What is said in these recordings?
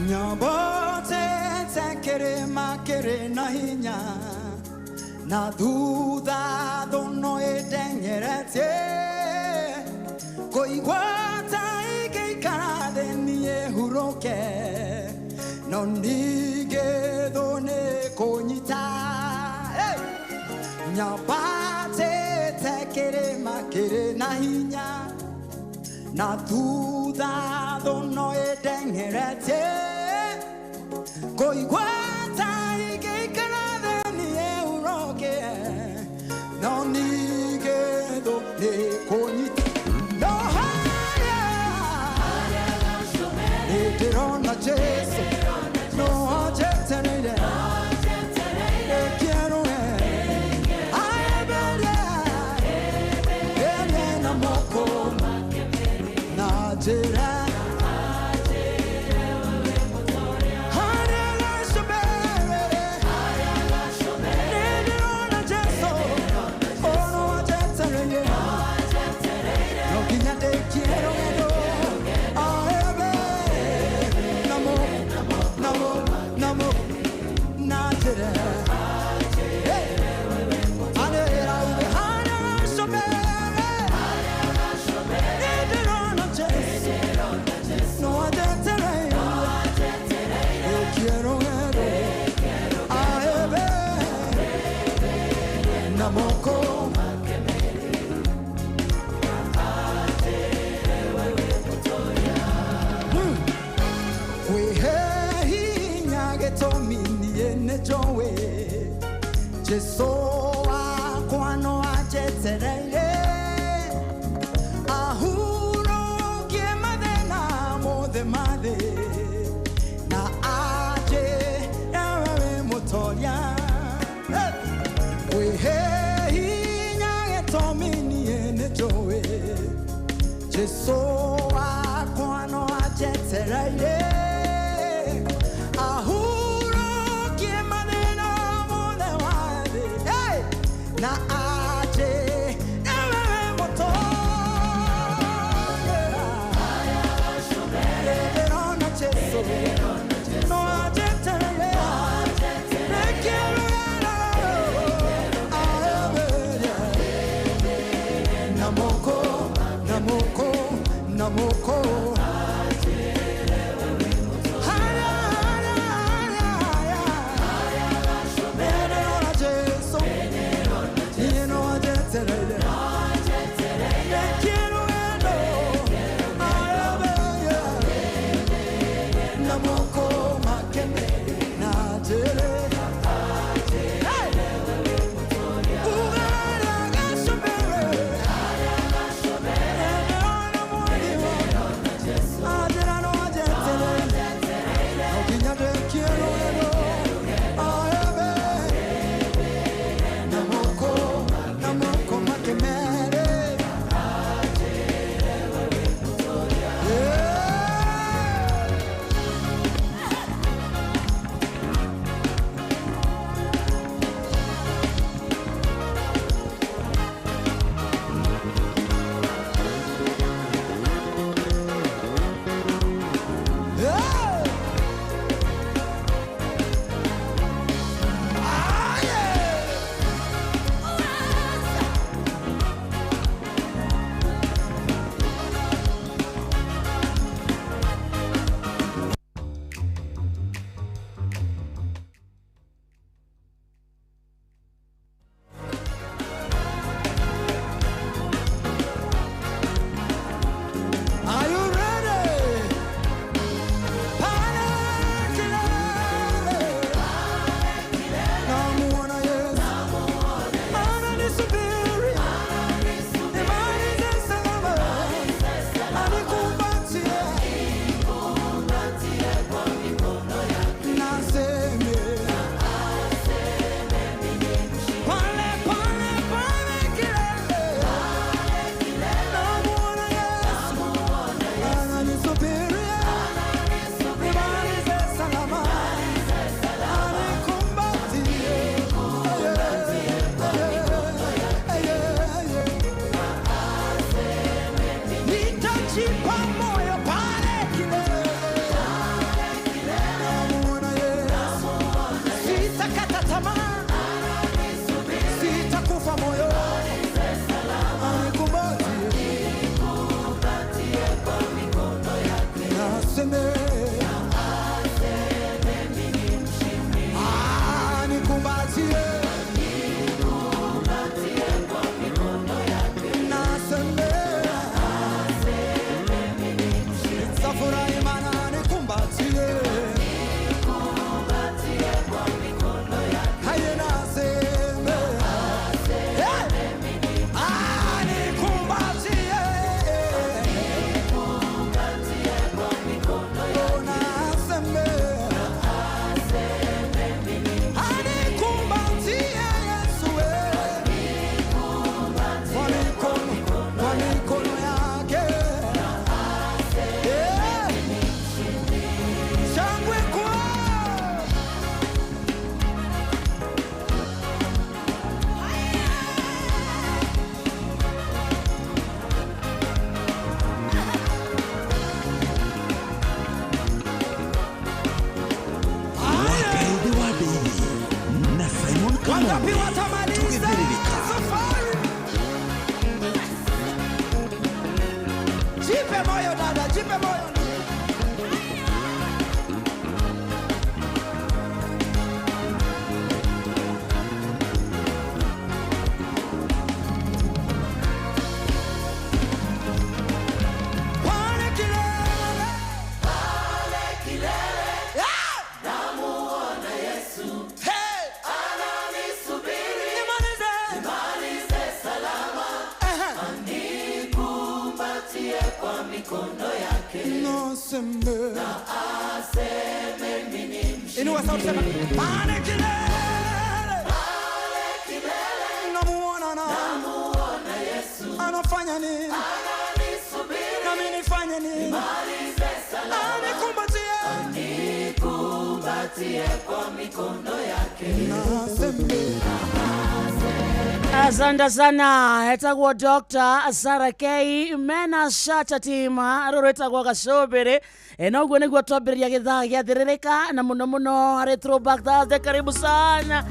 Nyambatĩte kĩrĩma kĩrĩ na hinya, na thutha thũ no ĩndengeretie. Kũigua ta ingĩikara thĩ niĩ hurũke, no ningĩ thũ nĩ kũnyita. Hey! Nyambatĩte kĩrĩma kĩrĩ na hinya, na thutha thũ no ĩndengeretie. Kũigua ta ingĩikara thĩ niĩ hurũke, no ningĩ thũ nĩ kũnyita. No harĩa nĩndĩrona Jesũ, no anjetereire ĩkĩerũe aemberie ĩrĩ na moko na njĩra harĩa gacũmbĩrĩ. Nĩndĩrona Jesũ, ono anjetereire, no nginya ndĩkie rũgendo aembe namo namo namo na njĩra. Hey! Anĩrĩra uge harĩa gacũmbĩrĩ. Nĩndĩrona Jesũ, no anjetereire ndĩkie rũgendo aembe na moko. Kwĩhe hinya gĩtũmi niĩ nĩ njũĩ Jesũ wakwa no anjetereire ahurũkie mathĩna mothe ma thĩ na anjĩre we wĩ mũtoria. Hey! Kwĩhe hinya gĩtũmi niĩ nĩ njũĩ Jesũ wakwa no anjetereire ahurũkie mathĩna mothe ma thĩ. Hey! Na anjĩre we wĩ mũtoria. Nĩndĩrona Jesũ no anjetereire ndĩkie rũgendo aemberie na moko na moko na Naseme nikumbatie, naseme nitafurahi maana nikumbatie, haye naseme hey! Nikumbatie, oh, naseme anikumbatie Yesu, eh. Kwa mikono yake. Eh. Shangwe kwao. Wakaidi wa Daily na Simon Wangapi Kamombe watamaliza tukitiririka. safari? Jipe moyo dada, jipe moyo. Pale kilele. Ah! Hey! Nimalize. Ehe. Naseme. Inua sauti sema, pale kilele. Namuona nani? Anafanya nini? Nami nifanye nini? Anikumbatie. Naseme. Asante sana etagwo Dr. Sarah K mena shata tima rå rwätagwo gacåmbä na å guo nä guo twambä rä ria gä thaa gä athä na må no må no harä Throwback Thursday karibu sana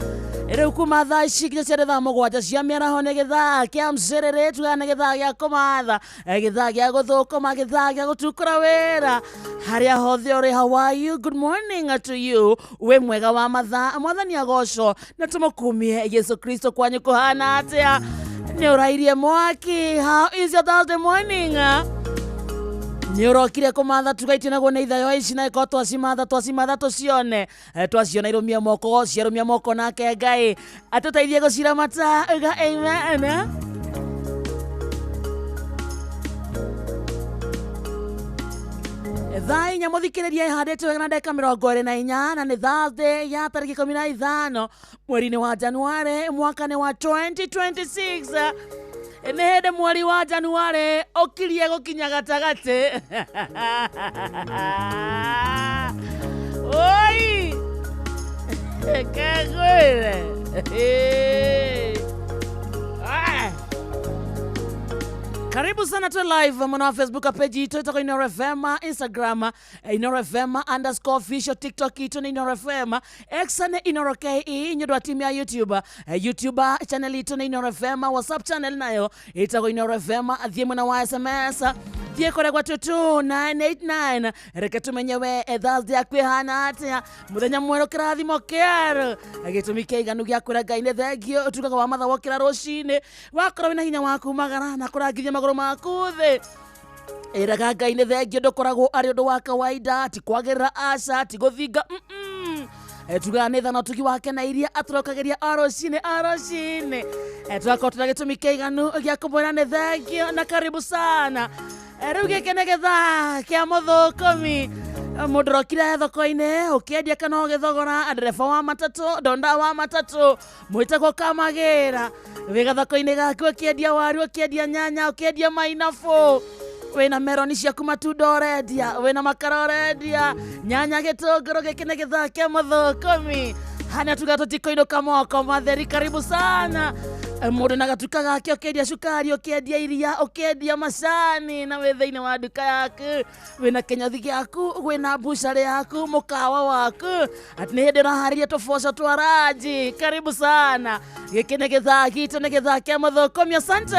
rä u kuma thaa ici nginya ciarä thaa mũgwanja cia mĩaraho nĩ gĩthaa kĩa mcerere tugaga nĩ gĩthaa gĩa kũmatha, gĩthaa gĩa gũthũkũma, gĩthaa gĩa gũtukũra wĩra harĩa hothe ũrĩ. How are you? Good morning to you. Wĩ mwega wa mathaa, mwathani agocwo na tũmũkumie Yesu Kristo. Kwanyu kũhana atĩa? Nĩ ũrairie mwaki? How is your Thursday morning? Nä å rokire kå matha tugaitie naguo nä ithayo ici na ĩkorwo twacimatha twacimatha tũcione. Twaciona irũmia moko ciarũmia moko nake Ngai atũteithie gũciramata uga amen. Thaa inya mũthikĩrĩria ĩhandĩtwo wega na ndagĩka 24 na nĩ Thursday ya tarĩki 15 mweri-inĩ wa Januarĩ mwaka nĩ wa 2026. Nĩ hĩndĩ mweri wa Januarĩ ũkirie gũkinya gatagatĩ. Oi kagwĩre. Ah. Karibu sana tu live mwana wa Facebook page ito itako Inoro FM, Instagram Inoro FM underscore official, TikTok ito ni Inoro FM, X ni Inoro KE, nyodo wa timu ya YouTube, YouTube channel ito ni Inoro FM, WhatsApp channel nayo itako Inoro FM, thiĩ mwena wa SMS thiĩ kũrĩa gwa 22989 reke tumenye we Thursday yaku ĩhana atĩa, mũthenya mwerũ, kĩrathimo kĩerũ, gĩtũmi kĩiganu gĩa kwĩra Ngai nĩ thengio. Ũtugaga wa matha wokĩra rũcinĩ wakorwo wĩna hinya wa kumagara na kũrangithia magũrũ maku thĩ, ĩraga Ngai nĩ thengio. Ndũkoragwo arĩ ũndũ wa kawaida, ti kwagĩrĩra, aca, ti gũthinga. Tugaga nĩ thana ũtugi wake na iria atũrokagĩria o rũcinĩ o rũcinĩ. Tũgakorwo tũna gĩtũmi kĩiganu gĩa kũmwĩra nĩ thengio na karibu sana. Rĩu gĩkĩ nĩ gĩthaa kĩa mũthũkũmi, mũndũ rokire thoko-inĩ ũkĩendia kana ũgĩthogora, ndereba wa matatũ, ndonda wa matatũ, mwĩtagwo kamagĩra, wĩ gathoko-inĩ gaku ũkĩendia waru, ũkĩendia nyanya, ũkĩendia mainabũ, wĩna meroni ciaku, matunda ũrendia, wĩna makara ũrendia, nyanya, gĩtũngũrũ. Gĩkĩ nĩ gĩthaa kĩa mũthũkũmi hana tuga tũtikoinũka moko matheri. Karibu sana. Mũndũ na gatuka gake ũkĩendia cukari, ũkĩendia iria, ũkĩendia macani, na wĩ thĩinĩ wa nduka yaku wĩna kĩnyothi gĩaku, wĩna mbucarĩ yaku, mũkawa waku, atĩ nĩ hĩndĩ ũraharĩria tũboco twa ranji. Karibu sana, gĩkĩ nĩ gĩthaa gitũ, nĩ gĩthaa kĩa mũthũkũmi. Asante.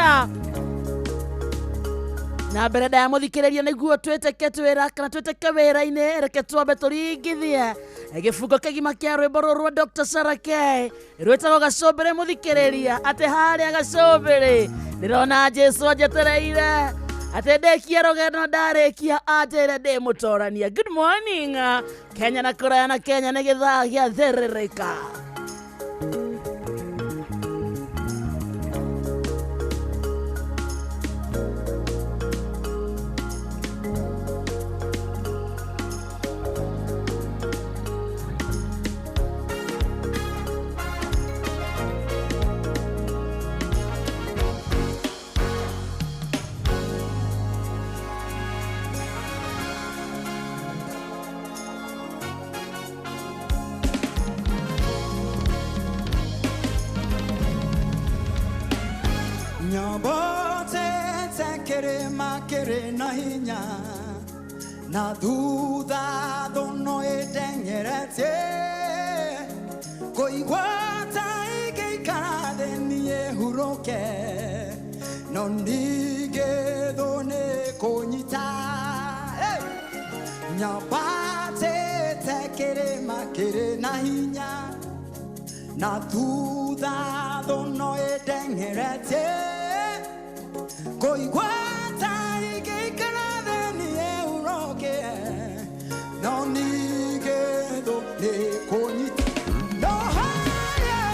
Na mbere ndaya mũthikĩrĩria nĩguo twĩtĩke twĩra kana twĩtĩke wĩra-inĩ, reke twambe tũringithie gĩbungo kĩgima kĩa rwĩmbo rũrũ rwa Dr. Sarah K rwĩtagwo gacũmbĩrĩ. Mũthikĩrĩria, atĩ harĩa gacũmbĩrĩ ndĩrona Jesu anjetereire, atĩ ndĩkie rũgendo, ndarĩkia anjĩre ndĩ mũtorania. Good morning Kenya na kũraya na Kenya, nĩ gĩthaa gĩa thĩrĩrĩka. Nyambate kĩrĩma kĩrĩ na hinya, na thutha thũno ĩteng'eretie, kũigua ta ingĩikara thĩ niĩ hurũke, no ningĩ thũ nĩ kũnyita. Hey! Nyambatĩte kĩrĩma kĩrĩ na hinya, na thutha thũno ĩteng'eretie, kũigua ta ingĩikara thĩ niĩ hurũke, no ningĩ thũ nĩ kũnyita. No harĩa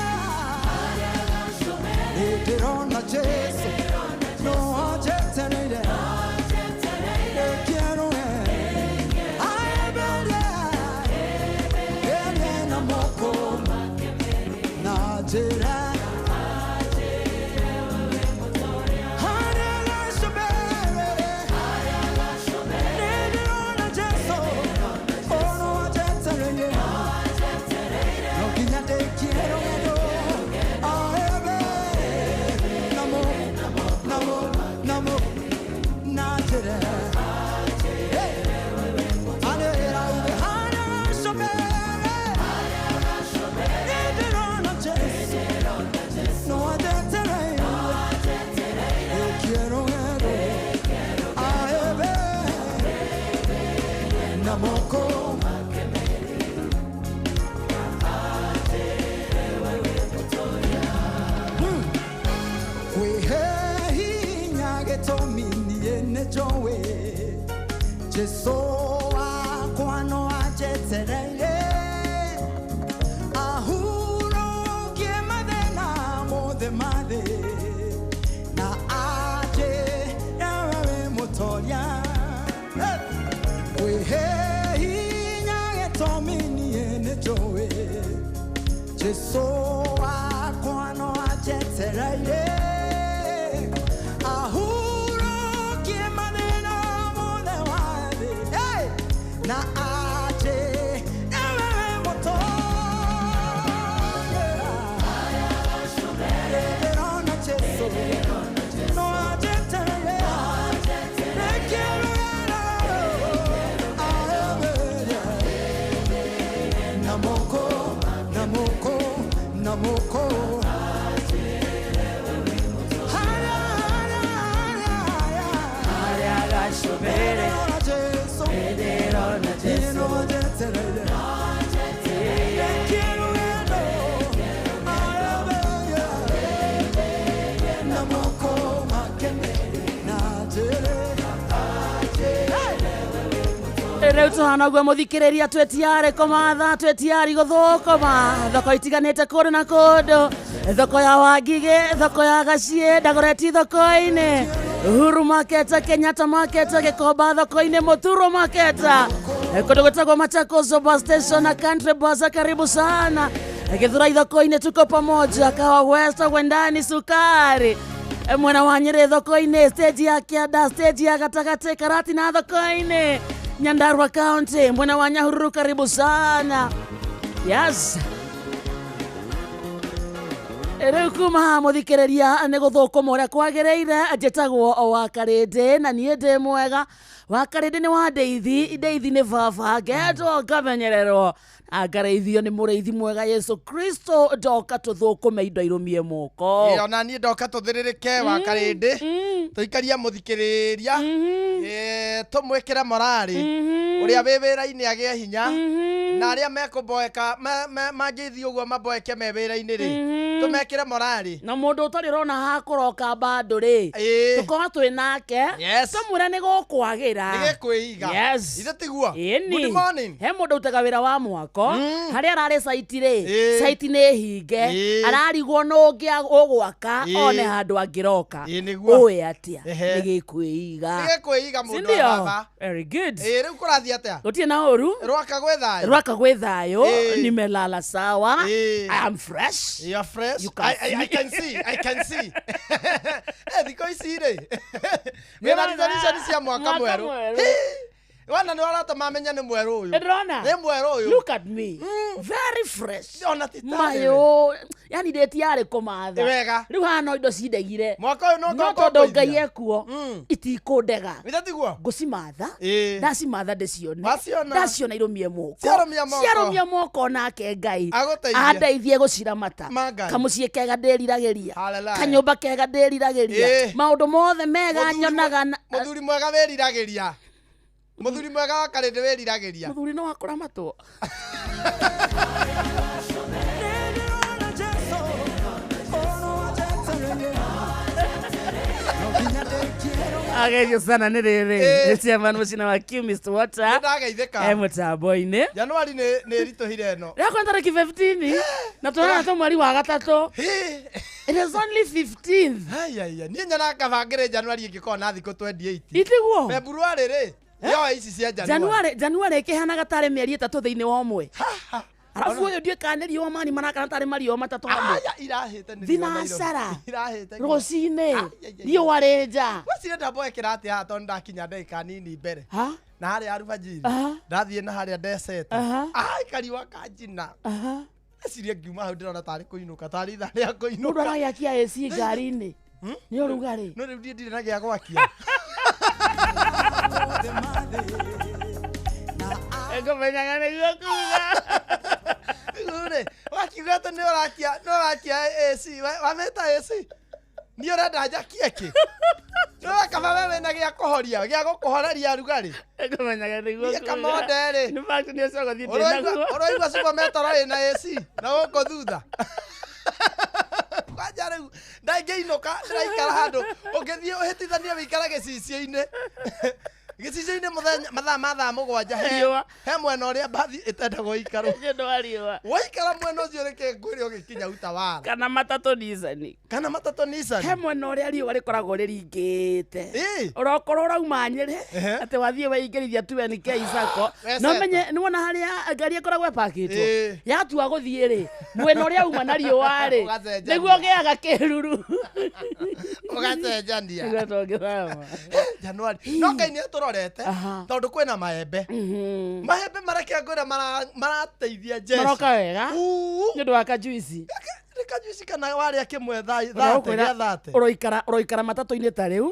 nĩ ndĩrona Jesũ no anjetereire, ndĩkĩerũe aemberie ĩrĩ na moko na njĩra harĩa gacũmbĩrĩ nĩndĩrona Jesũ ono anjetereire, no nginya ndĩkie rũgendo aembe namo namo namo na njĩra. Hey! Anĩrĩra uge harĩa gacũmbĩrĩ nĩndĩrona Jesũ no anjetereire, ndĩkie rũgendo aembe na moko. Kwĩhe hinya gĩtũmi niĩ nĩ njũĩ Jesũ wakwa no anjetereire, ahurũkie mathĩna mothe ma thĩ, na anjĩre we wĩ mũtoria. Hey! Kwĩhe hinya gĩtũmi niĩ nĩ njũĩ Jesũ wakwa no anjetereire, ahurũkie mathĩna mothe ma thĩ. Hey! Na anjĩre we wĩ mũtoria. Nĩndĩrona Jesũ no anjetereire, ndĩkie rũgendo aemberie namoko namoko namoko. Haya, haya, haya, haya. Harĩa gacũmbĩrĩ Nĩndĩrona Jesũ nĩndĩrona Jesũ no anjetereire, ndĩkie rũgendo aemberie namoko make na njĩre. Hey! Rĩu tũhana ũguo mũthikĩrĩria, twĩ tiarĩ kũmatha, twĩ tiari gũthũkũma thoko itiganĩte kũndũ na kũndũ, thoko ya Wangigĩ, thoko ya Gaciĩ, Dagoretti thoko-inĩ, Uhuru Market, Kenyatta Market, Gĩkomba thoko-inĩ, Mũturo Market, kũndũ gwĩtagwo Machakos bus station na Country Bus, karibu sana. Githurai thoko-inĩ, tuko pamoja, Kahawa West, Wendani, Sukari mwena wa Nyĩrĩ thoko-inĩ, stage ya kĩanda, stage ya gatagatĩ, Karatina thoko-inĩ, Nyandarua County, mwena wa Nyahururu, karibu sana. Yes. Rĩu kuma haha mũthikĩrĩria nĩ gũthũkũma ũrĩa kwagĩrĩire. Njĩtagwo wa Karĩndĩ na niĩ ndĩ mwega. Wa Karĩndĩ nĩ wa ndeithi, ndeithi nĩ baba, ngetwo ngamenyererwo na ngarĩithio nĩ mũrĩithi mwega Yesu Kristo. Ndoka tũthũkũme indo irũmie moko. Ĩ, ona niĩ ndoka tũthĩrĩrĩke wa Karĩndĩ, tũikarie mũthikĩrĩria, tũmwĩkĩre morari, ũrĩa wĩ wĩra-inĩ agĩe hinya, na arĩa mekũmboeka mangĩthiĩ ũguo mamboeke me wĩra-inĩ rĩ, tũmekĩre morari. Na mũndũ ũtarĩ ũrona hakũroka bado rĩ, tũkorwo twĩ nake, tũmwĩre nĩ gũkwagĩra. Nĩ gĩkwĩiga. Yes. Ithe tiguo? Ĩni. Good morning. He mũndũ utaga wĩra wa mwako harĩa ararĩ saiti rĩ, saiti nĩ hinge, ararigwo nũ ũngĩ ũgwaka one handũ angĩroka. Ĩĩ, nĩguo. Ũĩ atĩa? Ehe. Nĩ gĩkwĩiga. Nĩ gĩkwĩiga mũndũ Sindio? wa baba. Very good. Ĩ, rĩu kũrathiĩ atĩa? Gũtirĩ na ũru. Rwaka gwĩ thayũ. Rwaka gwĩ thayũ. Nimelala sawa. I am fresh. You are fresh. You can I see. can see. I can see. Thikũ ici rĩ, wĩna resolution cia mwaka Mwaka mwerũ. mwerũ. Wana nĩ ũratũma mamenye nĩ mwerũ ũyũ. Ndĩrona. Nĩ mwerũ ũyũ. Look at me. Very fresh. Ona ti tarĩ we. Mayo, yani ndĩtiarĩ kũmatha. Nĩ wega. Rĩu haha no indo cindegire. Mwaka ũyũ no No toka tondũ Ngai ũkũithia. ekuo, itikũndega. Ithe tiguo? Ngũcimatha. Ndacimatha ndĩcione. Waciona. Ndaciona irũmie moko. Ciarũmia moko. Ciarũmia moko nake Ngai Agũteithie. andeithie gũciramata. Ma Ngai. Kamũciĩ kega ndĩriragĩria. Hallelujah. Kanyũmba kega ndĩriragĩria. Maũndũ mothe mega nyonaga Mũthuri mwega wĩriragĩria. Mũthuri mwega wa Karĩndĩ wĩriragĩria. Mũthuri no akũramatwo. Agerio sana nĩ rĩrĩ. Chairman mũcina wa Q Mr. Water. Nĩndageithĩka. Mũtambo-inĩ. Januari nĩ ĩritũhire ĩno. Rĩakwa tarĩki 15 na tũrona tũ mweri wa gatatũ. It is only 15th. Haiya, niĩ nyonaga kaba ngĩrĩ Januari ĩngĩkorwo na thikũ 28. Itiguo? February rĩ, yoe ici cia January. January ĩkĩhanaga tarĩ mĩeri ĩtatũ thĩinĩ wa ũmwe. Arabu ũyũ ndiũĩ kana nĩ riũa mani marakana tarĩ mariũa matatũ hamwe. Aya, irahĩte nĩ riũa Thinacara. Nairobi. Irahĩte nginya. Rũcinĩ. Ai, ai, ai. Riũa rĩ nja. Gwĩciria ndamboekera atĩa haha tondũ ndakinya ndagĩka nini mbere. Ha? Na harĩa arubajiri. Ndathiĩ na harĩa ndecete. Ai, kariũa kanjina. Eciria ngiuma hau ndĩrona tarĩ kũinũka, tarĩ ithaa rĩa Mũndũ kũinũka. aragĩakia AC ngari-inĩ. Nĩ ũrugarĩ. No rĩu niĩ ndirĩ na gĩa gwakia. Ngũmenyaga nĩguo kuga. Rĩu rĩ, wakiuga atĩ nĩ ũrakia, nĩ ũrakia AC, wamĩta AC? Niĩ ũrenda njakie kĩ? Nĩ kaba we wĩna gĩa kũhoria, gĩa gũkũhoreria rugarĩ. Ngũmenyaga nĩguo Niĩ kuga. kamonde rĩ. In fact, nĩ ũcoka thiĩ ndĩ naguo. Ũraigua Super Metro ĩna AC na gũkũ thutha. Kwanja rĩu ndangĩinũka, ndĩraikara handũ ũngĩthiĩ ũhĩtithanie wĩikare gĩcicio-inĩ. Gĩcicio-inĩ mũthenya mathaa ma thaa mũgwanja Riũa. he mwena ũrĩa mbathi ĩtendagwo ĩikarwo. Nĩ ũndũ wa riũa. Waikara mwena ũcio reke ngwĩre ũgĩkinya Utawala. Kana matatũ Nissan. Kana matatũ Nissan. He mwena ũrĩa riũa rĩkoragwo rĩringĩte. Ũrokorwo ũrauma Nyĩrĩ, atĩ wathiĩ weingĩrithia 2NK Sacco. Weceta. No menye nĩ wona harĩa ngari ĩkoragwo ĩpakĩtwo. Yatua gũthiĩ rĩ, mwena ũrĩa uma na riũa rĩ, Ũgacenjania. nĩguo ũgĩaga kĩruru. Ũgacenjania. Nĩguo tũngĩthama. Januari. No Ngai nĩ atũrorete tondũ kwĩna maembe. Maembe mareke ngwĩre marateithia jeshi. Maroka wega. Uu. Nĩ ũndũ wa kajuici. Nĩ kajuici kana warĩa kĩmwe thate gĩa thate. Ũroikara matatũ-inĩ ta rĩu,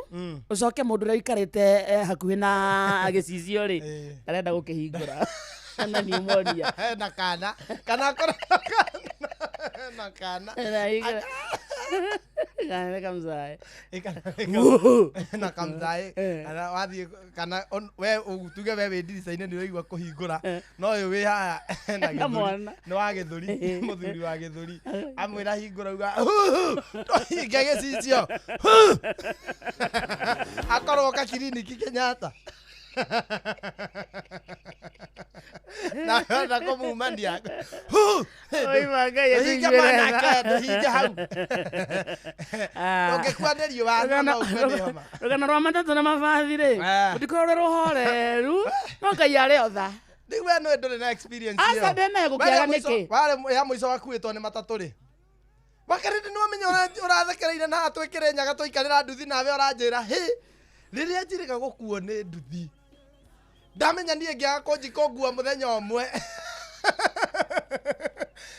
ũcoke mũndũ ũrĩa ũikarĩte hakuhĩ na gĩcicio rĩ, arenda gũkĩhingũra. Na pneumonia. Na kana. Kana akorwo na kana. Na kana. Na hingũra. Kana nĩ kamzae. Na kamzae. Kana wathiĩ kana we tuge we wĩ ndirica-inĩ nĩ ũraigua kũhingũra. No ũyũ wĩ haha na Na gĩthũri. mwana. Nĩ wa gĩthũri, mũthuri wa gĩthũri. Amwĩra hingũra uga, ndũhinge gĩcicio. Akorwo ka kiriniki Kenyatta. Na na kũmumania. Oima Ngai Ndũhinge atũiguĩre mwanake, tha. ndũhinge hau. Ũngĩkua nĩ riũa, no ũkue nĩ homa. Rũgano rwa matatũ na mabathi rĩ, rũtikoragwo rwĩ rũhoreru, no Ngai arĩ o tha. Rĩu we nĩwe ndũrĩ na experience Aca ĩyo. ndĩnayo gũkĩaga nĩkĩ? Warĩ ya mũico wakuĩtwo nĩ matatũ rĩ. Wakarĩndĩ nĩ wamenya ũrathekereire na haha twĩkĩre nyaga tũikarĩra nduthi nawe ũranjĩra, hĩ, rĩrĩa njĩrĩga gũkuo nĩ nduthi. Ndamenya niĩ ngĩaga kũnjika nguo mũthenya ũmwe.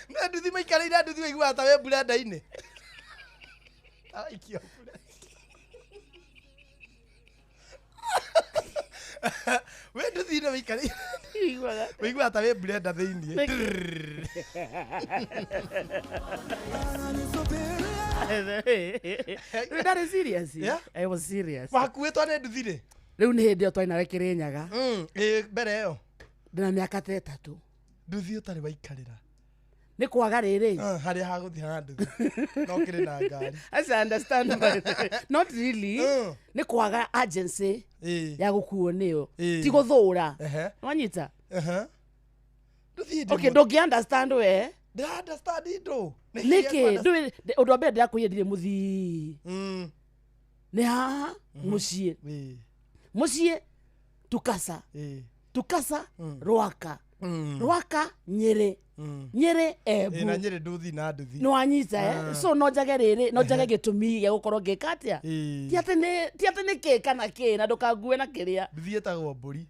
Nĩ nduthi maikarĩire nduthi ũiguaga ta wĩ mburenda-inĩ. Aikio we nduthi-inĩ wĩikarĩire Ũiguaga wĩiguaga ta wĩ blender thĩiniĩ. Rĩu ndarĩ serious. Yeah? I was serious. Wakuĩtwo nĩ nduthi rĩ? Rĩu nĩ hĩndĩ ĩyo twarĩ nawe Kĩrĩnyaga. Ĩ mbere ĩyo. Ndĩna mĩaka ta 3. Nduthi ũtarĩ waikarĩra. Nĩ kwaga rĩrĩ. Ah, harĩa hagũthiĩ ha nduthi no kĩrĩ na ngari. As I understand, but not really. Nĩ kwaga agency ya gũkuo nĩyo. Ĩĩ. Ti gũthũra. Ehe. Wanyita? Ehe. Nduthi ĩndĩ Okay, ndũngĩ understand we. Ndĩra understand indo. Nĩkĩ? Ndũĩ ũndũ wa mbere ndĩrakwĩrire ndirĩ mũthii. Nĩ haha mũciĩ. Mũciĩ Tukasa. Tukasa Rwaka. Rwaka Nyĩrĩ. Nyĩrĩ Embu. Na Nyĩrĩ nduthi na nduthi. Nĩ wanyita eh? So no njage rĩrĩ, no njage gĩtũmi gĩa gũkorwo ngĩka atĩa? Ti atĩ nĩ ti atĩ nĩ kĩ kana kĩ na ndũkangue na kĩrĩa. Nduthi ĩtagwo mbũri.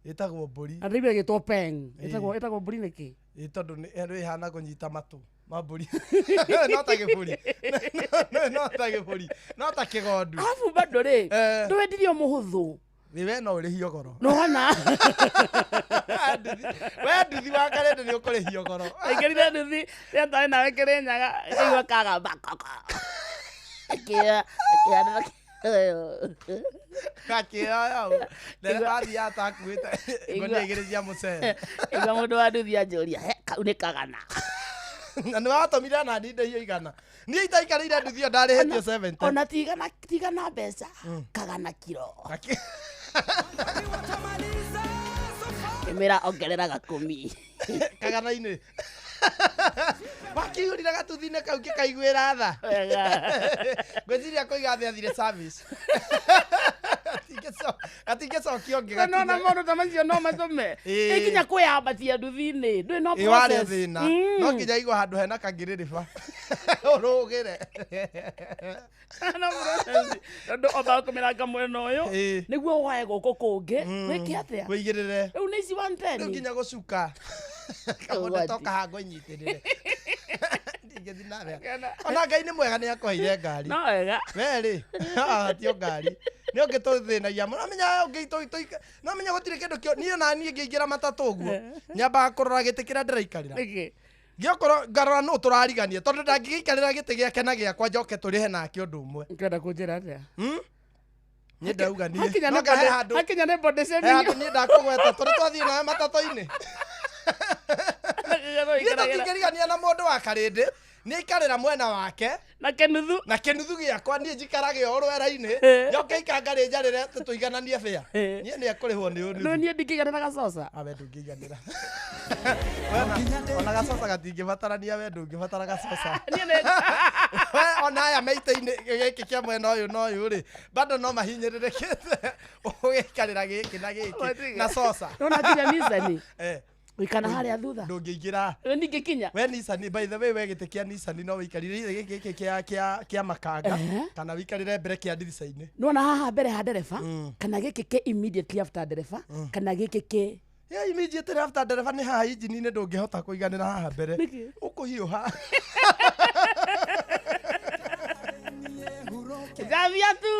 Ĩtagwo mbũri. Na ndĩraigua ĩgĩtwo peng. Ĩtagwo ĩtagwo mbũri nĩkĩ? Ĩ tondũ nĩ ĩhana kũnyita matũ ma mbũri. No ta gĩbũri. No ta gĩbũri. No ta kĩgondu. Arabu bado rĩ, Eh. ndũwendirio mũhũthũ. Nĩ we no ũrĩhio goro. Nĩwona? We nduthi wa karende nĩ ũkũrĩhio goro. Aingĩrire nduthi rĩrĩa twarĩ nawe Kĩrĩnyaga, ĩigua kagamba koko. Akĩoya akĩoya Gakĩoya ũũ. Ndereba athiaga atakuĩte ngũnia igĩrĩ cia mũcere. Ĩigua mũndũ wa nduthi anjũria, "He, kau nĩ kagana." Na nĩ watũmire na niĩ ndĩhio 100. Niĩ itaikarĩire nduthi ĩyo ndarĩhĩtio 70. Ona tigana mbeca, kagana kiro. Ngĩmĩra ongerera gakũmi. Kagana-inĩ. Wakĩihũrire gatuthi-inĩ kau ngĩkaiguĩra tha. Wega. Ngwĩciria kũiga thĩ athire service. Gatingĩcokio ũngĩ Nona gakinya. maũndũ ta macio no matũme. Ĩĩ. Ĩ nginya kwĩyambatia nduthi-inĩ. Ndũĩ no Ĩ warĩ process. thĩna. No nginya igwo handũ hena kangĩrĩrĩba. Ũrũgĩre. No process. Tondũ ombaga kũmĩranga mwena ũyũ Ĩĩ. nĩguo woe gũkũ kũngĩ. Wĩke atĩa? Wĩigĩrĩre. Rĩu nĩ ici 110. Rĩu nginya gũcuka. Kamũndũ toka hango inyitĩrĩre. Ndingĩthiĩ na mbere. Ona Ngai nĩ mwega nĩ akũheire ngari. No wega. We rĩ, tio ngari. Nĩ ũngĩ tũthĩnagia mũno. Amenya ũngĩ no menya gũtirĩ kĩndũ kĩo. Niĩ ona niĩ ngĩingĩra matatũ ũguo. Nyambaga kũrora gĩtĩ kĩrĩa ndĩraikarĩra. Nĩkĩ? Ngĩokorwo ngarora nũ tũrarigania tondũ ndangĩgĩikarĩra gĩtĩ gĩake na gĩakwa njoke tũrĩhe nake ũndũ ũmwe. Ũkwenda kũnjĩra atĩa? Niĩ ndauga niĩ. Hakinya No nĩ nga he body- handũ hakinya nĩ body he shaming. handũ niĩ ndakũgweta tũrĩ twathiĩ nawe matatũ-inĩ. Niĩ tũtingĩrigania na mũndũ wa karĩndĩ nĩ aikarĩra mwena wake Na kĩnuthu. na kĩnuthu gĩakwa niĩ njikarage o rwera-inĩ njoke ikanga rĩnjarĩre atĩ tũigananie bĩa. Niĩ nĩ ekũrĩhwo nĩ No ũnuthu. niĩ ndingĩiganĩra gacoca. Ah, we ndũngĩiganĩra. Ona gacoca gatingĩbatarania we ndũngĩbatara gacoca. Niĩ nĩ We ona aya meitĩ-inĩ gĩkĩ kĩa mwena ũyũ na ũyũ rĩ bado no mahinyĩrĩrĩkĩte ũgĩikarĩra gĩkĩ na gĩkĩ na coca. Nona nginya Nissan. Eh, Wĩkana harĩa thutha. ndũngĩingĩra. Rĩu ningĩkinya. We Nissan, by the way, we gĩtĩ kĩa Nissan no wĩikarĩre gĩkĩ gĩkĩ kĩa kĩa kĩa makanga kana wĩikarĩre mbere kĩa ndirica-inĩ. Nona haha mbere ha ndereba kana gĩkĩ kĩ immediately after ndereba kana gĩkĩ kĩ Yeah, immediately after ndereba nĩ haha injini-inĩ ndũngĩhota kũiganĩra haha mbere. Nĩkĩ? Ũkũhiũha. Javia tu.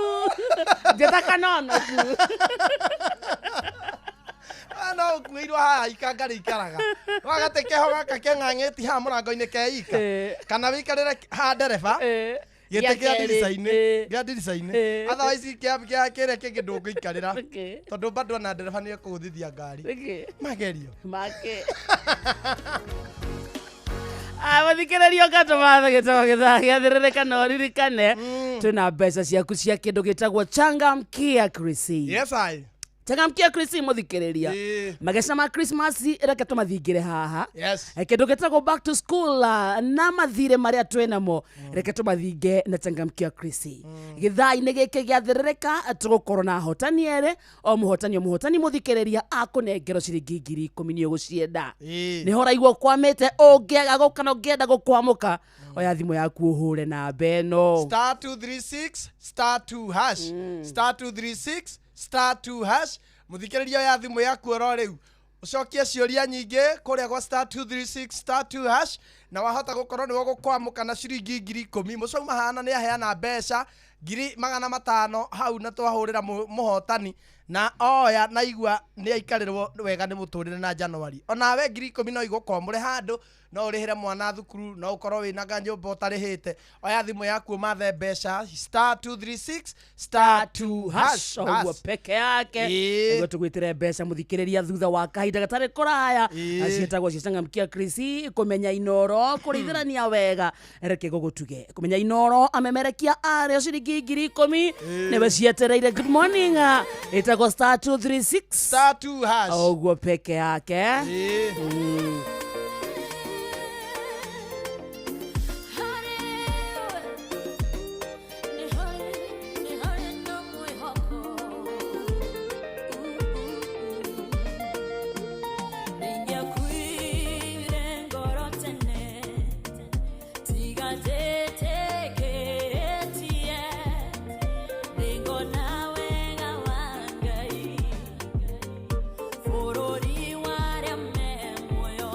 Njĩta kanono tu. Ah, no ũkuĩirwo haha ikanga rĩikaraga. Wagatĩ keho gaka keng'ang'ĩti haha mũrango-inĩ keika. Eh. Kana wĩikarĩre haha ndereba Eh. gĩtĩ Gĩa kĩa kerĩ. ndirica-inĩ Eh. gĩa ndirica-inĩ. Eh. Otherwise kĩa kĩa kĩrĩa kĩngĩ ndũngĩikarĩra. Nĩkĩ? Tondũ bado ona ndereba nĩ ekũgũthithia ngari. Nĩkĩ? Magerio. Make. Mũthikĩrĩrio gatũmatha gĩtagwo gĩthaa gĩathĩrĩrĩka na ũririkane twĩna mbeca ciaku cia kĩndũ gĩtagwo changamkia Chrissy. Yes I. Changamkia Chrissy mũthikĩrĩria Ĩĩ. mageca ma Christmas reke tũmathingĩre haha. Yes. Kĩndũ gĩtagwo back to school na mathirĩ marĩa twĩnamo reke tũmathinge na changamkia Chrissy. Gĩthaa-inĩ gĩkĩ gĩathĩrĩrĩka tũgũkorwo na ahotani erĩ o mũhotani o mũhotani mũthikĩrĩria akũnengerwo ciringi 10,000 nĩ ũgũcienda. Ĩĩ. Nĩho ũraigua ũkwamĩte ũngĩaga gũka na ũngĩenda gũkwamũka oya thimũ yaku ũhũre namba ĩno. Star 236 star 2 hash. Star 236 star 2 hash. Mũthikĩrĩria ya thimũ yaku oro rĩu. Ũcokie ciũria nyingĩ kũrĩa gwa star 236 star 2 hash, na wahota gũkorwo nĩwe ũgũkwamũka na ciringi 10,000. Mũcau mahana nĩ aheana mbeca 500,000 hau, na twahũrĩra mũhotani na oya na igua nĩ aikarĩrwo wega nĩ mũtũrĩre na January. Onawe 10,000 no igũkwamũre handũ, no ũrĩhĩre mwana thukuru, no ũkorwo wĩna kanyũmba ũtarĩhĩte. Oya thimũ yaku ũmathe mbeca, star 236 star 2 hash. Ũguo peke yake. Nĩguo tũgwĩtĩre mbeca, mũthikĩrĩria, thutha wa kahinda gatarĩ kũraya. Ciĩtagwo cicangamkia Krisi kũmenya Inoro kũrĩithĩrania wega. Reke gũgũtuge kũmenya Inoro amemerekia arĩo ciringi 10,000 nĩwe cietereire. Good morning. Ĩtagwo star 236 star 2 hash. Ũguo peke yake. Bũrũri warĩa me muoyo.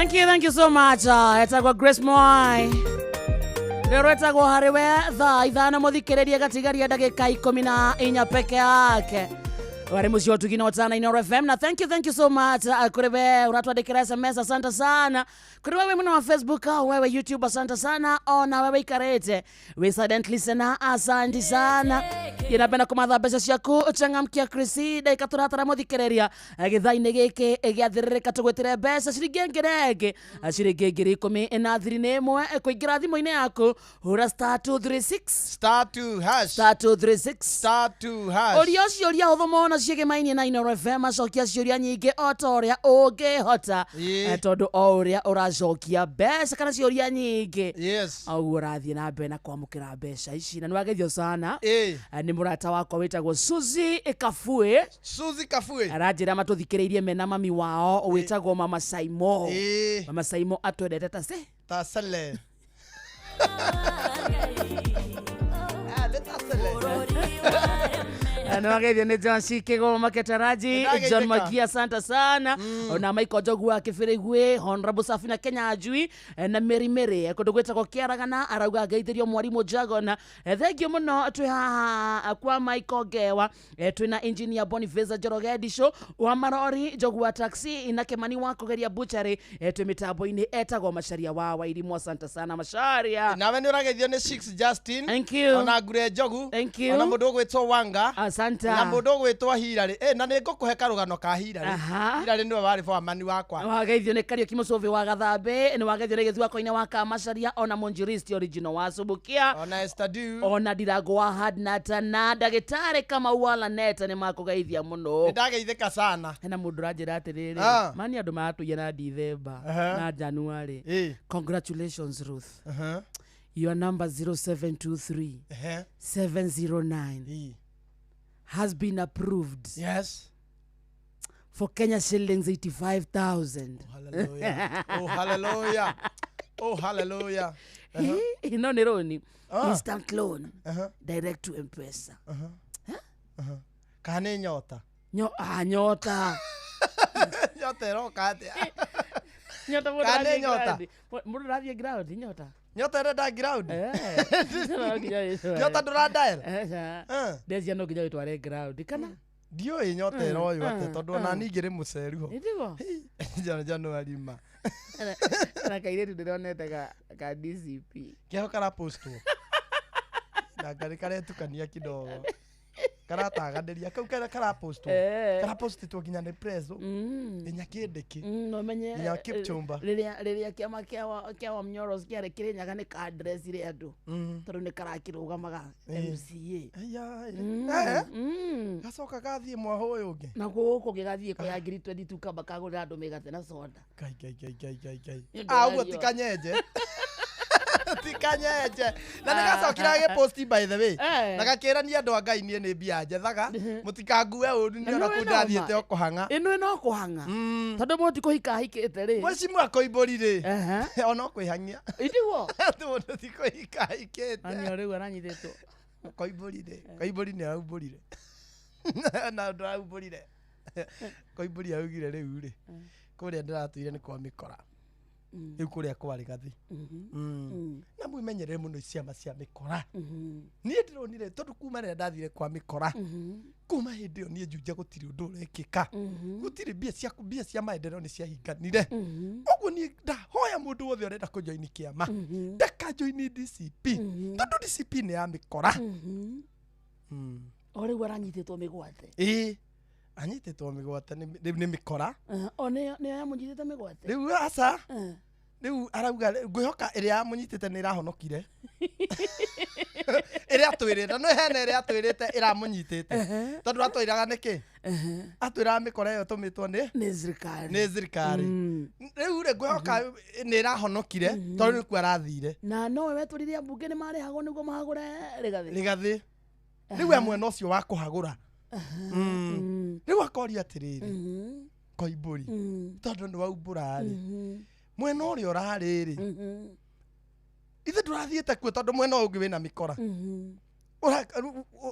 Thank you so much. Etagwo Grace Moi. Rĩu etagwo harĩ we thaa 5 mũthikĩrĩrie gatigaria ndagĩka 14 peke yake. Wari mũciĩ wa Ũtugi na Ũtana Inooro FM na thank you so much kũrĩ we ũratwandĩkĩra SMS, asante sana. Kũrĩ wewe mũno wa Facebook au wewe YouTube, asante sana. Ona wewe ikarĩte we silent listener, asante sana. Ninapenda kumatha mbeca ciaku changamkia Chrissy ndagĩka tũratara mũthikĩrĩria gĩthaa-inĩ gĩkĩ gĩathĩrĩrĩka tũgwĩtĩre mbeca ciringi ĩngĩ na ĩngĩ ciringi 10,031 kũingĩra thimũ-inĩ yaku hũra star 236 Star 2 hash. Star 236 Star 2 hash. Ũria ciũria hũthũ mũno ciĩgĩmainie na Inooro FM, acokia ciũria nyingĩ o ta ũrĩa ũngĩhota. Tondũ o ũrĩa ũracokia mbeca kana ciũria nyingĩ, Yes. ũguo ũrathiĩ na mbere na kwamũkĩra mbeca ici na nĩwagethio sana. Ĩĩ. Nĩ mũrata wakwa wĩtagwo Suzy Kafue. Suzy Kafue. Aranjĩra matũthikĩrĩirie mena mami wao wĩtagwo Mama Saimo. Ĩĩ. Mama Saimo atwendete ta se Ta sele. Ah, nĩ ta sele. Nĩwageithio nĩ John C. Kĩgoma Maketaraji, Nĩndageithĩka. John Magia, asante sana. Ona Michael Njogu wa Kĩbĩrĩgwĩ, Honorable Safina Kenya Njui na Mary Mary kũndũ gwĩtagwo Kĩaragana arauga ngeithĩrio mwarimũ Jagon. Thengiũ mũno twĩ haha kwa Michael Ngewa, twĩna engineer Boniface Njoroge Ndicũ wa Marori, Njogu wa taxi na Kĩmani wa Kũgeria Butchery, twĩ mĩtambo-inĩ etagwo Macharia wa Wairimũ, asante sana Macharia. Nawe nĩ ũrageithio nĩ Six Justin. Thank you. Ona Ngure Njogu. Thank you. Ona mũndũ ũgwĩtwo Wanga. Asante. Na mũndũ ũgwĩtwo Hirarĩ. Na nĩ ngũkũhe karũgano ka Hirarĩ. Aha. Hirarĩ nĩwe warĩ foreman wakwa. Wageithio nĩ Kariũki Mũcũvĩ wa Gathambĩ, nĩ wageithio nĩ Gĩthuakoinĩ wa Kamacaria, ona Mũnjiristi original wa Subukia, Ona Esther Du. ona Ndirango wa Hadnat na ndagĩtarĩ Kamau wa Lanet nĩ makũgeithia mũno. Nĩ ndageithĩka sana. Hena mũndũ ũranjĩra atĩrĩrĩ, Ah. mani andũ maratũiya na Dithemba Aha. na January. Ĩĩ. Congratulations Ruth, Aha. your number 0723 Ehe. 709 Ĩĩ. has been approved Yes. for Kenya shillings 85,000. Hallelujah. Oh, hallelujah. Oh, hallelujah. Ino nĩ roni. Ah. Instant loan. Uh-huh. Direct to M-Pesa. Kana nĩ nyota. Nyota. Nyota ĩroka atĩa? Nyota mũndũ Kana nĩ arathiĩ nyota? ground. Mũndũ arathiĩ ground, nyota. Nyota ĩrenda ground. No nginya wĩtware. Nyota ndũrandael. Aca. Ndecia no nginya wĩtware ground. Kana? Ndiũĩ nyota ĩroywo atĩa tondũ ona niĩ ngĩrĩ mũceru ho. Nĩtiguo? January ma. Na kairĩtu ndĩronete ka DCP. Kĩho karapostwo. Na ngarĩ karetukania kidogo. Karataganĩria kau karĩa karapostwo. Karapostĩtwo nginya nĩ preso. Nginya kĩndĩkĩ. No menye Nginya Kipchumba. Rĩrĩa kĩama kĩa Wamnyoro kĩarĩ Kĩrĩnyaga nĩ kandressire andũ tondũ nĩ karakĩrũgamaga MCA. Aya. Eh. Gacoka gathiĩ mwaho ũyũ ũngĩ. Na gũkũ gĩgathiĩ kũya 2022 kamba kagũrĩra andũ mĩgate na soda. Ngai ngai ngai ngai ngai ngai. Nĩ ũndũ Ah, ũguo wa ti riũa. kanyenje. Ti kanyenje. Na nĩ gacokire agĩposti by the way. Eh. Na gakĩrania andũ a Ngai niĩ nĩ mbia njethaga. Mũtikangue ũru niĩ Na ona nĩ kũu wĩ ndathiĩte noma. o kũhang'a. Ĩno ĩno kũhang'a. Tondũ mũndũ ti kũhika ahikĩte rĩ. Mwecimu akoimbũri rĩ. Ehe. Ona kwĩhang'ia. Itiguo? Atĩ mũndũ ti kũhika ahikĩte. Ani o rĩu aranyitĩtwo. Koimbũri rĩ. Koimbũri nĩ araumbũrire. Na ũndũ araumbũrire. Koimbũri araugire rĩu rĩ. Kũrĩa ndĩratũire nĩ kwa mĩkora. Rĩu kũrĩa kwarĩ gathi. Na mwimenyerere mũno ciama cia mĩkora. Niĩ ndĩronire tondũ kuma rĩrĩa ndathire kwa mĩkora. Kuma hĩndĩ ĩyo niĩ Juja gũtirĩ ũndũ ũrekĩka. Gũtirĩ mbia cia mbia cia maendeleo nĩ ciahinganire. Ũguo niĩ ndahoya mũndũ wothe ũrenda kũjoini kĩama ndakajoini DCP tondũ DCP nĩ ya mĩkora. O rĩu aranyitĩtwo mĩgwate. Ĩĩ anyitĩtwo mĩgwate rĩu nĩ mĩkora. O nĩyo yamũnyitĩte mĩgwate. Rĩu aca rĩu arauga ngwĩhoka ĩrĩa yamũnyitĩte nĩ ĩrahonokire. Ĩrĩa atwĩrĩte no hena ĩrĩa atwĩrĩte ĩramũnyitĩte tondũ atwĩraga nĩkĩ atwĩraga mĩkora ĩyo ĩtũmĩtwo nĩ Nĩ thirikari. nĩ thirikari. Rĩu rĩ ngwĩhoka nĩ ĩrahonokire tondũ nĩkuo arathire. Na nowe wetũrire ambunge nĩ marĩhagwo nĩguo mahagũre Rigathĩ. Rigathĩ rĩu e mwena ũcio wa kũhagũra. Rĩu akoria atĩrĩrĩ Koimbũri tondũ nĩ waumbũra rĩ mwena ũrĩa ũrarĩ rĩ ithe ndũrathiĩte kuo tondũ mwena ũyũ ũngĩ wĩna mĩkora.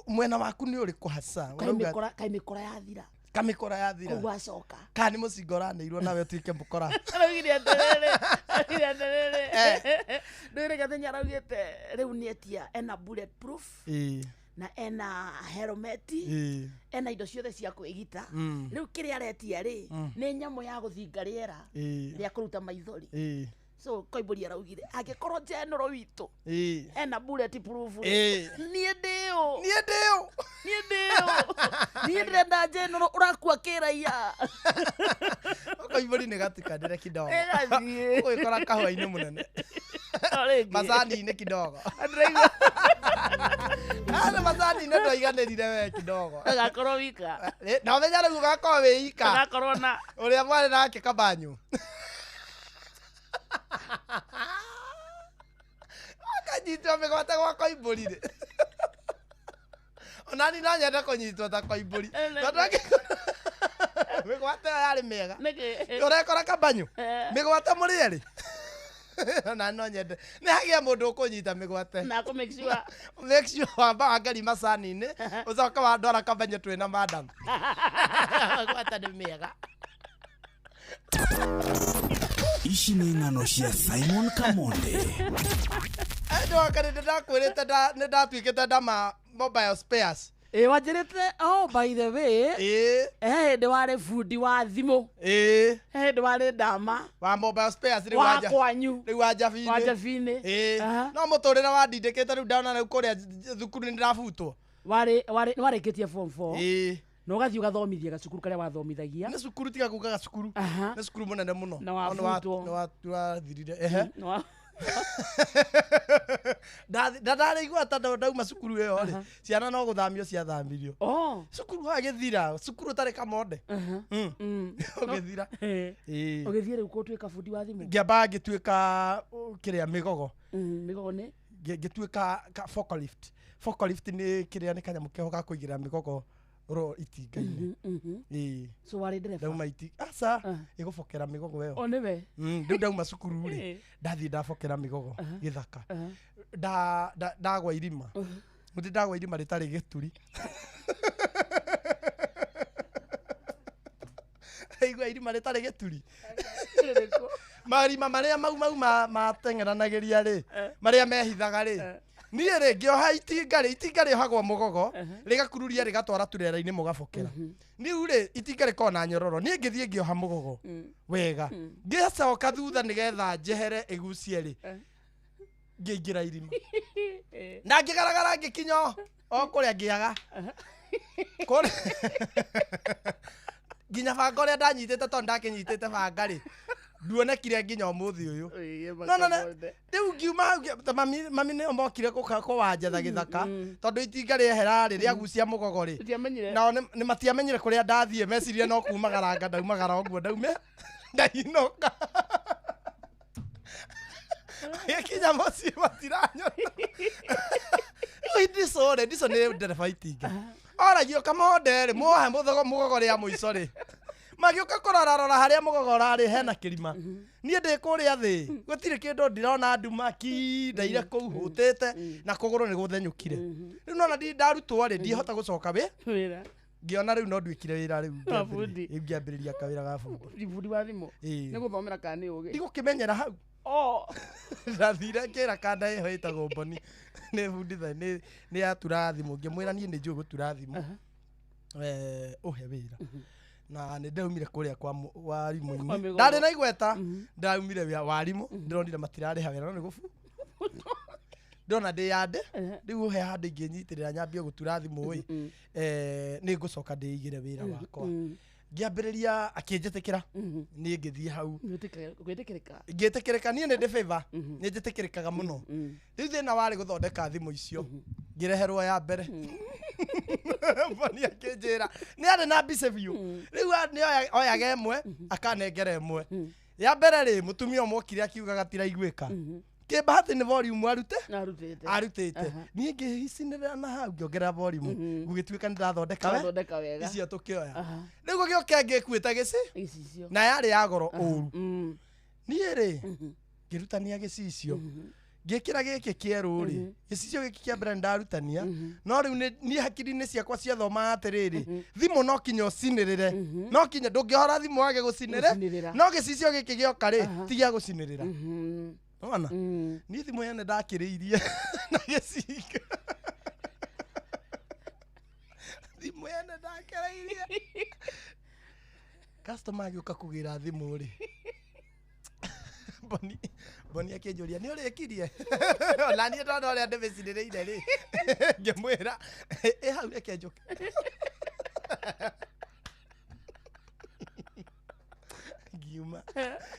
Mwena waku nĩ ũrĩkũ hasa? Kaĩ mĩkora yathira. Kamĩkora yathira. Koguo acoka. Kana nĩ mũcinga ũranĩirwo nawe ũtuĩke mũkora. Araugire atĩrĩrĩ, araugire atĩrĩrĩ, ndwĩrĩ Gathenya araugĩte rĩu nĩetia ena bullet proof na ena helmeti, ena indo ciothe cia kwĩgita. Rĩu kĩrĩa aretia rĩ, nĩ nyamũ ya gũthinga rĩera rĩa kũruta maithori. So Koimbũri araugire angĩkorwo general witũ ena bullet proof rĩ, niĩ ndĩũ. Niĩ ndĩũ. Niĩ ndĩũ, niĩ ndĩrenda general ũrakua kĩraia. Koimbũri nĩ gatukanĩre kidogo. Ĩgathiĩ. Ũgwĩkora kahũa-inĩ mũnene. O rĩngĩ. Macani-inĩ kidogo. Ndĩraigua. Ana macani-inĩ ndwaiganĩrire we kidogo. Agakorwo wika. Na ũmenya rĩu ũgakorwo wĩ ika. Agakorwo na ũrĩa mwarĩ nake kabanyu. Akanyitwo mĩgwate gwa Koimbũri rĩ. Onani no nyende kũnyitwo ta Koimbũri. Tondũ mĩgwate ĩyo yarĩ mĩega. Nĩkĩ? Ũrekora kabanyu. Mĩgwate mũrĩ erĩ. Onani no nyende. Nĩ hagĩe mũndũ ũkũnyita mĩgwate. Na kũ make sure. Make sure wamba wangari macani-inĩ, ũcoke wandwara kabanyu twĩna madam. Mĩgwate nĩ mĩega. Ici nĩ ng'ano cia Simon Kamonde. Ndoka nĩ ndakwĩrĩte nĩ ndatuĩkĩte ndama mobile spares. Ĩ wanjĩrĩte, oh by the way, he hĩndĩ warĩ bundi wa thimũ. He hĩndĩ warĩ ndama. Wa mobile spares rĩu wa wanja. kwanyu. Rĩu wa Njabinĩ. Wa Njabinĩ. No mũtũrĩre wandindĩkĩte rĩu ndona rĩu kũrĩa thukuru nĩ ndĩrabutwo. Warĩ warĩ nĩwarĩkĩtie form 4. Na ũgathiĩ ũgathomithia gacukuru karĩa wathomithagia. Nĩ cukuru tiga kuga gacukuru. Nĩ cukuru mũnene mũno. Na No wabutwo. nĩ wathirire. Ndarĩigua ta ndauma cukuru ĩyo rĩ, ciana no gũthamio ciathamirio. Cukuru wagĩthira, cukuru ũtarĩ kamonde. Ũgĩthira. Ũgĩthiĩ rĩu gũtuĩka bundi wa thimũ? Ngĩamba ngĩtuĩka kĩrĩa mĩgogo. Mĩgogo nĩ? Ngĩtuĩka forklift. Forklift nĩ kĩrĩa nĩ kanyamũ keho ga kũigĩrĩra mĩgogo ro itinga-inĩ. So warĩ ndereba? Ndauma aca, ĩgũbokera mĩgogo ĩyo. O nĩwe? Rĩu ndauma cukuru rĩ, ndathiĩ ndabokera mĩgogo gĩthaka. Ndagwa irima. Mũtĩ ndagwa irima rĩtarĩ gĩturi. Igua irima rĩtarĩ gĩturi. Marima marĩa mau mau mateng'eranagĩria rĩ, marĩa mehithaga rĩ. Niĩ rĩ, ngĩoha itinga rĩ, itinga rĩohagwo mũgogo, rĩgakururia rĩgatwara turera-inĩ mũgabokera. Rĩu rĩ, itinga rĩkoragwo na nyororo. Niĩ ngĩthiĩ ngĩoha mũgogo wega. Ngĩcoka thutha nĩgetha njehere ĩgucie rĩ, ngĩingĩra irima. Na ngĩgaragara ngĩkinya o kũrĩa ngĩaga. Nginya banga ũrĩa ndanyitĩte tondũ ndakĩnyitĩte banga rĩ, nduonekire nginya ũmũthĩ ũyũ. No, no, no. Rĩu ngiuma hau ta mami nĩo mokire kũwanjetha gĩthaka, tondũ itinga rĩehera rĩ, rĩagucia mũgogo rĩ. Matiamenyire. Nao nĩ matiamenyire kũrĩa ndathiĩ, mecirie no kumagaranga, ndaumagara ũguo ndaume, ndainũka. Gĩkinya mũciĩ matiranyona. Rĩu ndicũ rĩ, ndicũ nĩ ndereba itinga. Oragio Kamonde rĩ, muohe mũgogo rĩa mũico rĩ. Magĩũka kũrorarora harĩa mũgogo ũrarĩ hena kĩrima. Niĩ ndĩ kũrĩa thĩ, gũtirĩ kĩndũ ndĩrona nduma ki, ndaire kũu hũtĩte, na kũgũrũ nĩ gũthenyũkire. Rĩu nona ndarutwo rĩ, ndihota gũcoka wĩ? Wĩra. Ngĩona rĩu no nduĩkire wĩra rĩu, Wa bundi. rĩu ngĩambĩrĩria kawĩra ga bundi. Bundi wa thimũ? Nĩ gũthomera kana nĩ ũgĩ? Ndigũkĩmenyera hau. Ndathire ngĩra kanda ĩho ĩtagwo Mboni. Nĩ bunditha, nĩ yatura thimũ. Ngĩmwĩra niĩ nĩ njũĩ gũtura thimũ. Ũhe wĩra. Na nĩ ndaumire kũrĩa kwa warimũ-inĩ. Kwa mĩgogo. Ndarĩ na igweta, ndaumire warimũ, ndĩronire matirarĩha wĩra, no nĩ gũbu. Ndona ndĩ yande, rĩu ũhe handũ ingĩnyitĩrĩra nyambie gũtura thimũ ĩ. Nĩ ngũcoka ndĩigĩre wĩra wakwa. Ngĩambĩrĩria akĩnjĩtĩkĩra, niĩ ngĩthiĩ hau. Gwĩtĩkĩrĩka. Ngĩtĩkĩrĩka, niĩ nĩ ndĩ favor, nĩ njĩtĩkĩrĩkaga mũno. Rĩu thĩna warĩ gũthondeka thimũ icio. Ngĩreherwo ya mbere. Mboni akĩnjĩra, nĩ arĩ na mbica biũ. Rĩu nĩ oyaga ĩmwe, akanengera ĩmwe. Ya mbere rĩ, mũtumia ũmwe okire akiuga gatiraiguĩka. Kĩmbahati nĩ volume arute? Arutĩte. Arutĩte. Niĩ ngĩhicinĩrĩra na hau ngĩongerera volume. Gũgĩtuĩka nĩ ndathondeka we. Ndathondeka wega. Icio tũkĩoya. Rĩu gũgĩũka ĩngĩ ĩkuĩte gĩci? Gĩcicio. Na yarĩ ya goro ũru. Niĩ rĩ, ngĩrutania gĩcicio. Ngĩkĩra gĩkĩ kĩerũ rĩ, gĩcicio gĩkĩ kĩa mbere ndarutania, no rĩu niĩ hakiri-inĩ ciakwa ciathomaga atĩrĩrĩ, thimũ no kinya ũcinĩrĩre, no kinya ndũngĩhora thimũ wage gũcinĩrĩra, no gĩcicio gĩkĩ gĩoka rĩ, ti gĩa gũcinĩrĩra. Wona? Niĩ thimũ yene ndakĩrĩirie na gĩcinga. Thimũ yene ndakĩrĩirie. Customer agĩũka kũgĩra thimũ rĩ, Boni akĩnjũria nĩ ũrĩkirie? Ona niĩ ndona ũrĩa ndĩmĩcinĩrĩire rĩ, ngĩmwĩra ĩ hau reke njũke. Ngiuma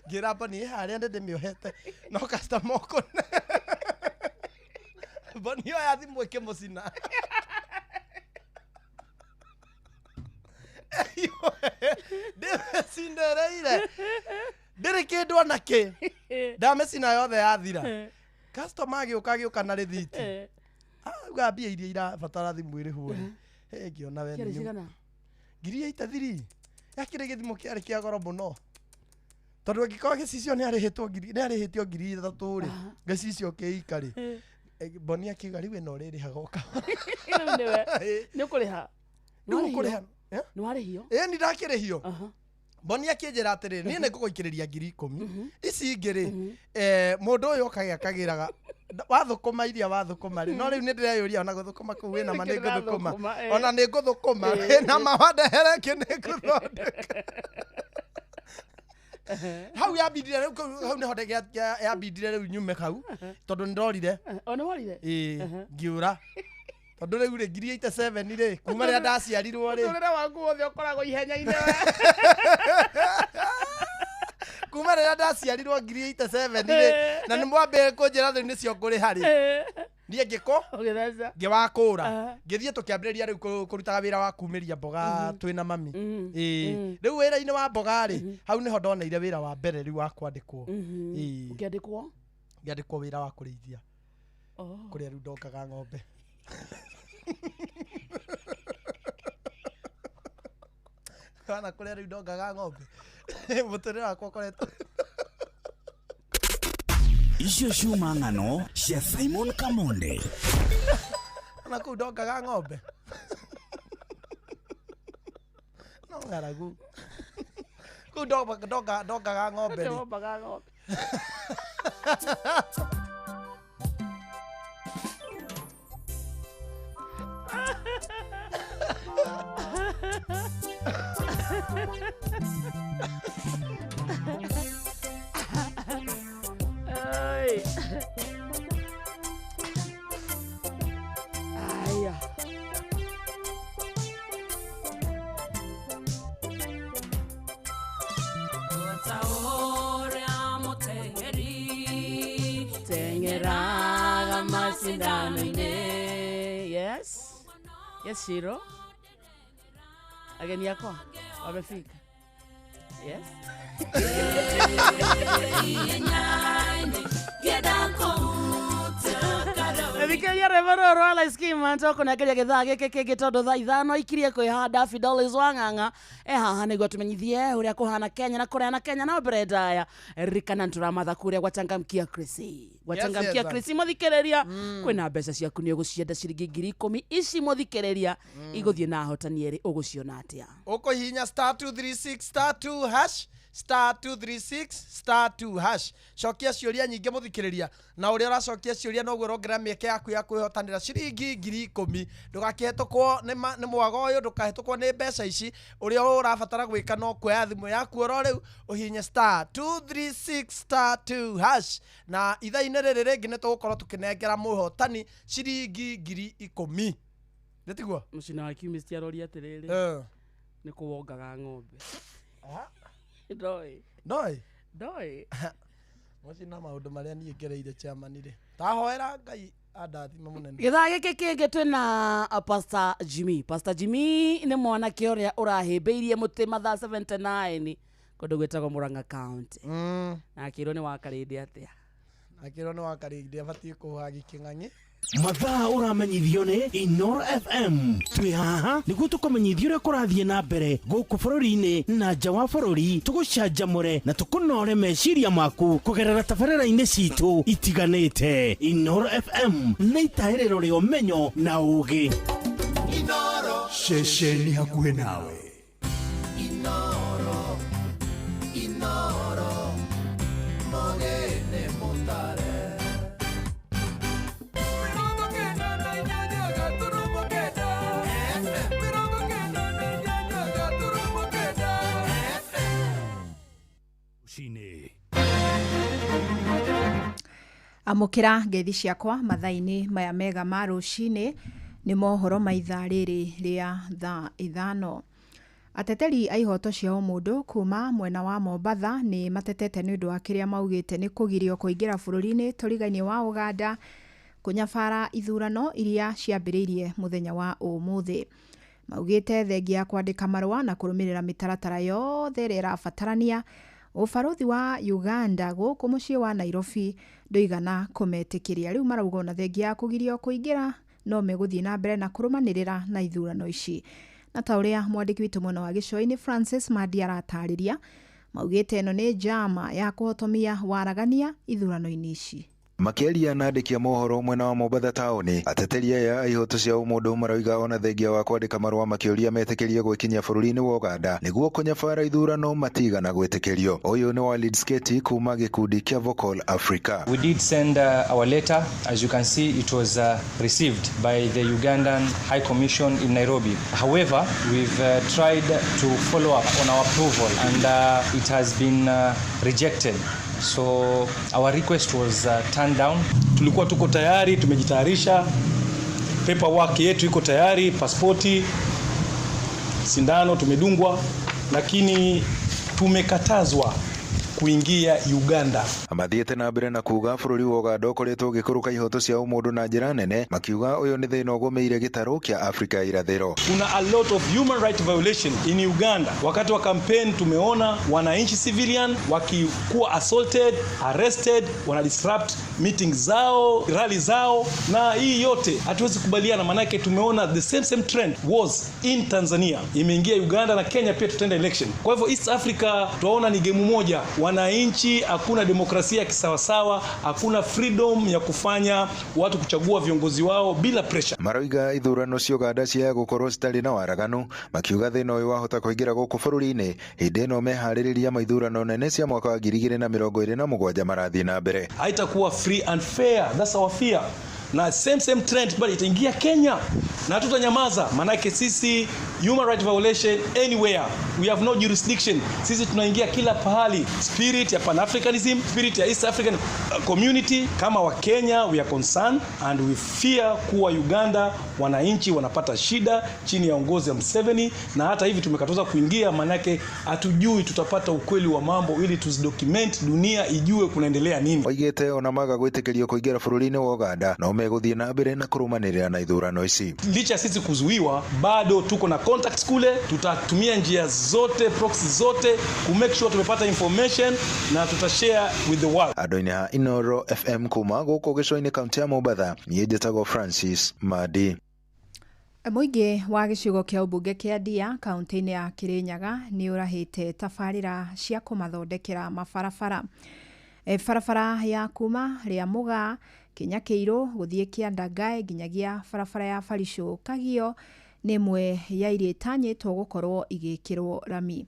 ngĩra Boni ĩ harĩa nĩ ndĩmĩohete no customer ũkũne. Boni oya thimũ ĩkĩmũcina. Ndĩmĩcinĩrĩire ndĩrĩ kĩndũ ona kĩ, ndamĩcina yothe yathira. Customer agĩũka na rĩthiti, auga mbia iria irabatara thimũ ĩrĩhwo rĩ, ngĩona we Ciarĩ cigana? 83,000. Yakĩrĩ gĩthimo kĩarĩ kĩa goro mũno, tondũ angĩkorwo gĩcicio nĩ arĩhĩtwo ngiri, nĩ arĩhĩtio 3,000 rĩ, gĩcicio kĩika rĩ, Boni akiuga rĩu ĩno ũrĩrĩhaga o kahora. Rĩu nĩwe nĩ ũkũrĩha. Rĩu ũkũrĩha. Nĩ warĩhio? Ĩ ni ndakĩrĩhio. Boni akĩnjĩra atĩrĩrĩ, niĩ nĩ ngũgũikĩrĩria 10,000 ici ingĩ rĩ, mũndũ ũyũ okage akagĩraga wathũkũma iria wathũkũma rĩ, no rĩu nĩ ndĩreyũria ona gũthũkũma kũu wĩna ma nĩ ngũthũkũma, ona nĩ ngũthũkũma wĩna ma wandehere kĩ nĩ ngũthondeka. Hau yambindire rĩu, hau nĩho yambindire rĩu nyume hau, tondũ nĩ ndorire. O nĩ worire? Ĩĩ, ngĩũra. Tondũ rĩu rĩ, 87,000 rĩ, kuma rĩrĩa ndaciarirwo rĩ. Mũtũrĩre waku wothe ũkoragwo ihenya-inĩ we. Kuma rĩrĩa ndaciarirwo 87,000 rĩ, na nĩ mwambĩrĩria kũnjĩra rĩu nĩcio ngũrĩha rĩ. Niĩ ngĩkũ? Ũgĩtheca. Ngĩwakũra. Ngĩthiĩ tũkĩambĩrĩria rĩu kũrutaga wĩra wa kumĩria mboga twĩna mami. Ĩĩ. Rĩu wĩra-inĩ wa mboga rĩ, hau nĩho ndoneire wĩra wa mbere rĩu wa kwandĩkwo. Ĩĩ. Ũkĩandĩkwo? Ngĩandĩkwo wĩra wa kũrĩithia. Kũrĩa rĩu ndongaga ng'ombe. Kana kũrĩa rĩu ndongaga ng'ombe. Mũtũrĩre wakwa ũkoretwo. Icio ciuma ng'ano cia Simon Kamonde. Ona kũu ndongaga ng'ombe. No ng'aragu. Kũu ndongaga ng'ombe rĩ. Ndongaga ng'ombe. Ai. Aya. Tengeraga macindano-inĩ. Yes. Yes, Shiro. Ageni akwa wamefika. Yes. Thikĩrĩria rwĩmbo rũrũ rwa Lice Kim tũkũnengeria gĩthaa gĩkĩ kĩngĩ tondũ thaa 5 ikirie kwĩhanda Fidelis Wang'ang'a e haha nĩguo tũmenyithie ũrĩa kũhana Kenya na kũrĩa na Kenya na mbere ndaya. Ririkana nĩtũramatha kũrĩa gwachangamkia Chrissy. Gwachangamkia Chrissy mũthikĩrĩria, kwĩna mbeca ciaku nĩ ũgũcienda ciringi 10,000 ici mũthikĩrĩria igũthiĩ na ahotani erĩ ũgũciona atĩa? Ũkũhihinya *236 *2 hash *236 *2 hash. Cokia ciũria nyingĩ mũthikĩrĩria, na ũrĩa ũracokia ciũria noguo ũrongerera mĩeke yaku ya kwĩhotanĩra ciringi 10,000. Ndũgakĩhetũkwo nĩ mwago ũyũ, ndũkahetũkwo nĩ mbeca ici. Ũrĩa ũrabatara gwĩka no kuoya thimũ yaku oro rĩu ũhihinye *236 *2 hash, na ithaa-inĩ rĩrĩ rĩngĩ nĩ tũgũkorwo tũkĩnengera mũhotani ciringi 10,000. Nĩ tiguo? Mũcina wa chemist aroria atĩrĩrĩ, nĩ kũwongaga ng'ombe. Ndoĩ. Ndoĩ? Ndoĩ. Mũcina maũndũ marĩa niĩ ngereire chairman rĩ. Tahoera Ngai andathime mũnene. Gĩthaa gĩkĩ kĩngĩ twĩna Pastor Jimmy. Pastor Jimmy nĩ mwanake ũrĩa ũrahĩmbĩirie mũtĩ mathaa 79 kũndũ gwĩtagwo Murang'a County. Na akĩrwo nĩ wa Karĩndĩ atĩa? Akĩrwo nĩ wakarĩndĩ abatiĩ kũhagi kĩng'ang'i. Mathaa ũramenyithio nĩ Inoro FM. Twĩ haha nĩguo tũkũmenyithia ũrĩa kũrathiĩ na mbere gũkũ bũrũri-inĩ na nja wa bũrũri, tũgũcanjamũre na tũkũnore meciria maku kũgerera tabarĩra-inĩ citũ itiganĩte. Inoro FM nĩ itahĩrĩro rĩa ũmenyo na ũgĩ. Inoro. Ceceni hakuhĩ nawe. Inoro. Inoro. Mogene mutare. Amũkĩra ngeithi ciakwa mathaa-inĩ maya mega ma rũcinĩ nĩ mohoro ma ithaa rĩrĩ rĩa thaa 5. Ateteri a ihoto cia ũmũndũ kuma mwena wa Mombatha nĩ matetete nĩ ũndũ wa kĩrĩa maugĩte nĩ kũgirio kũingĩra bũrũri-inĩ tũrigainie wa Ũganda kũnyabara ithurano iria ciambĩrĩirie mũthenya wa ũmũthĩ. Maugĩte thengia ya kwandĩka marũa na kũrũmĩrĩra mĩtaratara yothe ĩrĩa ĩrabatarania ũbarũthi wa Uganda gũkũ mũciĩ wa Nairobi ndũigana kũmetĩkĩria. Rĩu marauga ona thengia ya kũgirio kũingĩra no megũthiĩ na mbere na kũrũmanĩrĩra na ithurano ici. Na ta ũrĩa mwandĩki witũ mwena wa gĩcũa-inĩ Francis Mandi aratarĩria, maugĩte ĩno nĩ njama ya kũhotomia waragania ithurano-inĩ ici. Makĩaria na andĩki a mohoro mwena wa Mombatha taũni, ateteri aya a ihoto cia ũmũndũ marauga ona thengia wa kwandĩka marũa makĩũria metĩkĩrie gwĩkinyia bũrũri-inĩ wa Ũganda nĩguo kũnyabara ithurano matigana gwĩtĩkĩrio. Ũyũ nĩ Walid Sketi kuma gĩkundi kĩa Vocal Africa. We did send our letter. As you can see, it was received by the Ugandan High Commission in Nairobi. However, we've tried to follow up on our approval and it has been rejected. So our request was turned down. Tulikuwa tuko tayari, tumejitayarisha, paperwork yetu iko tayari, pasipoti, sindano tumedungwa, lakini tumekatazwa kuingia Uganda. Mathiĩte na mbere na kuga bũrũri wa Uganda ũkoretwo ũgĩkũrũka ihoto cia ũmũndũ na njĩra nene, makiuga ũyũ nĩ thĩna ũgũmĩire gĩtarũ kĩa Afrika ya irathĩro. Kuna a lot of human right violation in Uganda. Wakati wa campaign tumeona wananchi civilian wakikuwa assaulted, arrested, wana disrupt meeting zao, rally zao, na hii yote hatuwezi kubaliana, manake tumeona the same trend was in Tanzania, imeingia Uganda na Kenya pia tutaenda election. Kwa hivyo East Africa tunaona ni game moja. Wananchi, hakuna demokrasia kisawasawa, hakuna freedom ya kufanya watu kuchagua viongozi wao bila pressure. Maroiga ithurano cia Uganda cia gukorwo citarĩ na waraganu, makiuga thĩna ũyũ wahota kũingĩra gũkũ bũrũri-inĩ hĩndĩ ĩno meharĩrĩria ma ithurano nene cia mwaka wa 2027 marathiĩ na mbere. Haitakuwa free and fair, that's our fear. Na same trend bali itaingia Kenya na hatutanyamaza, manake sisi human right violation anywhere we have no jurisdiction. Sisi tunaingia kila pahali. Spirit ya Pan-Africanism, spirit ya East African community, kama wa Kenya we are concerned and we fear kuwa Uganda wananchi wanapata shida chini ya uongozi wa Museveni, na hata hivi tumekataza kuingia, manake hatujui tutapata ukweli wa mambo ili tuzidocument, dunia ijue kunaendelea nini. Oigĩte ona maga gwĩtĩkĩrio kũingĩra bũrũri-inĩ wa Uganda no megũthiĩ na mbere na kũrũmanĩrĩra na ithurano ici. Licha sisi kuzuiwa, bado tuko na contacts kule, tutatumia njia zote, proxy zote ku make sure tumepata information na tutashare with the world. Andũ-inĩ ha Inoro FM kuma gũkũ gĩcũa-inĩ kaunti ya Mombatha, niĩ njĩtagwo Francis Madi. Mũingĩ wa gĩcigo kĩa ũmbunge kĩa Ndia kaunti-inĩ ya Kĩrĩnyaga nĩ ũrahĩte tabarĩra cia kũmathondekera mabarabara. Barabara ya kuma rĩa Mũgaa Kenya Kĩirũ gũthiĩ Kĩanda Ngaĩ nginyagia barabara ya Barisũ Kagio nĩ ĩmwe ya iria itanyĩtwo gũkorwo igĩkĩrwo rami.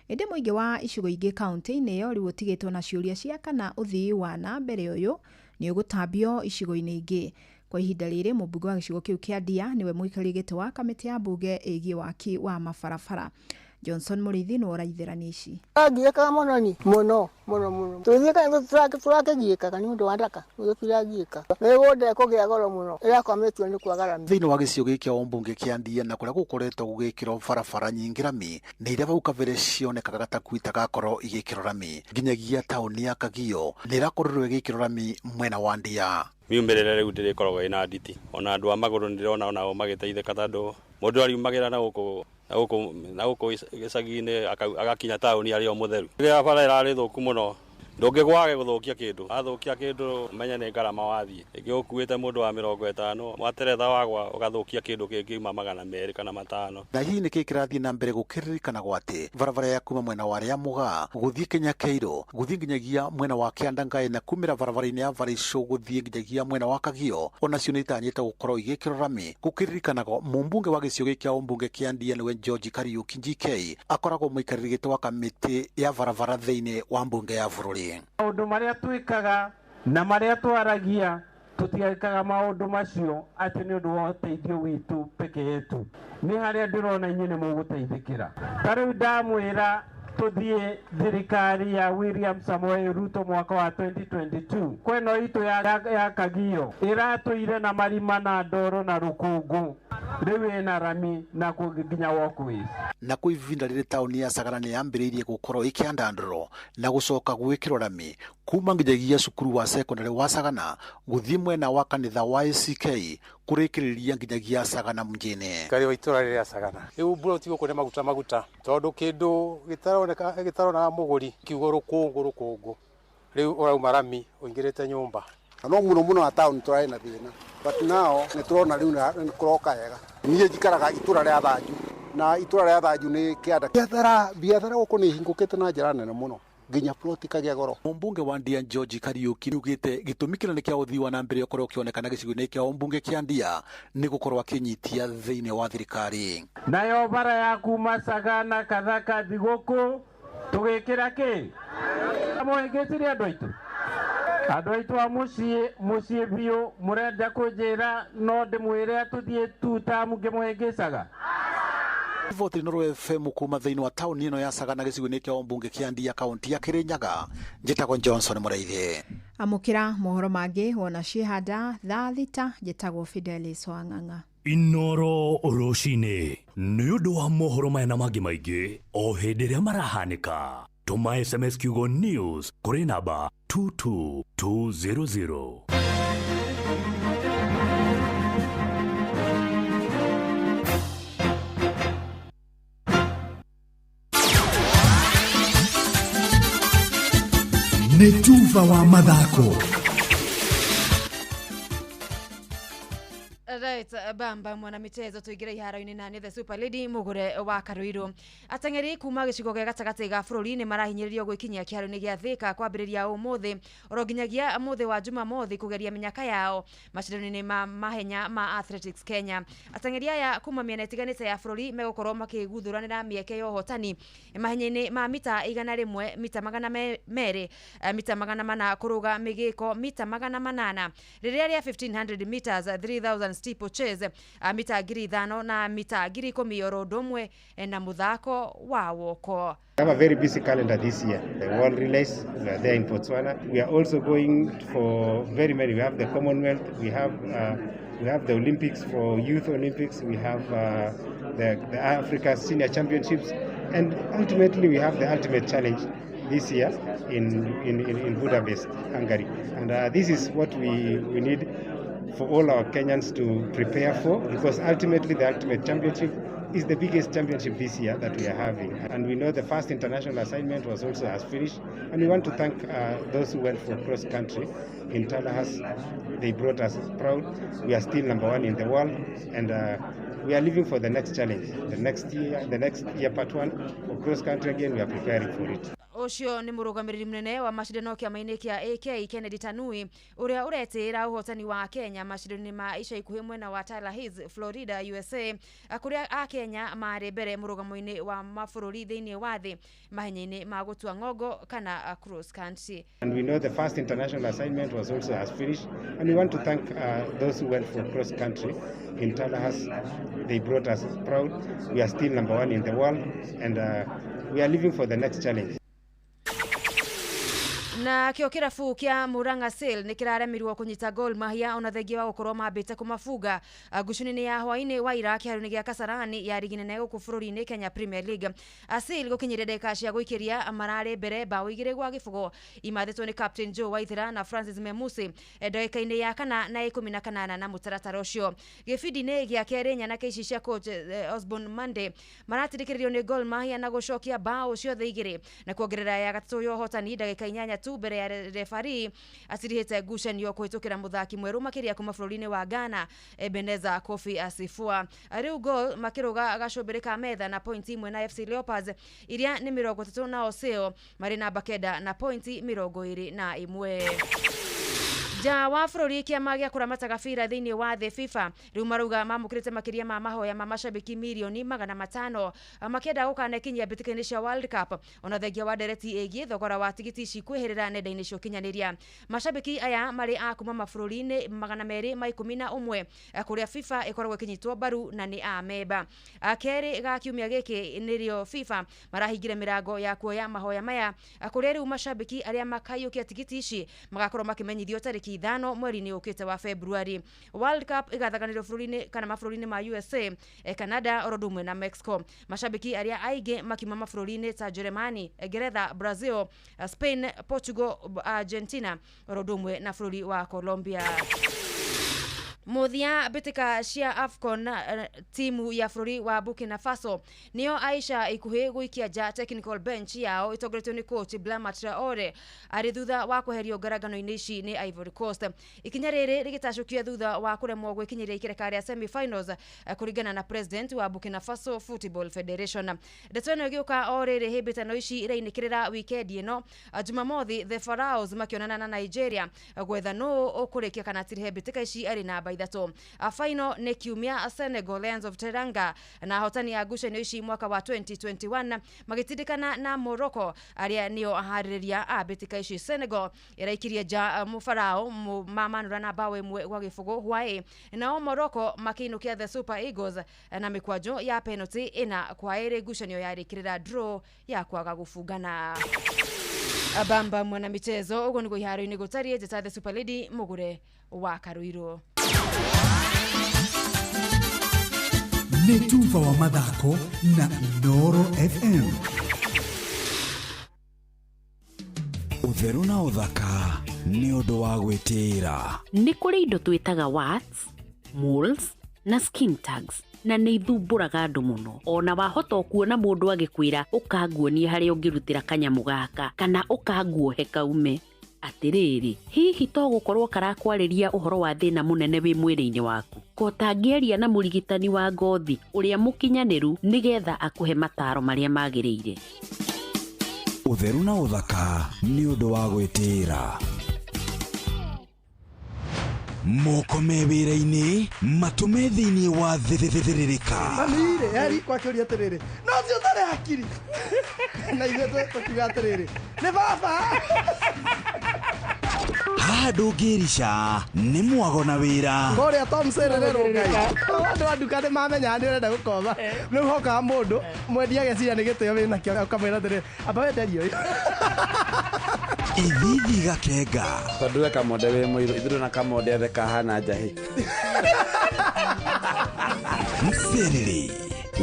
Ĩndĩ mũingĩ wa icigo ingĩ kaunti-inĩ ĩyo rĩu ũtigĩtwo na ciũria cia kana ũthii wa na mbere ũyũ nĩ ũgũtambio icigo-inĩ ingĩ. Kwa ihinda rĩrĩ mũmbunge wa gĩcigo kĩu kĩa Ndia nĩwe mũikarĩri gĩtĩ wa kamĩtĩ ya mbunge ĩgiĩ waki wa mabarabara. Johnson Mũrĩithi nĩwe ũraithĩrania ici. Tũragiĩkaga mũno ni mũno mũno mũno tũgĩthiĩ tũrakĩgiĩkaga nĩ ũndũ wa ndaka tũragiĩka mĩgũnda ĩkũgĩa goro mũno ĩrakwamĩtio nĩ kwaga rami. Thĩinĩ wa gĩcigo gĩkĩ kĩa ũmbunge kĩa Ndia na kũrĩa gũkoretwo gũgĩkĩrwo barabara nyingĩ rami nĩ iria hau kabere cionekaga ta itagakorwo igĩkĩrwo rami nginyagia taũni ya Kagio nĩ ĩrakorirwo ĩgĩkĩrwo rami mwena wa Ndia. Miumĩrĩre rĩu ndĩrĩkoragwo ĩna nditi ona andũ a magũrũ nĩndĩrona onao magĩteithĩka tondũ mũndũ ariumagĩra na gũkũ na gũkũ gĩcagi-inĩ agakinya taũni arĩ o mũtheru. Rĩrĩa bara ĩrarĩ thũku mũno Ndũngĩgwage gũthũkia kĩndũ, athũkia kĩndũ menye nĩ ngarama wathiĩ. Ĩngĩ ũkuĩte mũndũ wa 50, wateretha wagwa ũgathũkia kĩndũ kĩngiuma 200 kana 500. Na hihi nĩkĩ kĩrathiĩ na mbere gũkĩririkanagwo atĩ barabara ya kuma mwena wa Rĩamũga gũthiĩ Kenya Keiro gũthiĩ nginyagia mwena wa Kĩandangai na kumĩra barabara-inĩ ya Barisho gũthiĩ nginyagia mwena wa Kagio onacio nĩ itanyĩte gũkorwo igĩkĩrwo rami. Gũkĩririkanagwo mũmbunge wa gĩcigo gĩkĩ kĩa ũmbunge kĩa Ndia nĩwe George Kariuki GK akoragwo mũikarĩri gĩtĩ wa kamĩtĩ ya barabara thĩinĩ wa mbunge ya bũrũri. Maũndũ marĩa twĩkaga na marĩa twaragia tũtiekaga maũndũ macio atĩ nĩ ũndũ wa ũteithio witũ peke yetu. Nĩ harĩa ndĩrona inyuĩ nĩ mũgũteithĩkĩra. Ta rĩu ndamwĩra tũthiĩ thirikari ya William Samoei Ruto mwaka wa 2022 kweno itũ ya Kagio ĩratũire na marima na ndoro na rũkũngũ, rĩu ĩna rami na nginya walkways. Na kwa ivinda rĩrĩ taũni ya Sagana nĩ yambĩrĩirie gũkorwo ĩkĩandandũrwo na gũcoka gwĩkĩrwo rami kuma nginyagia cukuru wa secondary wa Sagana gũthiĩ mwena wa kanitha wa ACK kũrĩkĩrĩria nginyagia Sagana mjini. Kari wa itũra rĩrĩa Sagana rĩu mbura ũtigũkũ nĩ maguta maguta tondũ kĩndũ gĩtaroneka gĩtaronaga mũgũri kiugo rũkũngũ rũkũngũ rĩu ũrauma rami ũingĩrĩte nyũmba. No mũno mũno wa taũni tũrarĩ na thĩna, but now nĩ tũrona rĩu nĩ kũroka wega. Niĩ njikaraga itũra rĩa Thanju na itũra rĩa Thanju nĩ kĩanda. Biathara gũkũ nĩ ihingũkĩte na njĩra nene mũno nginya ploti kagĩa goro. Mũmbunge wa Ndia George Kariuki nĩugĩte gĩtũmi kĩnene kĩa ũthii wa na mbere ũkorwo ũkĩonekana gĩcigo-inĩ kĩa ũmbunge kĩa Ndia nĩ gũkorwo akĩnyitia thĩinĩ wa thirikari. Nayo bara ya kuma Sagana Kathaka Thigũkũ tũgĩkĩra kĩ? Mũhĩngĩcirie andũ aitũ. Andũ aitũ a mũciĩ biũ mũrenda kũnjĩra no ndĩmwĩre tũthiĩ tu tamu ngĩmũhĩngĩcaga. Riboti Inooro FM kuma thĩinĩ wa taũni ĩno ya Sagana gĩcigo-inĩ kĩa ũmbunge kĩa Ndia kaunti ya Kirinyaga. Njĩtagwo Johnson Mũraithi. Amũkĩra mohoro mangĩ wona ciĩhanda thaa 6. Njĩtagwo Fidelis Wang'ang'a. Inooro rũcinĩ nĩ ũndũ wa mohoro maya na mangĩ maingĩ o hĩndĩ ĩrĩa marahanĩka. Tũma SMS kiugo news kũrĩ namba 22200. Nĩ tuba wa mathako. Right, bamba mwana michezo tuingire iharo-inĩ na nĩ the super lady mugure wa Karuiru. Ateng'eri kuma gĩcigo gĩa gatagatĩ ga bũrũri nĩ marahinyĩrĩrio gwĩkinyia kĩharo-inĩ gĩa Thika kwambĩrĩria ũmũthĩ oro nginyagia mũthĩ wa Jumamothi kũgeria mĩnyaka yao macindano-inĩ ma mahenya ma Athletics Kenya. Ateng'eri aya kuma mĩena ĩtiganĩte ya bũrũri megũkorwo makĩguthuranĩra mĩeke ya ũhotani mahenya-inĩ ma mita 100, mita 200, mita 400 kũrũga mĩgĩko, mita 800, rĩrĩa rĩa 1500 meters, 3000 steeplechase, mita 5000 na mita 10000 oro ũndũ ũmwe na mũthako wa woko. We have a very busy calendar this year. The World Relays, we are there in Botswana. We are also going for very many. We have the Commonwealth, we have the Olympics for Youth Olympics, we have the Africa Senior Championships, and ultimately we have the Ultimate Challenge this year in Budapest, Hungary. And this is what we need for all our Kenyans to prepare for, because ultimately the Ultimate Championship is the biggest championship this year that we are having. And we know the first international assignment was also has finished. And we want to thank those who went for cross country in Tallahassee. They brought us proud. We are still number 1 in the world, and we are living for the next challenge. The next year part 1 for cross country again, we are preparing for it. Ũcio nĩ mũrũgamĩrĩri mũnene wa macindano kĩama-inĩ kĩa AK Kennedy Tanui ũrĩa ũretĩĩra ũhotani wa Kenya macindano-inĩ ma ica ikuhĩ mwena wa Tallahassee, Florida, USA, kũrĩa a Kenya marĩ mbere mũrũgamo-inĩ wa mabũrũri thĩinĩ wa thĩ mahenya-inĩ ma gũtua ng'ongo kana cross country. And we know the first international assignment was also has finished, and we want to thank those who went for cross country in Tallahassee. They brought us proud. We are still number 1 in the world, and we are living for the next challenge. Na kĩo kĩrabu kĩa Murang'a Seal nĩ kĩraremirwo kũnyita Gor Mahia ona thengia wa gũkorwo mambĩte kũmafunga ngucanio-inĩ ya hwaĩ-inĩ wa ira kĩharo-inĩ gĩa Kasarani ya rigi nene gũkũ bũrũri-inĩ Kenya Premier League. Seal gũkinyĩria ndagĩka cia gũikĩria mararĩ mbere bao 2-0 imathĩtwo nĩ Captain Joe Waithera na Francis Memusi ndagĩka-inĩ ya 4 na 18 na mũtaratara ũcio. Gĩbindi-inĩ gĩa kerĩ nyanake ici cia coach Osborne Monday maratindĩkĩrĩrio nĩ Gor Mahia na gũcokia bao ciothe 2 na kuongerera ya gatatũ ya ũhotani ndagĩka 8 tu tu mbere ya refari acirihĩte ngucanio kũhĩtũkĩra mũthaki mwerũ makĩria kuma bũrũri-inĩ wa Ghana Ebeneza Kofi Asifua. Rĩu Gor makĩrũga gacũmbĩrĩ ka metha na pointi 1 na FC Leopards iria nĩ 30 na Oseo marĩ namba 9 na pointi 21. Nja wa bũrũri kĩama gĩa kũramata gabira thĩinĩ wa thĩ FIFA rĩu marauga mamũkĩrĩte makĩria ma mahoya ma macabiki mirioni 500 makĩenda gũkanekinyia mbĩtĩka-inĩ cia World Cup ona thengia wa ndereti ĩgiĩ thogora wa tigiti ici kwĩhĩrĩra nenda-inĩ cia ũkinyanĩria. Macabiki aya marĩ a kuma mabũrũri-inĩ 211 kũrĩa FIFA ĩkoragwo ĩkĩnyitwo mbaru na nĩ a memba. Kerĩ ga kiumia gĩkĩ nĩrĩo FIFA marahingire mĩrango ya kuoya mahoya maya kũrĩa rĩu macabiki arĩa makaiyũkia tigiti ici magakorwo makĩmenyithio tarĩki 5 mweri-inĩ ũkĩte wa February. World Cup ĩgathakanĩrio bũrũri-inĩ kana mabũrũri-inĩ ma USA, Canada oro ũndũ ũmwe na Mexico. Macabiki arĩa aingĩ makiuma mabũrũri-inĩ ta Germany, Ngeretha, Brazil, Spain, Portugal, Argentina oro ũndũ ũmwe na bũrũri wa Colombia. Mũthia mbĩtĩka cia AFCON timu ya bũrũri wa Burkina Faso nĩo Aisha ikuhĩ gũikia nja technical bench yao ĩtongoretio nĩ coach Blama Traore arĩ thutha wa kweherio ngarangano-inĩ ici nĩ Ivory Coast. Ikinya rĩrĩ rĩgĩtacũkio thutha wa kũremwo gwĩkinyĩria ikereka rĩa semi-finals kũringana na president wa Burkina Faso Football Federation. Ndeto ĩno ĩgĩũka o rĩrĩ hĩmbĩtano ici irainĩkĩrĩra wikendi ĩno Jumamothi the Pharaohs makĩonana na Nigeria gwetha nũ ũkũrĩkia kana tirihe mbĩtĩka ici arĩ namba 3. Final nĩ kiumia Senegal Lions of Teranga na ahotani a ngucanio ici mwaka wa 2021 magĩtindĩkana na Morocco arĩa nĩo aharĩrĩria a mbĩtĩka ici. Senegal ĩraikirie nja Mũfarao mamanũra na bao 1-0 hwaĩ, nao Morocco makĩinũkia the Super Eagles na mĩkwanjo ya penalty 4-2 ngucanio yarĩkĩrĩra draw ya kwaga gũbungana. Bamba mwana michezo ũguo nĩguo iharo-inĩ gũtariĩ. Njĩta the Super Lady mũgũre wa Karuirũ. Nĩ tuba wa mathako na Inooro FM. Ũtheru na ũthaka nĩ ũndũ wa gwĩtĩĩra. Nĩ kũrĩ indo twĩtaga warts, moles na skin tags na nĩ ithumbũraga andũ mũno. Ona wahota kuona mũndũ agĩkwĩra ũkanguonie harĩa ũngĩrutĩra kanyamũ gaka kana ũkanguohe kaume. Atĩrĩrĩ, hihi to gũkorwo karakwarĩria ũhoro wa thĩna mũnene wĩ mwĩrĩ-inĩ waku? Ko tangĩaria na mũrigitani wa ngothi ũrĩa mũkinyanĩru nĩgetha akũhe mataro marĩa magĩrĩire. Ũtheru na ũthaka nĩ ũndũ wa gwĩtĩĩra. Moko me wĩra-inĩ matũme thĩinĩ wa thĩthĩrĩrĩka. Mami-rĩ, eri kwakĩũria atĩrĩrĩ, no ũcio ũtarĩ hakiri. Na ithuĩ tũkiuga atĩrĩrĩ, nĩ baba. Haha ndũngĩrica nĩ mwago na wĩra. Kũrĩa Tom Serere Ngai. Andũ a nduka nĩ mamenyaga nĩ ũrenda gũkoma. Rĩu hokaga mũndũ mwendia ageciria nĩ gĩtĩo wĩnakĩo ũkamwĩra atĩrĩrĩ, amba wenderie ũyũ. Ithithi gakenga. Tondũ we Kamonde wĩ mũirũ, ithuĩ na Kamonde othe kahana njahĩ. Mserere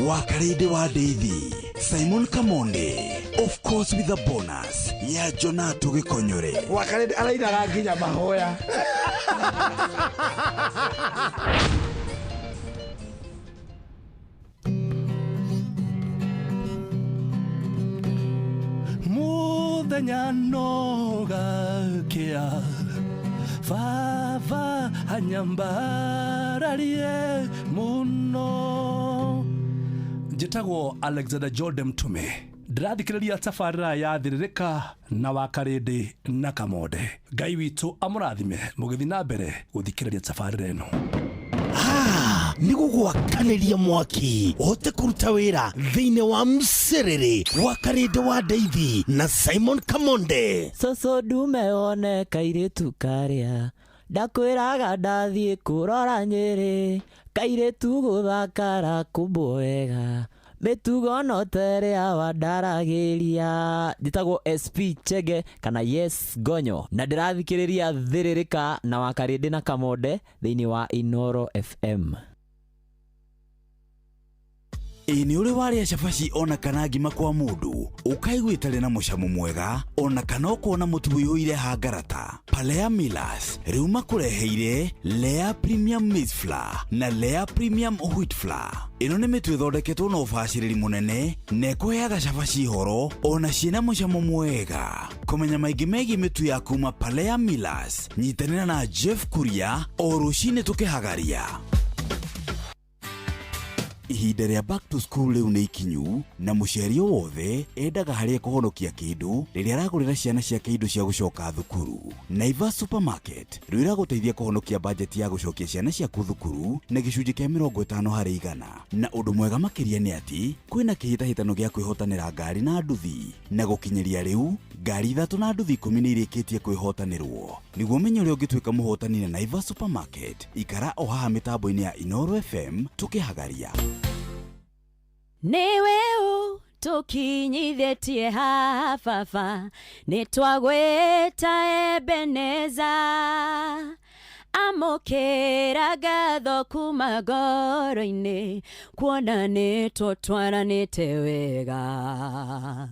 wa Karĩndĩ wa Ndeithi, Simon Kamonde, of course with a bonus ya Jonato Gĩkonyore. Wa Karĩndĩ arainaga nginya mahoya. Mũthenya no gakĩa baba anyambararie mũno. Njĩtagwo Alexander Jordan Mtume. Ndĩrathikĩrĩria tabarĩra ya Thĩrĩrĩka na wa Karĩndĩ na Kamonde. Ngai witũ amũrathime mũgĩthiĩ na mbere gũthikĩrĩria tabarĩra ĩno. Nĩ gũgwakanĩria mwaki ũhote kũruta wĩra thĩinĩ wa mserere wa Karĩndĩ wa Ndeithi na Simon Kamonde. Cũcũ ndume wone kairĩtu karĩa ndakwĩraga ndathiĩ kũrora Nyĩrĩ, kairĩtu gũthakara kũmbwo wega mĩtugo no ta ĩrĩa wandaragĩria. Njĩtagwo SP Chege kana Yes Gonyo na ndĩrathikĩrĩria Thĩrĩrĩka na wa Karĩndĩ na Kamonde thĩinĩ wa Inooro FM. Ĩ nĩ ũrĩ warĩa cabaci ona kana ngima kwa mũndũ ũkaigua ĩtarĩ na mũcamo mwega ona kana ũkona mũtu ũiyũire hangarata? Palea Millers rĩu makũreheire Lea Premium Maize Flour na Lea Premium Wheat Flour. Ĩno nĩ mĩtu ĩthondeketwo na ũbacĩrĩri mũnene na ĩkũheaga cabaci horo ona ciĩna mũcamo mwega. Kũmenya maingĩ megiĩ mĩtu ya kuma Palea Millers, nyitanĩra na Jeff Kuria o rũcinĩ tũkĩhagaria. Ihinda rĩa back to school rĩu nĩ ikinyu na mũciari o wothe endaga harĩa kũhonokia kĩndũ rĩrĩa aragũrĩra ciana ciake indo cia gũcoka thukuru. Naivas Supermarket rĩu ĩragũteithia kũhonokia bajeti ya gũcokia ciana ciaku thukuru na gĩcunjĩ kĩa 50%. Na ũndũ mwega makĩria nĩ atĩ kwĩna kĩhĩtahĩtano gĩa kwĩhotanĩra ngari na nduthi, na gũkinyĩria rĩu ngari 3 na nduthi 10 nĩ irĩkĩtie kwĩhotanĩrwo. Nĩguo ũmenye ũrĩa ũngĩtuĩka mũhotani na Naivas Supermarket, ikara o haha mĩtambo-inĩ ya Inooro FM tũkĩhagaria. Nĩwe ũtũkinyithĩtie haha baba, nĩtwagwĩta Ebeneza. Amũkĩra ngatho kuma ngoro-inĩ, kuona nĩtũtwaranĩte wega.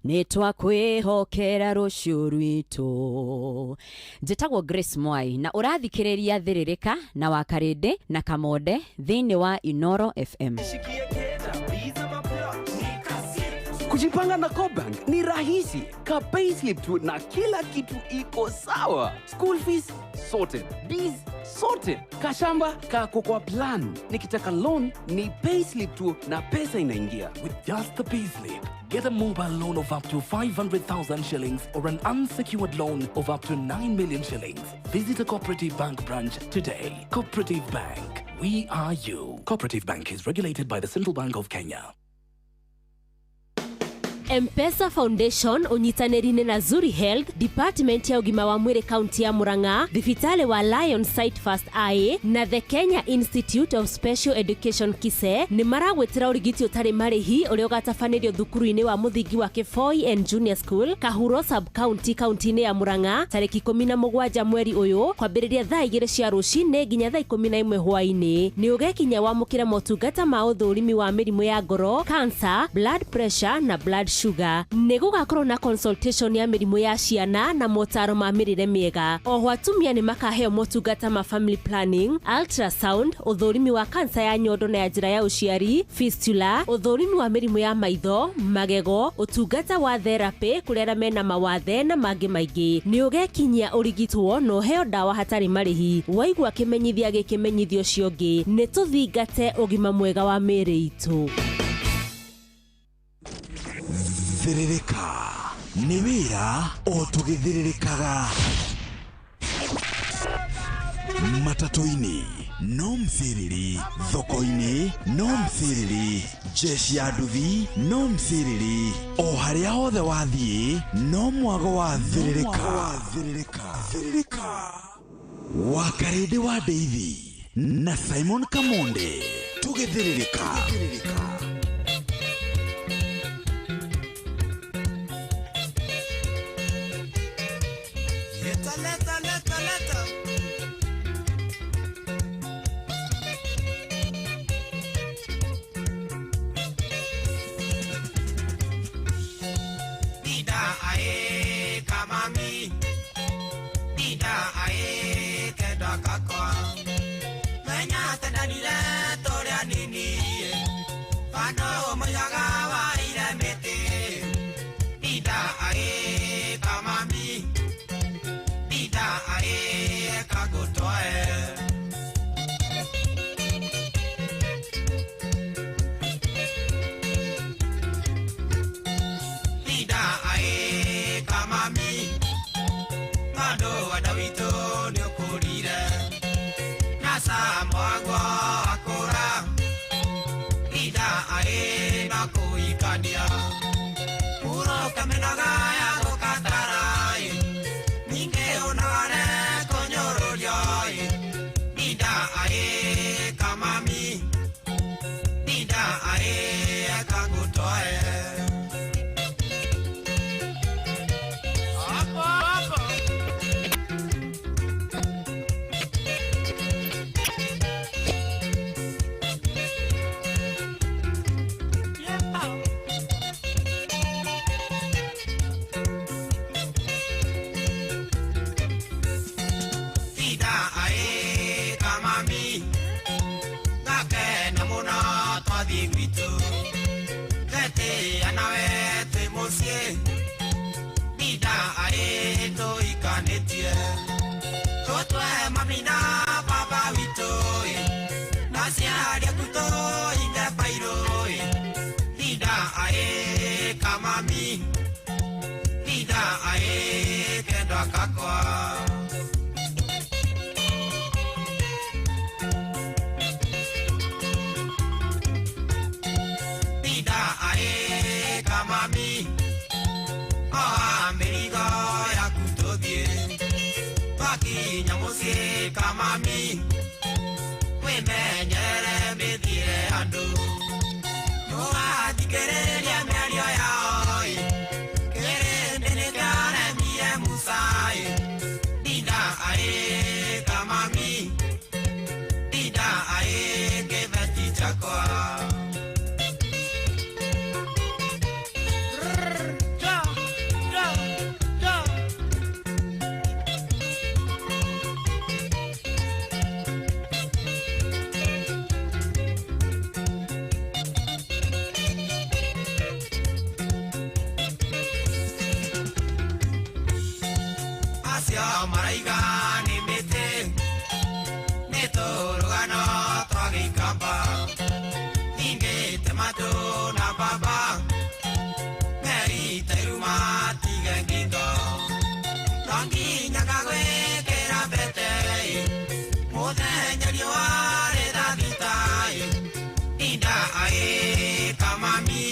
Nĩtwakwĩhokera rũciũ rwitũ. Njĩtagwo Grace Mwai na ũrathikĩrĩria Thĩrĩrĩka na Wakarĩndĩ na Kamonde thĩinĩ wa Inooro FM. Kujipanga na CoBank ni rahisi. Ka payslip tu na kila kitu iko sawa. School fees sorted, biz sorted, kashamba kako kwa plan. Nikitaka loan ni payslip tu na pesa inaingia. With just the payslip, get a mobile loan of up to 500,000 shillings or an unsecured loan of up to 9 million shillings. Visit a Cooperative Bank branch today. Cooperative Bank, we are you. Cooperative Bank is regulated by the Central Bank of Kenya. M-Pesa Foundation ũnyitanĩri-inĩ na Zuri Health, Department ya ũgima wa mwĩrĩ kaunti ya Murang'a, thibitarĩ wa Lion Sight First Eye na The Kenya Institute of Special Education KISE nĩ maragwĩtĩra ũrigiti ũtarĩ marĩhi ũrĩa ũgatabanĩrio thukuru-inĩ wa mũthingi wa Kĩboi and Junior School, Kahuro Sub County kaunti-inĩ ya Murang'a tarĩki 17 mweri ũyũ kwambĩrĩria thaa 2 cia rũcinĩ nginya thaa 11 hwaĩ-inĩ. Nĩ ũgekinya wamũkĩra motungata ma ũthũrimi wa mĩrimũ ya ngoro, cancer, blood pressure na blood sugar. Nĩ gũgakorwo na consultation ya mĩrimũ ya ciana na motaro ma mĩrĩre mĩega. Oho atumia nĩ makaheo motungata ma family planning, ultrasound, ũthũrimi wa kansa ya nyondo na ya njĩra ya ũciari, fistula, ũthũrimi wa mĩrimũ ya maitho, magego, ũtungata wa therapy kũrĩ arĩa mena mawathe na mangĩ maingĩ. Nĩ ũgekinyia ũrigitwo na ũheo ndawa hatarĩ marĩhi. Waigua kĩmenyithia gĩkĩmenyithio ũcio ũngĩ, nĩ tũthingate ũgima mwega wa mĩĩrĩ itũ. Thĩrĩrĩka nĩ wĩra o tũgĩthĩrĩrĩkaga. Matatũ-inĩ no mcĩrĩri, thoko-inĩ no mcĩrĩri, jeshi ya nduthi no mcĩrĩri, o harĩa hothe wathiĩ no mwago wa thĩrĩrĩka. Wakarĩndĩ wa Ndeithi na Simon Kamonde tũgĩthĩrĩrĩka. Leta, leta, leta. Dida ae kamami, dida ae kenda kakwa. Menya tendanire toria nini, pano moyaga wa iremete. Dida ae kamami. Ae kagotoe. Dida ae kamami, tondu wendo witũ nĩũkũrire, na mwagwa akũra. Dida ae na kũikania, hurũka mĩnoga ya gũkatara. Dida ae kamami, dida ae kagotoe. Apo apo. kamami Wĩmenyerere mĩthiĩre ya andũ Ndũgathikĩrĩrie mĩario yao ĩ. Kĩrĩndĩ nĩkĩaremire Musa ĩ. Ndinda aĩ kamami Ndinda aĩ kĩbeti chakwa. Acio maraiga nĩ mĩtĩ nĩ tũrũgano twa gĩikamba ningĩte matũ na baba merite iruma tige ngingo no nginya ngagwĩkĩra mbete ĩ, mũthenya riũa rĩthathita ĩ. Ndinda aĩ kamami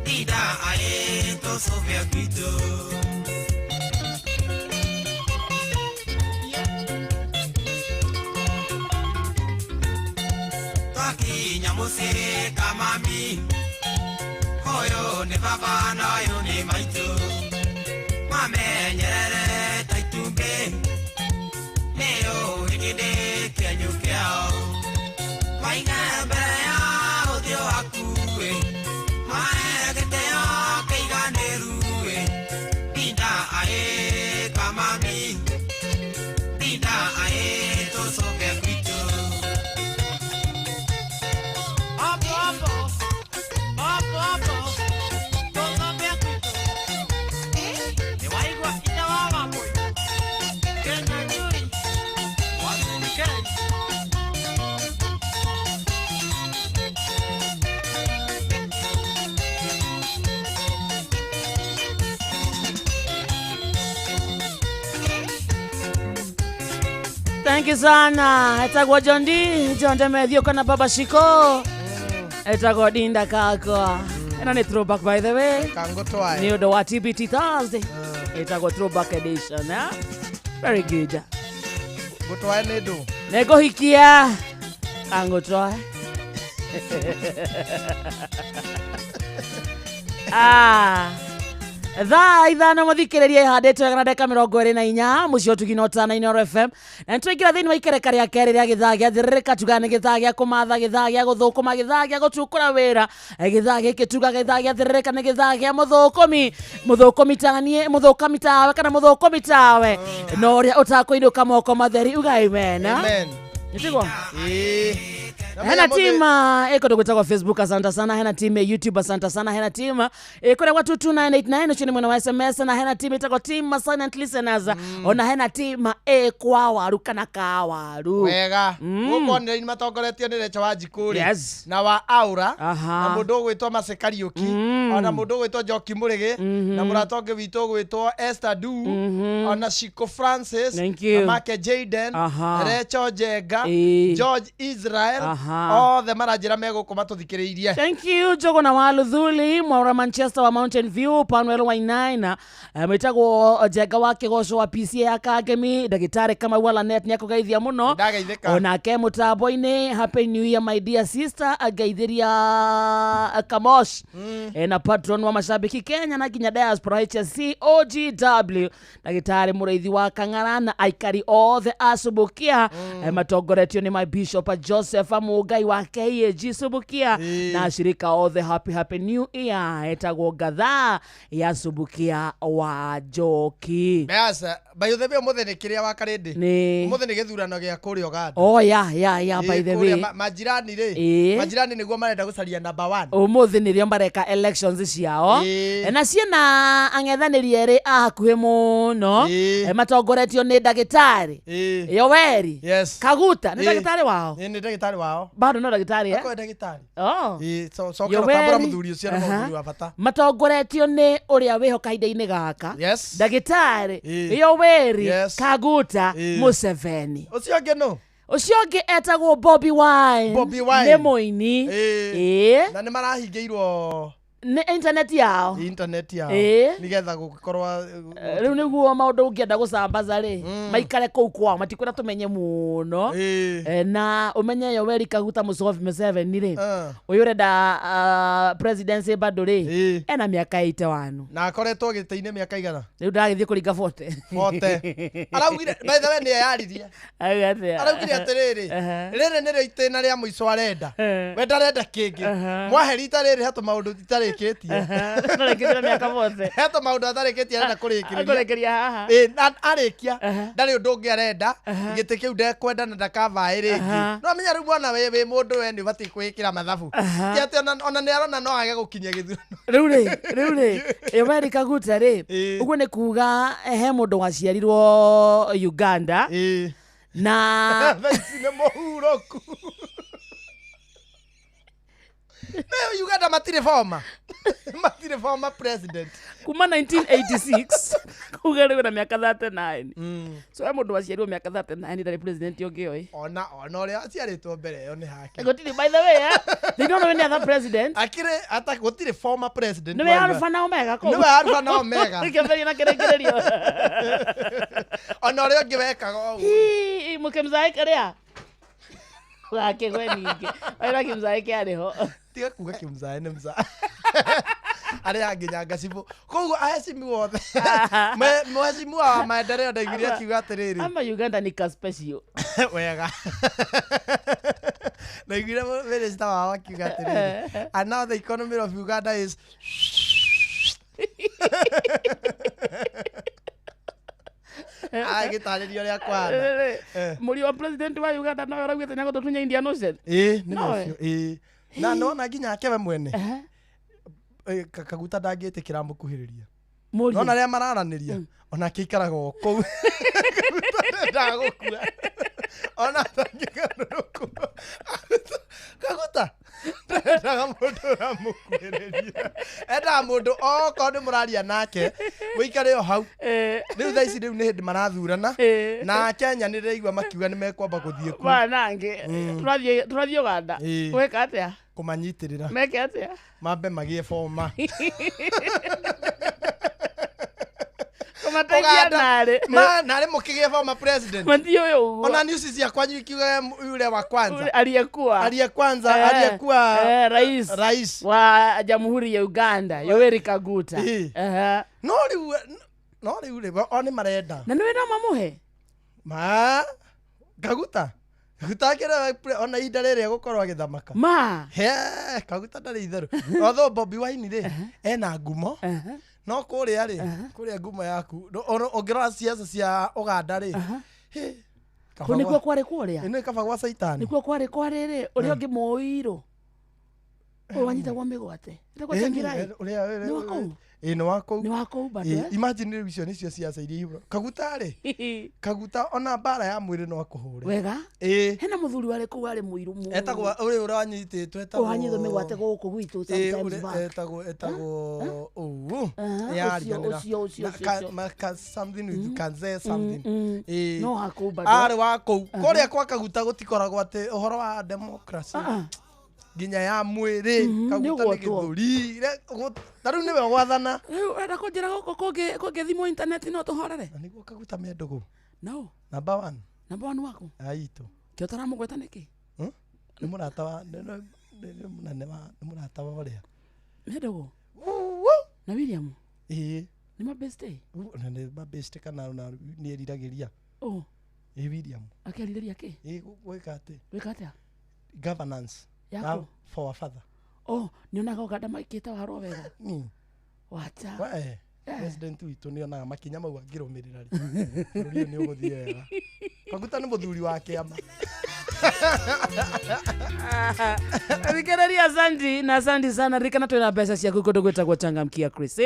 ndinda aĩ tũcũbia gwitũ. Twakinya mũciĩ kamami ũyũ nĩ baba na ũyũ nĩ maitũ mamenyerere ta itumbĩ nĩũĩ kĩndĩ kĩenyũ kĩao maige mbere ya ũthiũ waku ĩ mahe gĩtĩo kĩiganĩru ĩ ndinda aĩ kamami ndinda aĩ tũcoke gwitũ. Hapo hapo. Hapo hapo. Tũcoke gwitũ. Nĩwaigua ithe wa Wambũi. Kenya Njui. Wathuri Kenya. Thank you sana. Etagwo John D, John Demethiũka na Baba Shiko. Etagwo Dinda Kakwa. Ĩno nĩ throwback by the way. Kangũtwae. Nĩ ũndũ wa TBT Thursday. Etagwo throwback edition. Eh? Very good. Ngũtwae nĩ ndũ. Nĩngũhikia. Kangũtwae. Ah. Thaa 5 mũthikĩrĩria ĩhandĩtwo wega na ndagĩka 24 mũciĩ ũtugi na ũtana Inooro FM na nĩtwaingĩra thĩinĩ wa ikereka rĩa kerĩ rĩa gĩthaa gĩa thĩrĩrĩka tugaga nĩ gĩthaa gĩa kũmatha gĩthaa gĩa gũthũkũma gĩthaa gĩa gũtukũra wĩra. Gĩthaa gĩkĩ tugaga gĩthaa gĩa thĩrĩrĩka nĩ gĩthaa gĩa mũthũkũmi mũthũkũmi taniĩ mũthũkũmi tawe kana mũthũkũmi tawe na ũrĩa ũtakũinũka moko matheri uga amen. Amen. Nĩtiguo? Ĩĩ. Hena team ĩkũndũ gwĩtagwo Facebook, asante sana. Hena team ya YouTube, asante sana. Hena team ĩkũrĩa gwa 22989 ũcio nĩ mwena wa SMS, na hena team ĩtagwo team silent listeners, ona hena team ĩ kwa waru kana ka waru. Wega. Gũkũ online matongoretio nĩ Recho wa Njikũ rĩ. Yes. Na wa Aura. Aha. Na mũndũ ũgwĩtwo Mercy Kariũki. Ona mũndũ ũgwĩtwo Njoki Mũrĩgĩ. Na mũrata ũngĩ witũ ũgwĩtwo Esther Du. Ona Shiko Francis. Thank you. Na Make Jaden. Aha. Recho Njenga. Ĩĩ. George Israel. Aha. Othe maranjĩra megũkũ matũthikĩrĩirie. Thank you Njũgũna wa Luthuli Mwaura Manchester wa Mountain View Panuel Wainaina mwĩtagwo Njenga wa Kĩgoco wa PCA ya Kangemi ndagĩtarĩ Kamau wa Lanet nĩakũgeithia mũno. Ndageithĩka. Onake mũtambo-inĩ happy new year my dear sister angeithĩria Kamosh na patron wa mashabiki Kenya na nginya diaspora HSC OGW ndagĩtarĩ mũrĩithi wa Kang'ara na aikari othe a Subukia matongoretio nĩ my bishop Joseph Amungai wa KAG Subukia na ashirika othe happy happy new year etagwo ngatha ya Subukia wa Njoki. Beasa, by the way ũmũthĩ nĩ kĩrĩa wa Karĩndĩ. Nĩ. Ũmũthĩ nĩ gĩthurano gĩa kũrĩa Ũganda. Oh yeah yeah yeah by Ĩ, the kũrĩa way. Majirani rĩ. Ĩ. Majirani nĩguo marenda gũcaria number 1. Ũmũthĩ nĩrĩo mareka elections ciao. Ĩ. Na ciĩna ang'ethanĩri erĩ a hakuhĩ mũno matongoretio nĩ ndagĩtarĩ Ĩ. Yoweri Yes. Kaguta nĩ Ĩ. ndagĩtarĩ wao. Ĩ, nĩ ndagĩtarĩ wao. Bado no ndagĩtarĩ eh? Akorwo ndagĩtarĩ. Oh. Ĩ, cokera Yoweri. tambũra mũthuri ũcio nĩ Aha. mũthuri wa bata. Matongoretio nĩ ũrĩa wĩho kahinda-inĩ gaka. Yes. Ndagĩtarĩ Ĩ. Yoweri Yes. Kaguta Ĩ. Museveni. Ũcio ũngĩ nũ? Ũcio ũngĩ etagwo Bobi Wine. Bobi Wine. Nĩ mũini. Ĩ. Ĩ. Na nĩ marahingĩirwo Nĩ internet yao. Internet yao. Ĩĩ. Nĩgetha gũgĩkorwo Rĩu nĩguo maũndũ ũngĩenda gũcambaza rĩ, maikare kũu kwao, matikwenda tũmenye mũno. Na ũmenye Yoweri Kaguta Museveni rĩ, ũyũ ũrenda presidency bado rĩ, ena mĩaka 81. Na akoretwo gĩtĩ-inĩ mĩaka igana? Rĩu ndagĩthiĩ kũringa 40. 40. Araugire, by the way, nĩ eyaririe. Auga atĩa? Araugire atĩrĩrĩ, rĩrĩ nĩrĩo itĩna rĩa mũico arenda. We ndarenda kĩngĩ. Mwahe rita rĩrĩ he tũmaũndũ itarĩkĩtie. Ndarĩkĩtie na mĩaka 40. He tũmaũndũ atarĩkĩtie arenda kũrĩkĩrĩria. Akũrĩkĩria haha. Ĩ, na arĩkia ndarĩ ũndũ ũngĩ arenda, gĩtĩ kĩu ndekwenda na ndakavaĩ rĩngĩ. No amenya rĩu mwana wĩ mũndũ we nĩ ũbatiĩ kwĩĩkĩra mathabu. Ti atĩ ona nĩ arona no age gũkinyia gĩthurano. Rĩu rĩ Yoweri Kaguta rĩ, ũguo nĩ kuga he mũndũ waciarirwo Uganda na Thaa ici nĩ mũhurũku. Nĩ Uganda matirĩ former. Matirĩ former president. Kuma 1986, kuga rĩu na mĩaka 39. So he mũndũ waciarirwo mĩaka 39 ndarĩ president ũngĩ oĩ. Ona ũrĩa aciarĩtwo mbere ĩyo nĩ hake. Gũtirĩ, by the way, they don't know any other president. Akĩrĩ ata gũtirĩ former president. Nĩwe Alpha na Omega kũu. Nĩwe Alpha na Omega. Kĩambĩrĩria na kĩrĩkĩrĩrio. Ona ũrĩa ũngĩ wekaga ũguo. Hii, mũkĩmzae kĩrĩa gakĩgwe ningĩ wĩra kĩmzae kĩarĩ ho. Tiga kuga kĩmzae nĩ mzae. Arĩa angĩ nyangacibũ. Koguo aheshimiwa othe. Mheshimiwa wa maendeleo ndaiguire akiuga atĩrĩrĩ. Ama Uganda ni ka special. Wega. Ndaiguire minister wao akiuga atĩrĩrĩ. And now the economy of Uganda is agĩtarĩria ũrĩa kũhana. Mũriũ wa president wa Uganda nowe ũraugĩte nĩagũtũtunya Indian Ocean. Ĩĩ, nĩ Nowe. ũcio. Ĩĩ. Na nona nginya ake we mwene. Kaguta ndangĩtĩkĩra mũkuhĩrĩria. Mũriũ. Nona arĩa mararanĩria onake aikaraga o kũu. Kaguta ndendaga gũkua. Ona atangĩgarũrũkwo. Kaguta ndendaga mũndũ ũramũkuhĩrĩria. Endaga mũndũ okorwo nĩ mũraria nake mũikare o hau. Rĩu thaa ici rĩu nĩ hĩndĩ marathurana na Kenya nĩ ndĩraigua makiuga nĩ mekwamba gũthiĩ kuo. Manangĩ tũrathiĩ Uganda gwĩka atĩa? Kũmanyitĩrĩra. Meke atĩa? Mambe magĩe boma. Kũmateithia narĩ. Ma narĩ mũkĩgĩe former president. Mathiĩ ũyũ ũguo. Ona news cia kwanyu ikiuga yule wa kwanza. Aliyekuwa. Aliyekwanza, aliyekuwa rais. Rais wa Jamhuri ya Uganda Yoweri Kaguta. No rĩu no rĩu rĩ o nĩ marenda. Na nĩwe no mamũhe? Ma Kaguta. Kaguta akĩrĩ ona ihinda rĩrĩ egũkorwo agĩthamaka. Ma. He, Kaguta ndarĩ itherũ. Although Bobi Wine rĩ ena ngumo. No kũrĩa rĩ, kũrĩa ngumo yaku ũngĩrora ciaca cia Ũganda rĩ, he, Kũu nĩkuo kwarĩ kũrĩa? Ĩno kaba gwa caitani. Nĩkuo kwarĩ kwarĩ ũrĩa ũngĩ mũirũ. Ũyũ wanyitagwo mĩgwate. Etagwo Changirai. Nĩ wa kũu? Ĩĩ nĩ wa kũu. Nĩ wa kũu bado, Ĩĩ, eh? Imagine rĩu icio nĩcio ciaca iria ihũra. Kaguta rĩ, Kaguta ona mbara ya mwĩrĩ no akũhũre. Wega. Ĩĩ. Hena mũthuri warĩ kũu warĩ mũirũ mũno. Etagwo ũrĩa ũranyitĩtwo etagwo. Ũranyitwo mĩgwate gũkũ gwitũ Ĩĩ, sometimes ũrĩa back. etagwo ũũ. Aha, Nĩyariganĩra. ũcio, ũcio, Na ũcio, ũcio. something with kanze something. Ĩĩ. No wa kũu bado. Arĩ wa kũu. Kũrĩa kwa Kaguta gũtikoragwo atĩ ũhoro wa democracy. Nginya ya mwĩrĩ Kaguta nĩ nĩ ũgwatwo. gĩthũri. Ta rĩu nĩwe ũgwathana. Rĩu ũrenda kũnjĩra gũkũ kũngĩthimwo internet no tũhorere? Na nĩguo Kaguta me ndũgũ. No. Number one. Number one waku? Aitũ. Kĩo ũtaramũgweta nĩkĩ? Nĩ mũrata wa nĩ mũnene wa nĩ mũrata wa ũrĩa. Me ndũgũ? Na William? Ĩĩ. Nĩ mabeste? Na nĩ mabeste kana ona nĩ eriragĩria. Ũ. Ĩĩ William. Akĩerirĩria kĩ? Ĩĩ gwĩka atĩ. Gwĩka atĩa? Governance. Yaku? Na for our father. Oh, nĩonaga Ũganda maikĩte waro wega. Wacha. We, president witũ nĩonaga makinya mau angĩrũmĩrĩra rĩ. Bũrũri ũyũ nĩ ũgũthiĩ wega. Kaguta nĩ mũthuri wa kĩama. Thikĩrĩria asanti na asanti sana ririkana twĩna mbeca ciaku kũndũ gwĩtagwo changamkia Chris.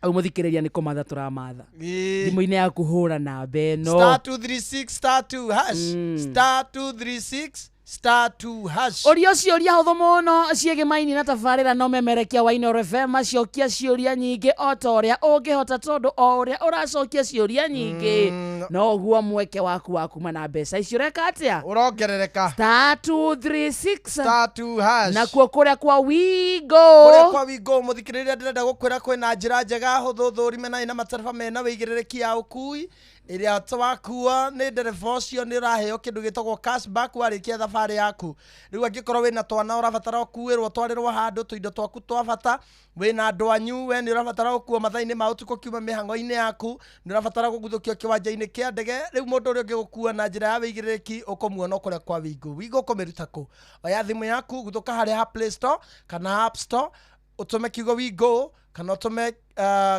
Au mũthikĩrĩria nĩ kũmatha tũramatha. Thimũ-inĩ yaku hũra namba ĩno. Star 236 star 2 hash. Star 236 Star 2 hash. Ũria ciũria hũthũ mũno ciĩgĩmaini na tabarĩra no memerekia wa Inooro FM acokia ciũria nyingĩ o ta ũrĩa ũngĩhota tondũ o ũrĩa ũracokia ciũria nyingĩ noguo mweke waku wa kuma na mbeca icio ũreka atĩa? Ũrongerereka. Star 236 Star 2 hash. Nakuo kũrĩa kwa Wigo. Kũrĩa kwa Wigo mũthikĩrĩria ndĩrenda gũkwĩra kwĩna njĩra njega hũthũ thũrime na ĩna matereba mena wĩigĩrĩrĩki ya ũkui ĩrĩa twakua nĩ ndereba ũcio nĩ ũraheo kĩndũ gĩtagwo cashback warĩkia thabarĩ yaku. Rĩu angĩkorwo wĩna twana ũrabatara ũkuĩrwo twarĩrwo handũ tũindo twaku twa bata, wĩna andũ anyu we nĩ ũrabatara gũkuo mathaa-inĩ ma ũtukũ kiuma mĩhang'o-inĩ yaku, nĩ ũrabatara gũguthũkio kĩwanja-inĩ kĩa ndege, rĩu mũndũ ũrĩa ũngĩgũkua na njĩra ya wĩigĩrĩrĩki ũkũmuona kũrĩa kwa Wigo. Wigo ũkũmĩruta kũ? Oya thimũ yaku, guthũka harĩa ha Play Store kana App Store, ũtũme kiugo Wigo kana ũtũme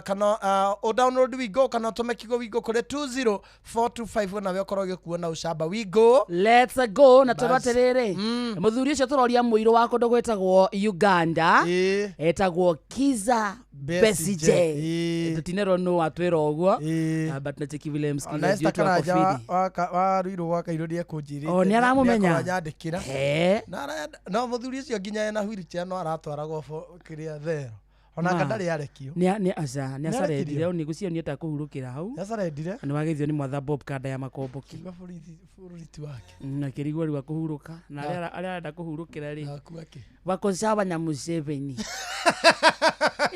kana ũdownload Wigo kana ũtũme kiugo Wigo kũrĩ 20425 nawe ũkorwo ũgĩkuo na ũcamba. Wigo. Let's go. Na tondũ Bas. atĩrĩrĩ mũthuri ũcio tũroria mũirũ wa kũndũ gwĩtagwo Uganda etagwo Kizza Besigye. Besigye. Tũtinerwo nũ watwĩra ũguo. But nacheki vile Ona msikilizaji Esther wetu ako Karanja fidi. wa Ruiru gwa Kairũ nĩekũnjĩrĩte. Oh, nĩaramũmenya? Nĩekũnyandĩkĩra. He. Na no mũthuri ũcio nginya ena wheelchair no aratwaragwo kĩrĩa thero. Ona anga ndarĩ arekio. Nĩ aca nĩ acarendire Nĩarekirio? o nĩgucio nĩ etakũhurũkĩra hau. Nĩacarendire? Nĩ wageithio nĩ mwatha Bob Kanda ya makomboki. Kiuga bũrũri ti wake. Na kĩrigwo rĩu akũhurũka na arĩa arenda kũhurũkĩra rĩ. Akua kĩ? Wako sawa na Museveni.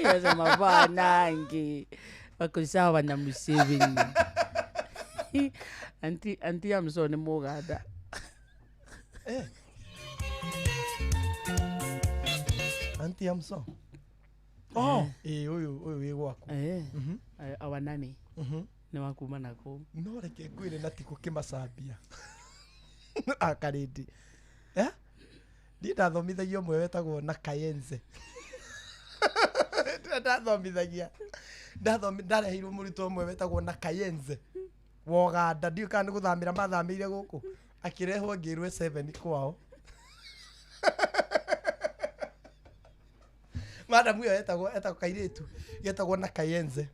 Yasema banangi. Wako sawa na Museveni. Anti Amso nĩ Mũganda. Anti Amso. Oh, ũyũ wĩ gwaku. Awa nani? Nĩ wa kuma nakũu. No reke ngwĩre na ti gũkĩmacambia. Akarĩndi. Niĩ ndathomithagia ũmwe wetagwo na Kayenze. Ndathomithagia. Ndareheirwo mũrutwo ũmwe wetagwo na Kayenze. Wa Ũganda, ndiũĩ kana nĩ gũthamĩra mathamĩire gũkũ. Akĩrehwo ngĩrwo 7 kwao. Madam ĩyo etagwo kairĩtu getagwo na Kayenze.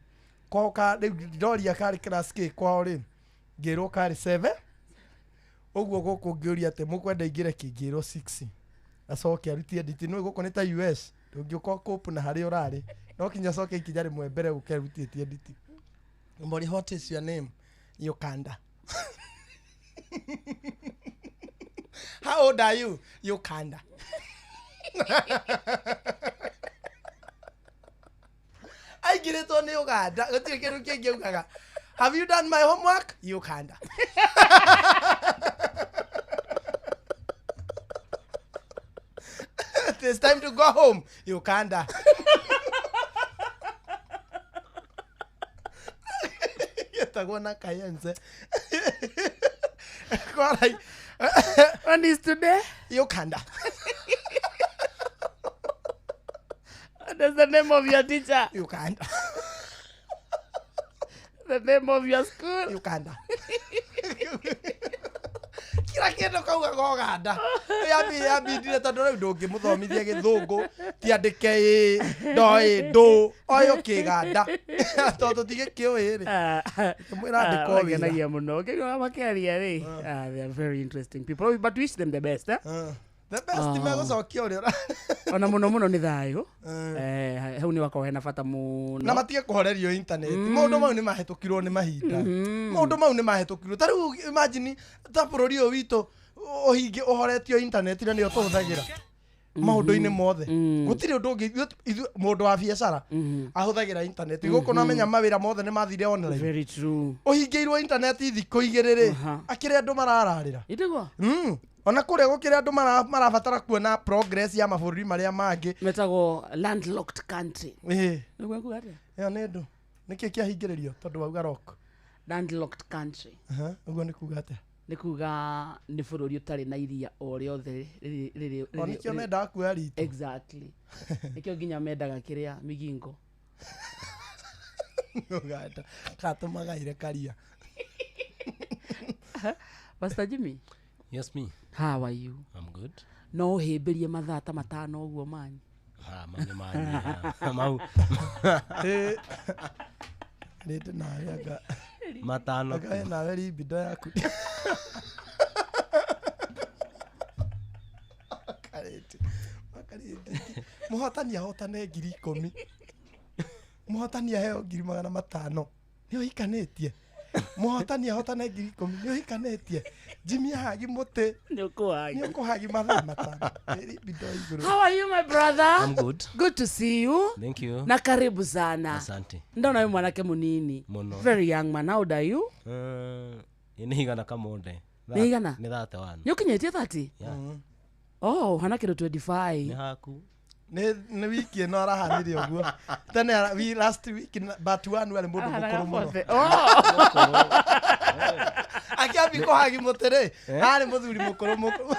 Kwao ka rĩu ndoria karĩ class K kwao rĩ ngĩrwo karĩ 7. Ũguo gũkũ ngĩũria atĩ mũkwenda ingĩre kĩ ngĩrwo 6. Acoke arutie nditi nĩ gũkũ nĩ ta US ndũngĩũka kũpu na harĩa ũrarĩ no kinya acoke ikinya rĩmwe mbere ũke arutĩtie nditi. Mbori, what is your name? Uganda. How old are you? Uganda. Aingĩrĩtwo nĩ Uganda gũtirĩ kĩndũ kĩngĩ augaga. Have you done my homework? Uganda. It's time to go home. Uganda. Yetagwo na Kayenze. Kwarai. When is today? Uganda. That's the name of your teacher. Uganda. The name of your school. Uganda. Kila kĩndũ kaugaga Uganda. Yambindire tondũ rĩu ndũngĩmũthomithia gĩthũngũ ti andĩke ĩ ndoĩ ndũ oyo kĩganda tondũ tigĩkĩũĩ rĩ mwĩra andĩka o wĩra. Makenagia mũno ũkĩigua makĩaria rĩ. They are very interesting people but wish them the best. The best megũcokia ũrĩa ona mũno mũno nĩ thayũ. Hau nĩ wakorwo hena bata mũno na matige kũhorerio internet. Maũndũ mau nĩ mahĩtũkirwo nĩ mahinda. Maũndũ mau nĩ mahĩtũkirwo. Ta rĩu imagine ta bũrũri ũyũ witũ ũhingi ũhoretio internet na nĩyo tũhũthagĩra maũndũ-inĩ mothe. Gũtirĩ ũndũ ũngĩ mũndũ wa biacara ahũthagĩra internet. Gũkũ no amenya mawĩra mothe nĩ mathire online. Very true. Ũhingĩirwo internet thikũ igĩrĩ rĩ akĩrĩ andũ marararĩra. Ĩtiguo? Ona kũrĩa gũkĩrĩ andũ marabatara kuona progress ya mabũrũri marĩa mangĩ. Metagwo landlocked country. Nĩguo kuga atĩa? Ĩyo nĩ ndũ. Nĩkĩ kĩahingĩrĩrio tondũ wauga rock? Landlocked country. Ũguo nĩ kuga atĩa? Nĩ kuga nĩ bũrũri ũtarĩ na iria o rĩothe rĩrĩ. O nĩkĩo mendaga kuoya ritũ. Exactly. Nĩkĩo nginya mendaga kĩrĩa migingo. Uganda katũmagaire karia. Pastor Jimmy. Yes, me. How are you? I'm good. No ũhĩmbĩrie mathaa ta matano ũguo mani. Mau nĩ manyiha. Mau. Rĩndĩ nawe anga. Matano. Anga we nawe libido yaku. Mũhotani ahotane 10,000. Mũhotani aheo 500,000. Nĩ ũhikanĩtie. Mũhotani ahotane 10,000. Nĩ ũhikanĩtie. Jimmy ahagi mũtĩ. Nĩ ũkũhagi. Nĩ ũkũhagi mathaa matano. Ĩrĩ igũrũ. How are you my brother? I'm good. Good to see you. Thank you. Na karibu sana. Asante. Ndona wĩ mwanake mũnini. Mũno. Very young man. How old are you? Nĩ igana kamonde. Nĩ igana? Nĩ 31. Nĩ ũkinyĩtie 30? Yeah. Oh, hana kĩndũ 25. Nĩ haku. Nĩ wiki ĩno arahanire ũguo. Tene last week but one arĩ mũndũ Ahanaga mũkũrũ mũno. 40. Oh. Akĩambi kũhagi mũtĩ rĩ, Eh? arĩ mũthuri mũkũrũ mũkũrũ.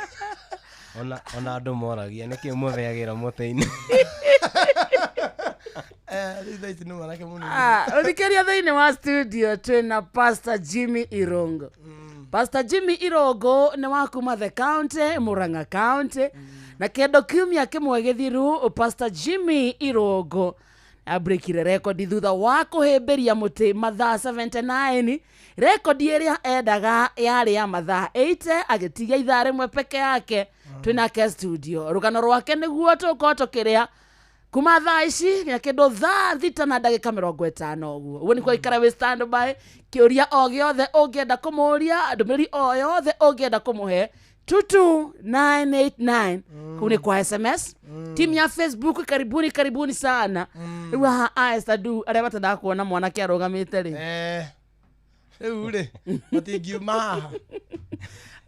Ona andũ moragia nĩkĩ mũtheagĩra mũtĩ-inĩ. Rĩu thaa ici nĩ mwanake mũnini. Ũthikĩria thĩinĩ wa studio twĩna Pastor Jimmy Irongo. Pastor Jimmy Irongo nĩ wa kuma the county, Murang'a county. Na kĩndũ kiumia kĩmwe gĩthiru Pastor Jimmy Irongo abreakire rekondi thutha wa kũhĩmbĩria mũtĩ mathaa 79. Rekondi ĩrĩa endaga yarĩ ya mathaa 80, agĩtigia ithaa rĩmwe peke yake. Twĩnake studio, rũgano rwake nĩguo tũkorwo tũkĩrĩa kuma thaa ici nginya kĩndũ thaa thita na ndagĩka 50 ũguo. Ũguo nĩkuo ikara wĩ standby, kĩũria o gĩothe ũngĩenda kũmũria, ndũmĩrĩri o yothe ũngĩenda kũmũhe 22989 kũu nĩ kwa SMS. Timu ya Facebook, karibuni karibuni sana. Rĩu haha aestadu arĩa matendaga kuona mwanake arũgamĩte rĩ, Rĩu rĩ matingiuma haha.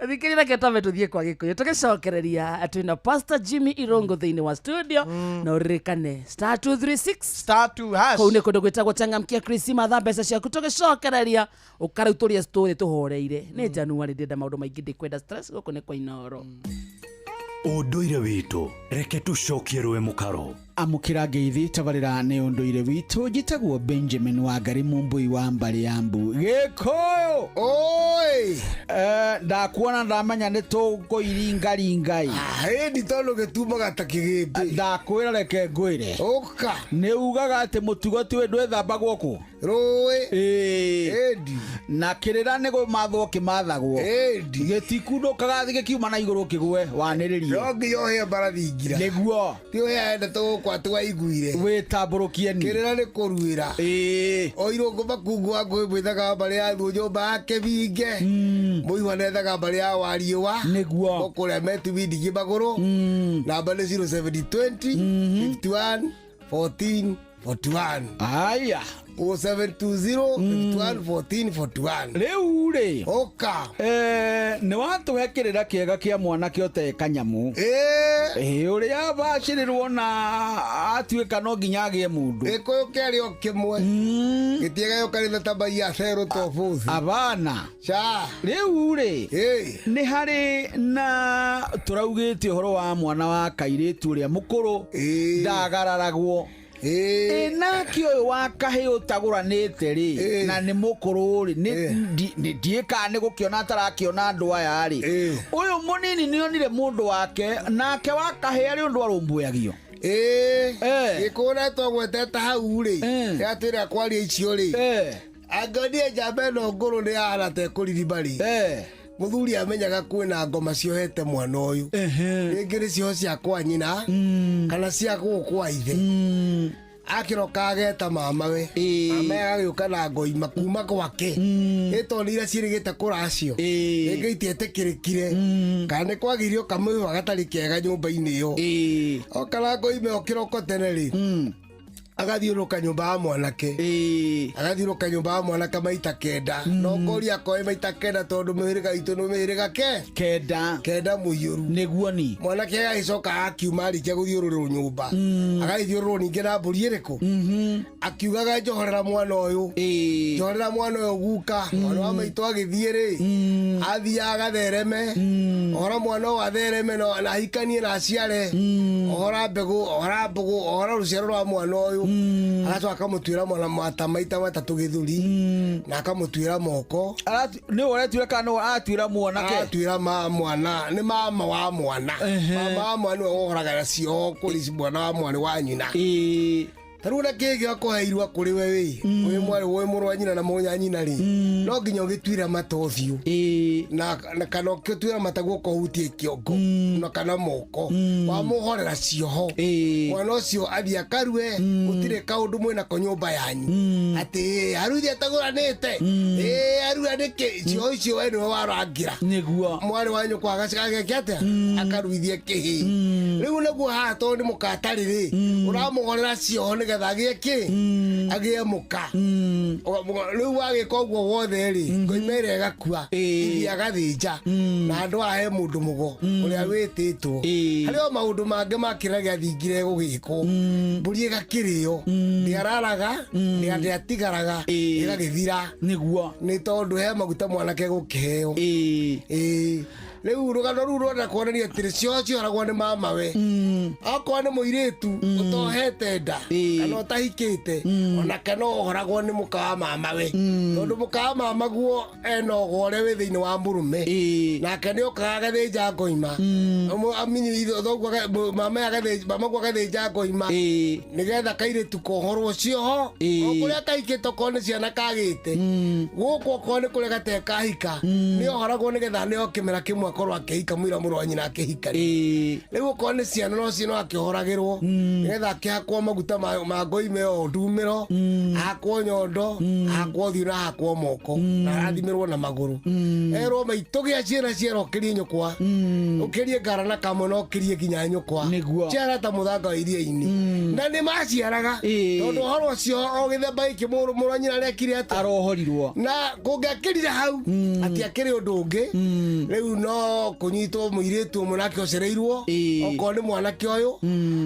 Thikĩrĩria, reke twambe tũthiĩ kwa gĩkũyũ tũgĩcokereria twĩna Pastor Jimmy Irongo thĩinĩ wa studio. Na ũririkane star 236 star 2 hash, kũu nĩ kũndũ gwĩtagwo changamkia Krisima, tha mbeca ciaku tũgĩcokereria ũkarĩu tũrĩe story tũhoreire. Nĩ January, ndĩrenda maũndũ maingĩ, ndĩkwenda stress. Gũkũ nĩ kwa Inoro. Ũndũire witũ, reke tũcokie rũĩ mũkaro. Amũkĩra ngeithi tabarĩra nĩ ũndũire witũ. Njĩtagwo Benjamin Wangari Mũmbũi wa mbarĩ ya mbu Gĩkũyũ. Oi. Ndakuona ndamenya nĩ tũkũiringaringai. Ĩndi tondũ gĩtumaga ta kĩgĩmbĩ. Ndakwĩra reke ngwĩre. Ũka. Nĩ ugaga atĩ mũtugo ti ndwĩthambagwo kũ rũĩ. Ĩndi. Na kĩrĩra nĩ kũmathwo kĩmathagwo. Ĩndi. Gĩtikundũkaga gĩkiuma na igũrũ kĩgwe wanĩrĩrie. No nginya ũheo mbarathi ngira. Nĩguo. Ti ũheo enda tũgũkwa twaiguire. Wĩtambũrũkie ni. Kĩrĩra nĩ kũruĩra. Ĩĩ. O irũngũ makungu wa ngũĩ mwĩthaga mbarĩ ya thuo nyũmba yake binge. Mũihwa nethaga mbarĩ ya wariũa. Nĩguo. Kũrĩa metuwindigi magũrũ. Namba nĩ 0720 51 14 41. Aya. 0720 51 14 41. Rĩu rĩ. Ũka. Nĩ watũhe kĩrĩra kĩega kĩa mwanake ũte kanyamũ. Ĩĩ, ũrĩa bacĩrĩrwo na atuĩka no nginya agĩe mũndũ. Gĩkũyũ kĩarĩ o kĩmwe. Gĩtiegayũkanĩte ta mai ya cerũ to bũthi. Abana. Ca. Rĩu rĩ. Nĩ harĩ na tũraugĩte ũhoro wa mwana wa kairĩtu ũrĩa mũkũrũ ndagararagwo. Ĩ nake ũyũ wa kahĩ ũtagũranĩte rĩ na nĩ mũkũrũ rĩ, ndiĩ kana nĩ gũkĩona atarakĩona andũ aya rĩ, ũyũ mũnini nĩ onire mũndũ wake, nake wa kahĩ arĩ ũndũ arũmbũyagio. Gĩkũyũ na twagwetete hau rĩ, yatwĩra kwaria icio rĩ, angĩonire njamba ĩno ngũrũ nĩ yahana ta ĩkũririma rĩ, mũthuri amenyaga kwĩna ngoma ciohete mwana ũyũ, rĩngĩ nĩ cioho cia kwa nyina kana cia gũkũ kwa ithe. Akĩroka ageta mamawe, mama agagĩũka na ngoima kuma gwake, ĩtondũ iria ciĩrĩgĩte kũracio rĩngĩ itietĩkĩrĩkire kana nĩ kwagirio kamũihwa gatarĩ kega nyũmba-inĩ ĩyo. Oka na ngoima ĩyo kĩroko tene rĩ, agathiũrũka nyũmba ya mwanake, agathiũrũka nyũmba ya mwanake maita kenda. No ngoria akoe maita kenda tondũ mĩhĩrĩga itũ nĩ mĩhĩrĩga kenda kenda mũiyũru. Nĩguo ni mwanake agagĩcoka akiuma arĩkia gũthiũrũrwo nyũmba, agagĩthiũrũrwo ningĩ na mbũri ĩrĩkũ, akiugaga njohorera mwana ũyũ, njohorera mwana ũyũ guka. Mwana wa maitũ agĩthiĩ rĩ, athiaga agathereme ũhoro, mwana ũyũ athereme na ahikanie na aciare, ohora mbegũ, ohora mbũgũ, ohora rũciaro rwa mwana ũyũ. Agacoka akamũtuĩra mwana mata maita matatũ gĩthũri na akamũtuĩra moko. Nĩ ũretuĩra kana nĩ aratuĩra mwanake? Aratuĩra mwana, nĩ mama wa mwana. Mama wa mwana nĩwe wohoraga na cioho kũrĩ mwana wa mwarĩ wa nyina. Ta rĩu na kĩĩ gĩa kũheirwo kũrĩ we wĩ wĩ mwarĩ wĩ mũrũ wa nyina na mũnya nyina rĩ, no nginya ũgĩtuĩra mata ũthiũ na kana ũgĩtuĩra mata guoko ũhutie kĩongo na kana moko, wamũhorera cioho, mwana ũcio athiĩ akarue. Gũtirĩ kaũndũ mwĩnako nyũmba yanyu atĩ haruithia atagũranĩte, ĩ arua nĩkĩ? Cioho icio we nĩwe warangĩra. Nĩguo. Mwarĩ wa nyũkwa ageke atĩa? Akaruithie kĩhĩ. Rĩu naguo haha tondũ nĩ mũkatarĩ rĩ, ũramũhorera cioho nĩgetha agĩe kĩ? Agĩe mũka. Rĩu wagĩka ũguo wothe rĩ, ngoima ĩrĩa ĩgakua, ithi agathĩnja na andũ aya he mũndũ mũgo ũrĩa wĩtĩtwo. Harĩ o maũndũ mangĩ ma kĩrĩa gĩathingire gũgĩkwo, mbũri ĩgakĩrĩo, ndĩararaga, ndĩatigaraga, ĩgagĩthira. Nĩguo. Nĩ tondũ he maguta mwanake gũkĩheo. Ĩĩ, rĩu rũgano rũu rwenda kuonania atĩrĩ, cioho ciohoragwo nĩ mamawe. Okorwo nĩ mũirĩtu ũtohete nda kana ũtahikĩte, ona kana ũhoragwo nĩ mũka wa mamawe, tondũ mũka wa mamaguo ena ũgo ũrĩa wĩ thĩinĩ wa mũrũme, nake nĩ okaga agathĩnja ngoima. Mamaguo agathĩnja ngoima nĩgetha kairĩtu kohorwo cioho o kũrĩa kahikĩte, okorwo nĩ ciana kagĩte gũkũ, okorwo nĩ kũrĩa gatekahika, nĩ ohoragwo nĩgetha nĩo kĩmera kĩmwe akorwo akĩhika mũira mũrũ wa nyina akĩhika. Rĩu okorwo nĩ ciana no cio no akĩhoragĩrwo nĩgetha akĩhakwo maguta ma ngoime o ndumĩro, ahakwo nyondo, ahakwo ũthiũ na ahakwo moko na arathimĩrwo na magũrũ, erwo maitũgĩa ciana ciera, ũkĩrie nyũkwa, ũkĩrie ngara na kamwe na ũkĩrie nginya nyũkwa. Nĩguo. Ciara ta mũthanga wa iria-inĩ, na nĩ maciaraga, tondũ ũhoro ũcio o gĩthemba gĩkĩ mũrũ wa nyina arekire atĩa? Arohorirwo. Na kũngĩakĩrire hau atiakĩrĩ ũndũ ũngĩ, rĩu no kũnyitwo mũirĩtu ũmwe nake ũcereirwo, okorwo nĩ mwanake ũyũ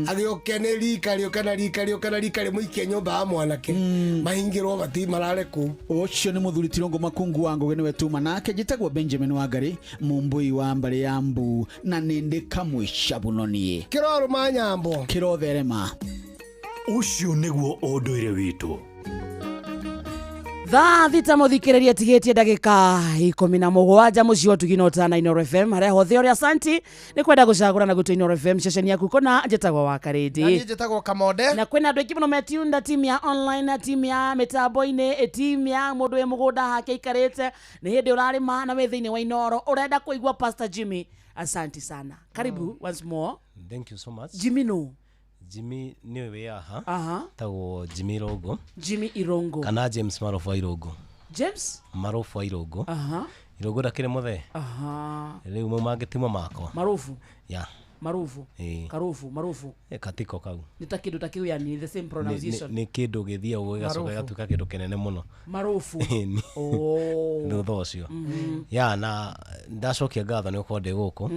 agĩũke nĩ rika rĩũke na rika rĩũke na rika rĩmũikie nyũmba ya mwanake, mahingĩrwo mati marare kũu. Ũcio nĩ mũthuri Tirũngũ Makungu wa Ngũgĩ, nĩwe tuma nake. Njĩtagwo Benjamin Wangari, mũmbũi wa mbarĩ ya mbu, na nĩ ndĩ kamwĩca buno niĩ. Kĩrorũma nyambo. Kĩrotherema. Ũcio nĩguo ũndũire witũ. Thaa 6 mũthikĩrĩria tigĩtie ndagĩka 17. Mũciĩ wa ũtugi na ũtana, Inoro FM, harĩa hothe ũrĩa. Asanti nĩ kwenda gũcagũra na gwitũ Inoro FM, ceceni yaku kũna. Njĩtagwo wa Na Karĩndĩ. Niĩ njĩtagwo Kamonde. Na kwĩna andũ aingĩ mũno metiunda, timu ya online, timu ya mĩtambo-inĩ, timu ya mũndũ wĩ mũgũnda hake aikarĩte, nĩ hĩndĩ ũrarĩma na wĩ thĩinĩ wa Inoro, ũrenda kũigua Pastor Jimmy. Asanti sana, karibu once more. Thank you so much. Jimmy no? Jimmy nĩwe wĩ haha. Tagwo Jimmy Irongo. Jimmy Irongo. Kana James Marofu wa Irongo. James Marofu wa Irongo. Irongo ndakĩrĩ mũthee. Rĩu mau mangĩ timo makwa. Marofu. Ya. Marufu. Ĩĩ. Karufu marufu. Eh, katiko kau. Nĩ ta kĩndũ ta kĩu, yani the same pronunciation. Nĩ kĩndũ gĩthiaga ũguo gĩgacoka Marufu. gĩgatuĩka kĩndũ kĩnene mũno. Marufu. Ĩni. Oh. Thutha ũcio ya na ndacokia ngatho nĩ gũkorwo ndĩ gũkũ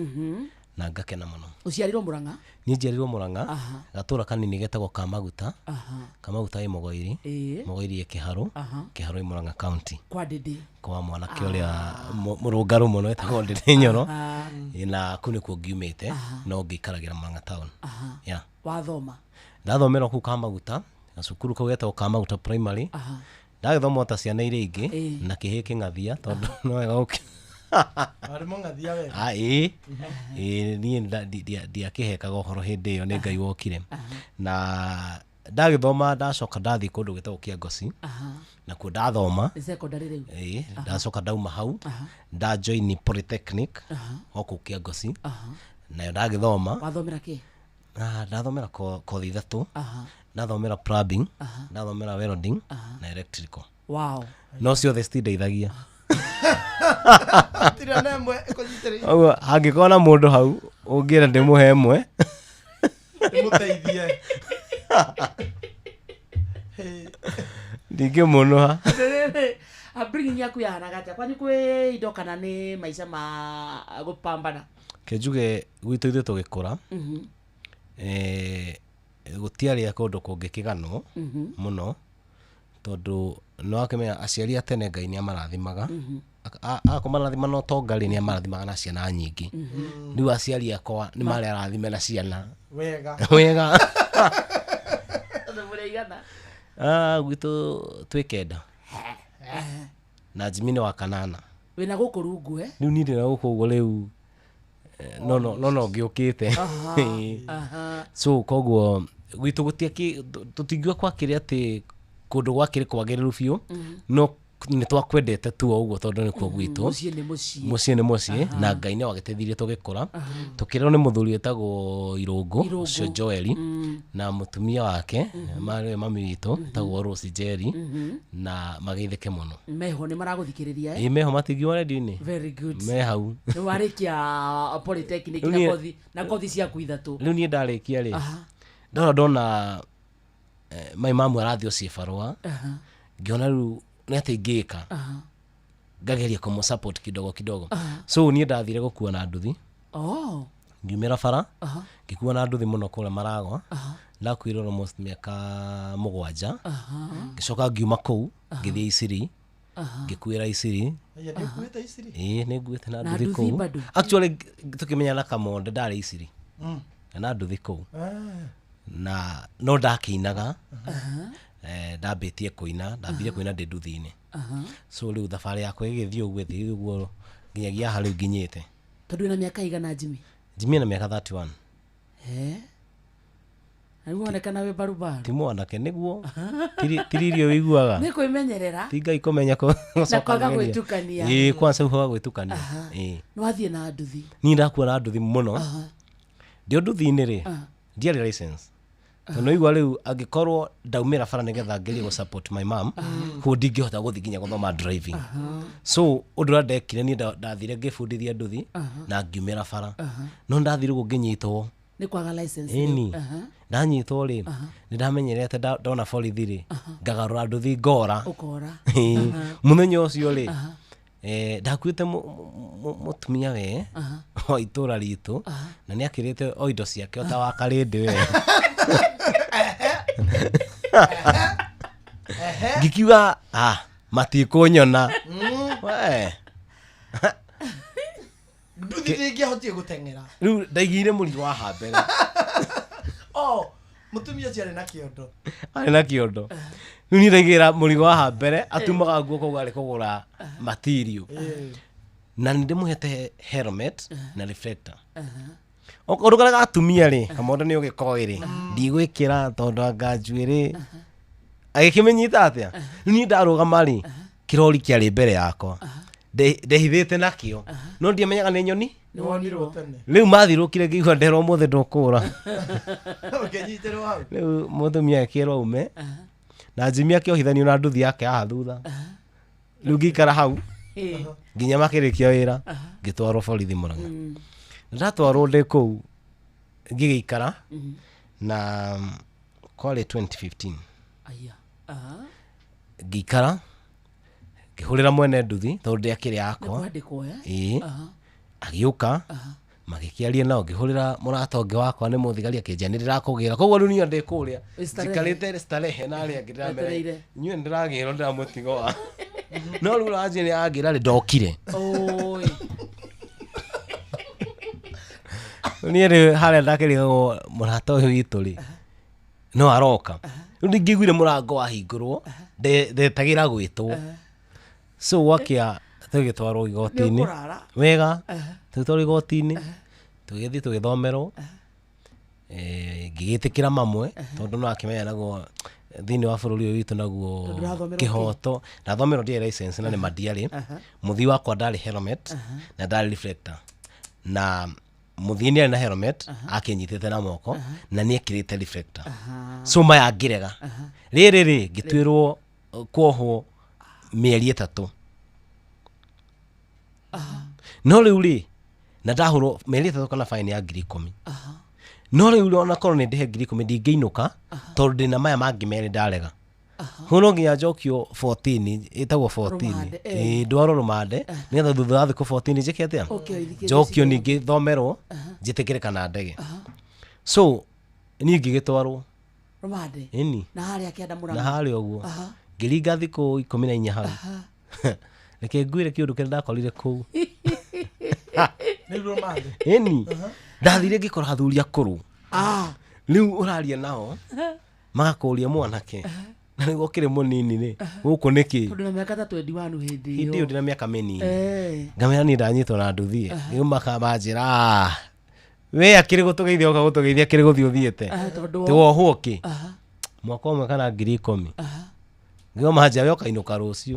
na ngakena mũno. Ũciarirwo Mũrang'a? Niĩ njiarirwo Mũrang'a, gatũra kanini getagwo Kamaguta. Kamaguta ĩ Mũgoiri. Mũgoiri ĩ Kĩharũ. Kĩharũ ĩ Mũrang'a County. Kwa Ndĩndĩ. Kwa mwanake ũrĩa mũrũngarũ mũno wĩtagwo Ndĩndĩ Nyoro. Ĩ, na kũu nĩkuo ngiumĩte, no ngĩikaragĩra Mũrang'a town. Yeah. Wathoma? Ndathomera kũu Kamaguta, gacukuru kau getagwo Kamaguta Primary. Ndagĩthoma o ta ciana iria ingĩ na kĩhĩ kĩng'athia, tondũ no wega Warĩ mũng'athia we? Ah, ĩĩ ĩĩ, niĩ ndiakĩhekaga ũhoro hĩndĩ ĩyo, nĩ Ngai wokire na ndagĩthoma. Ndacoka ndathiĩ kũndũ gwĩtagwo Kĩangoci, nakuo ndathoma. Nĩ secondary rĩu? Ĩĩ. Ndacoka ndauma hau, ndajoin polytechnic o kũu Kĩangoci, nayo ndagĩthoma. Wathomera kĩ? Ah, ndathomera kothi 3. Ndathomera plumbing, ndathomera welding na electrical. No ciothe citindeithagia. Tirĩ na ĩmwe ĩkũnyitĩrĩire. Ũguo hangĩkorwo na mũndũ hau ũngĩra ndĩmũhe ĩmwe. Ĩmũteithie. Ndingĩmũnũha. Atĩrĩrĩ, upbringing yaku yahanaga atĩa? Kwanyu kwĩ indo kana nĩ maica ma gũpambana? Ke njuge gwitũ ithuĩ tũgĩkũra, gũtiarĩ kũndũ kũngĩkĩganwo mũno, tondũ nĩ wakĩmenya aciari a tene Ngai nĩ amarathimaga. Akũmarathima na ũtonga rĩ, nĩ amarathimaga na ciana nyingĩ. Rĩu aciari akwa nĩ marĩ arathime na ciana. Wega. Wega. Andũ mũrĩ aigana? Ah, gwitũ twĩ 9 na Jimmy nĩ wa kanana. Wĩna gũkũ rungu, eh? Rĩu niĩ ndĩna gũkũ ũguo rĩu, no ngĩũkĩte. So koguo Gwitũ gũtiakĩ tũtingiuga kwakĩrĩ atĩ kũndũ gwakĩrĩ kwagĩrĩru biũ, no nĩ twakwendete tu o ũguo tondũ nĩkuo gwitũ. Mũciĩ nĩ mũciĩ. Mũciĩ nĩ mũciĩ. Na Ngai nĩ wagĩteithirie tũgĩkũra. Tũkĩrerwo nĩ mũthuri wĩtagwo Irũngũ. Irũngũ. Ũcio Joeli na mũtumia wake marĩ mami witũ wĩtagwo Rose Njeri, na mageithĩke mũno. Meho nĩ maragũthikĩrĩria, eh? Ĩ meho matingiuma redio-inĩ. Very good. Me hau. Nĩ warĩkia polytechnic Rĩu na kothi na kothi ciaku ithatũ. Rĩu niĩ ndarĩkia rĩ, ndona ndona mai mamu arathiĩ ũciĩ barũa, ngĩona rĩu nĩ atĩ ingĩka ngageria kũmũ support kidogo kidogo. So niĩ ndathire gũkua na nduthi. Oh. Ngiumĩra bara, ngĩkua na nduthi mũno kũrĩa Maragwa. Ndakuire almost mĩaka 7. Ngĩcoka ngiuma kũu ngĩthiĩ Isiri. Ngĩkuĩra Isiri. Aya, nĩũkuĩte Isiri? Ĩĩ, nĩ nguĩte na Na nduthi nduthi kũu. bado? Actually tũkĩmenyana na Kamonde ndarĩ Isiri na nduthi kũu. Na no ndakĩinaga. Ndambĩtie kũina, ndambire kũina ndĩ nduthi-inĩ. So rĩu thabarĩ yakwa ĩgĩthiĩ ũguo, ĩthiĩ ũguo nginyagia haha rĩu nginyĩte. Tondũ wĩna mĩaka igana, Jimmy? Jimmy na mĩaka 31. Eh? Na rĩu wonekana wĩ barubaru. Ti mwanake nĩguo tiri irio wĩiguaga. Nĩ kwĩmenyerera. Ti Ngai kũmenya Na kwaga gũcokanĩrĩria. gwĩtukania. Ĩĩ, kwanza kwaga gwĩtukania. Ĩĩ. Nĩ wathiĩ na nduthi. Niĩ ndakua na nduthi mũno. Ndĩ nduthi-inĩ rĩ, ndiarĩ license tondũ igua rĩu angĩkorwo ndaumĩra bara nĩgetha ngerie gũ support my mom, koguo ndingĩhota gũthiĩ nginya gũthoma driving. So ũndũ ũrĩa ndekire niĩ ndathire ngĩbundithia nduthi na ngiumĩra bara, no ndathire ũguo ngĩnyitwo. Nĩ kwaga license. Ĩni. Ndanyitwo rĩ, nĩ ndamenyerete ndona borithi rĩ, ngagarũra nduthi ngora. Ũkora. Ĩĩ. Mũthenya ũcio rĩ, ndakuĩte mũtumia we wa itũra ritũ, na nĩ akĩrĩte o indo ciake o ta wa karĩndĩ we. Ngikiuga matikũnyona we. Nduthi ndĩngĩahotire gũteng'era. Rĩu ndaigĩire mũrigo haha mbere. Oh, mũtumia ũcio arĩ na kĩondo. Arĩ na kĩondo. Rĩu niĩ ndaigĩra mũrigo haha mbere, atumaga nguo koguo arĩ kũgũra material, na nĩ ndĩmũhete helmet na reflector. Ũndũ karĩa gatumia rĩ, kamondo nĩ ũgĩkoĩ rĩ, ndigwĩkĩra tondũ anga njuĩrĩ agĩkĩmĩnyita atĩa. Rĩu niĩ ndarũgama rĩ, kĩrori kĩarĩ mbere yakwa, ndehithĩte nakĩo, no ndiamenyaga nĩ nyoni. Nĩ wonirwo tene. Rĩu mathirũkire ngĩigua nderwo mũthĩ ndũkũra. Ũkĩnyitĩrwo hau. Rĩu mũtumia akĩrwo aume na Jimmy akĩohithanio na nduthi yake haha thutha. Rĩu ngĩikara hau nginya makĩrĩkia wĩra, ngĩtwarwo borithi Murang'a. Ndatwarwo ndĩ kũu ngĩgĩikara na kwarĩ 2015. Aya. Ngĩikara ngĩhũrĩra mwene nduthi tondũ ndĩakĩrĩ Nĩ yakwa. kwandĩkwo, eh? Ĩĩ. Agĩũka magĩkĩaria nao, ngĩhũrĩra mũrata ũngĩ wakwa nĩ mũthigari, akĩnjĩra nĩ ndĩrakũgĩra. Koguo rĩu niĩ ndĩ kũrĩa Wĩ starehe. njikarĩte starehe na arĩa angĩ ndĩramera Wetereire. inyuĩ nĩ ndĩragĩrwo ndĩramũtigoa, no rĩu ũranjĩra nĩ angĩra rĩ ndokire. Oi. Niĩ rĩ harĩa ndakĩrigagwo mũrata ũyũ witũ rĩ no aroka. Rĩu ndingĩiguire mũrango wahingũrwo, ndetagĩra gwĩtwo. So gwakĩa tũgĩtwarwo igoti-inĩ. Nĩũkũrara. Wega, tũgĩtwarwo igoti-inĩ, tũgĩthiĩ tũgĩthomerwo. Ngĩgĩtĩkĩra mamwe tondũ no akĩmenya naguo thĩinĩ wa bũrũri ũyũ witũ naguo Tondũ ũrathomerwo kĩ? kĩhoto. Ndathomerwo ndiarĩ license na nĩ mandiarĩ. Mũthii wakwa ndarĩ helmet na ndarĩ reflector, na mũthii nĩ arĩ na helmet akĩnyitĩte na moko na nĩ ekĩrĩte reflector. So maya ngĩrega rĩrĩ rĩ ngĩtuĩrwo kuohwo mĩeri 3. No rĩu rĩ, na ndahũrwo mĩeri 3 kana fine ya 10,000. No rĩu rĩ, onakorwo nĩ ndĩhe 10,000 ndingĩinũka tondũ ndĩna maya mangĩ merĩ ndarega. Hau no nginya njokio 14, ĩtagwo 14. Rũmande, eh. Ĩĩ, ndwarwo rũmande nĩgetha thutha wa thikũ 14 njĩke atĩa? Ũke ũthikĩrĩrie Njokio ciira. ningĩ thomerwo njĩtĩkĩre kana ndege. So niĩ ngĩgĩtwarwo Rũmande. Ĩni. Na harĩa kĩanda Murang'a. Na harĩa ũguo ngĩringa thikũ 14 hau. Reke ngwĩre kĩũndũ kĩrĩa ndakorire kũu. Nĩ rũmande. Ĩni, ndathire ngĩkora athuri akũrũ. Rĩu ũraria nao magakũria mwanake, na nĩguo ũkĩrĩ mũnini rĩ, gũkũ nĩkĩ? Tondũ na mĩaka ta 21 hĩndĩ Hĩndĩ ĩyo ndĩna mĩaka mĩnini. Eh. Ngamĩra niĩ ndanyitwo na nduthi. Rĩu makamanjĩra, We akĩrĩ gũtũgeithia oka gũtũgeithia akĩrĩ gũthiĩ ũthiĩte. Aha, tondũ Ti wohwo kĩ? Aha. Mwaka ũmwe kana 10,000. Ngĩo manja we ũkainũka rũciũ.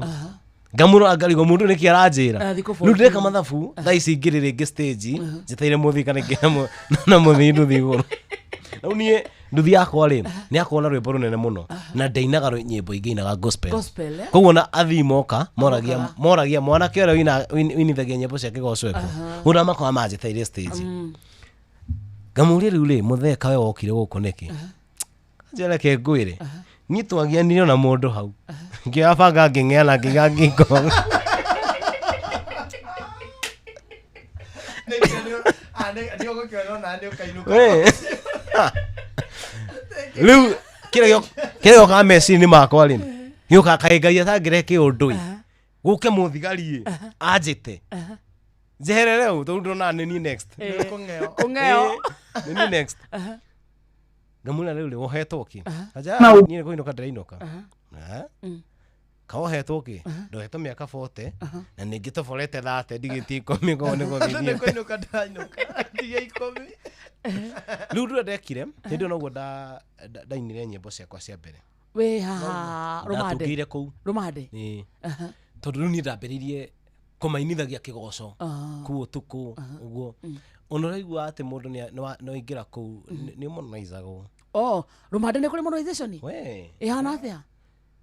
Ngamũrora ngarigwo mũndũ nĩkĩ aranjĩra. Ah, thikũ Rĩu ndĩreka 14. mathabu thaa ici ngĩrĩ rĩngĩ stage njeteire mũthii kana ngĩre na mũthii nduthi igũrũ. Rĩu niĩ nduthi yakwa rĩ nĩ akorwo na rwĩmbo rũnene mũno na ndainaga nyĩmbo ingĩ inaga gospel. Gospel, eh? Koguo na athii moka moragia Mokaga. moragia mwanake ũrĩa ũinithagia nyĩmbo cia kĩgoco ĩkũ. Ũrĩa makoragwo manjeteire stage. Ngamũria rĩu rĩ mũthee kawe wokire gũkũ nĩkĩ? Anjĩra reke ngwĩre. Niĩ twagianire na mũndũ hau. Ngĩoya banga ngĩng'eana nginya ngingo. Nĩ ũgũkĩona ona nĩ ũkainũka. We. Rĩu kĩrĩa gĩokaga meciria-inĩ makwa rĩ gĩũkaga kaĩ Ngai atangĩrehe kĩũndũ ĩ gũke mũthigari ĩ anjĩte njeherere ũ tondũ ndona nĩ niĩ next. Kũng'eo. Kũng'eo. Ĩ, nĩ niĩ next. Ngamwĩra rĩu rĩ wohetwo kĩ? Anjĩra, Na "Ah, niĩ nĩ kũinũka ndĩrainũka. Eh? Mm. Kawohetwo kĩ? Ndohetwo mĩaka 40 na ningĩ toborete 30 ndigĩtie 10 koguo nĩ Nĩ gũthiĩ kũinũka ndĩrainũka. Ndige 10. Rĩu ũndũ ũrĩa ndekire hĩndĩ ĩyo noguo ndainire nyĩmbo ciakwa cia mbere. Wĩ haha rũmande. Ndatungĩire kũu. Rũmande. Ĩĩ. Tondũ rĩu niĩ ndambĩrĩirie kũmainithagia kĩgoco kũu ũtukũ ũguo. Ona ũraigua atĩ mũndũ nĩ waingĩra kũu nĩ ũmonaizagwo. Oh, rũmande nĩ kũrĩ monetization? We. Ĩhana atĩa?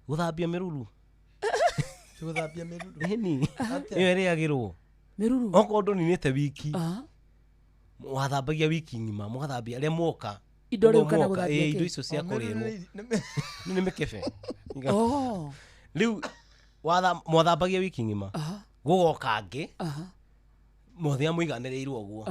Gũthambia mĩruru. Gũthambia mĩruru. Ĩni. Ĩyo ĩrĩagĩrwo. Mĩruru. Okorwo ndũninĩte wiki. Aha. Wathambagia wiki ng'ima mũgathambia arĩa mwoka. Indo rĩu Ũguo kana mwoka, gũthambia ĩĩ, indo kĩ? icio cia O, mĩruru kũrĩrwo. nĩ- Nĩ mĩkebe. Oh. Rĩu mwathambagia wiki ng'ima. Gũgoka angĩ. Mothe mũiganĩrĩirwo ũguo.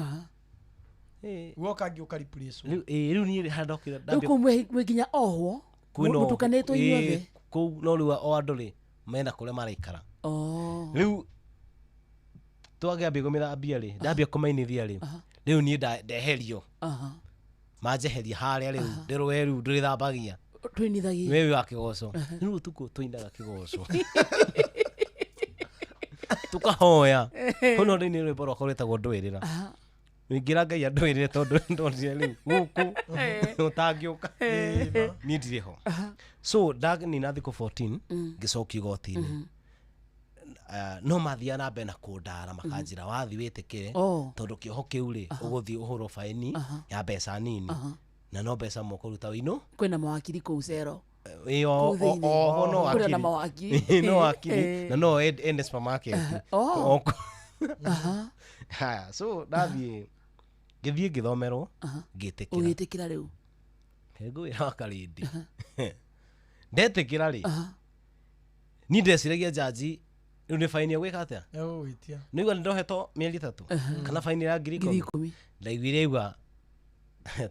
Guoka angĩ ũka replace. Rĩu ĩĩ, rĩu niĩ harĩa ndokire Rĩu ndambia kũu mwĩ nginya ohwo. kwĩna ohwo. Mũtukanĩtwo inyuothe. Ĩĩ, kũu no rĩu o andũ rĩ mena kũrĩa maraikara. Oh. Rĩu twakĩambia kũmĩthambia rĩ ndambia kũmainithia rĩ rĩu niĩ ndeherio. Aha. Manjeheria harĩa rĩu ndĩrwe rĩu ndĩrĩthambagia. Twinithagia. We wĩ wa kĩgoco. Rĩu ũtukũ tũinaga kĩgoco. Tũkahoya. Hau no ndĩinire rwĩmbo rwakwa rwĩtagwo ndũĩrĩra. Ingĩra Ngai andũĩrĩre tondũ ndonire rĩu gũkũ ũtangĩũka. Niĩ ndirĩ ho. So ndanina thikũ 14 ngĩcokio igoti-inĩ. No mathiaga na mbere na kũndara makanjĩra wathiĩ wĩtĩkĩre Oh. tondũ kĩoho kĩu rĩ ũgũthiĩ ũhũrwo baĩni ya mbeca nini na no mbeca mũkũruta wĩinũ Kwĩna mawakiri kũu cero. Ĩĩ, Kũu thĩinĩ. oho no Kũrĩ ona wakiri. mawakiri. Ĩĩ, no wakiri Ĩĩ. na no ende supermarket. Oh. Haya, so ndathiĩ ngĩthiĩ ngĩthomerwo ngĩtĩkĩra. Ũgĩtĩkĩra rĩu. Ngwĩra wa Karĩndĩ. Ndetĩkĩra rĩ niĩ ndeciragia njanji rĩu nĩ baini egwĩka atĩa? Egũgwĩtia. Nĩigua nĩ ndohetwo mĩeri 3 kana baini ya ngiri Ngiri ikũmi. ikũmi. Ndaiguire igua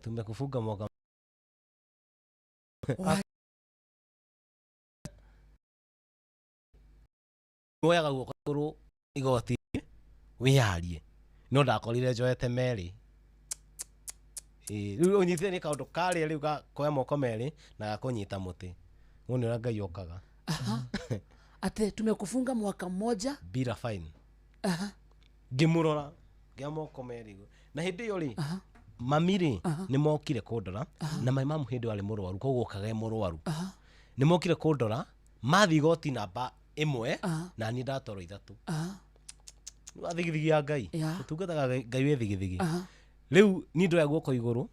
tumekufunga mwaka. Woyaga guoko igũrũ igoti wĩyarie no ndakorire njoete merĩ. Ĩĩ, rĩu ũnyitire nĩ kaũndũ karĩa rĩu ga kuoya moko merĩ na gakũnyita mũtĩ. Ũguo nĩ ũrĩa Ngai okaga. Ate tumekufunga mwaka mmoja. Bila fine. Aha. Ngĩmũrora ngĩoya moko merĩ ũguo. Na hĩndĩ ĩyo rĩ mami rĩ nĩ mokire kũndora na my mom hĩndĩ ĩyo arĩ mũrwaru koguo okaga e mũrwaru. Nĩ mokire kũndora mathiĩ igoti namba 1 na niĩ ndatwarwo 3. Wa thigithigi ya Ngai. Yeah. Ũtungataga Ngai wĩ thigithigi. Rĩu niĩ ndoya guoko igũrũ.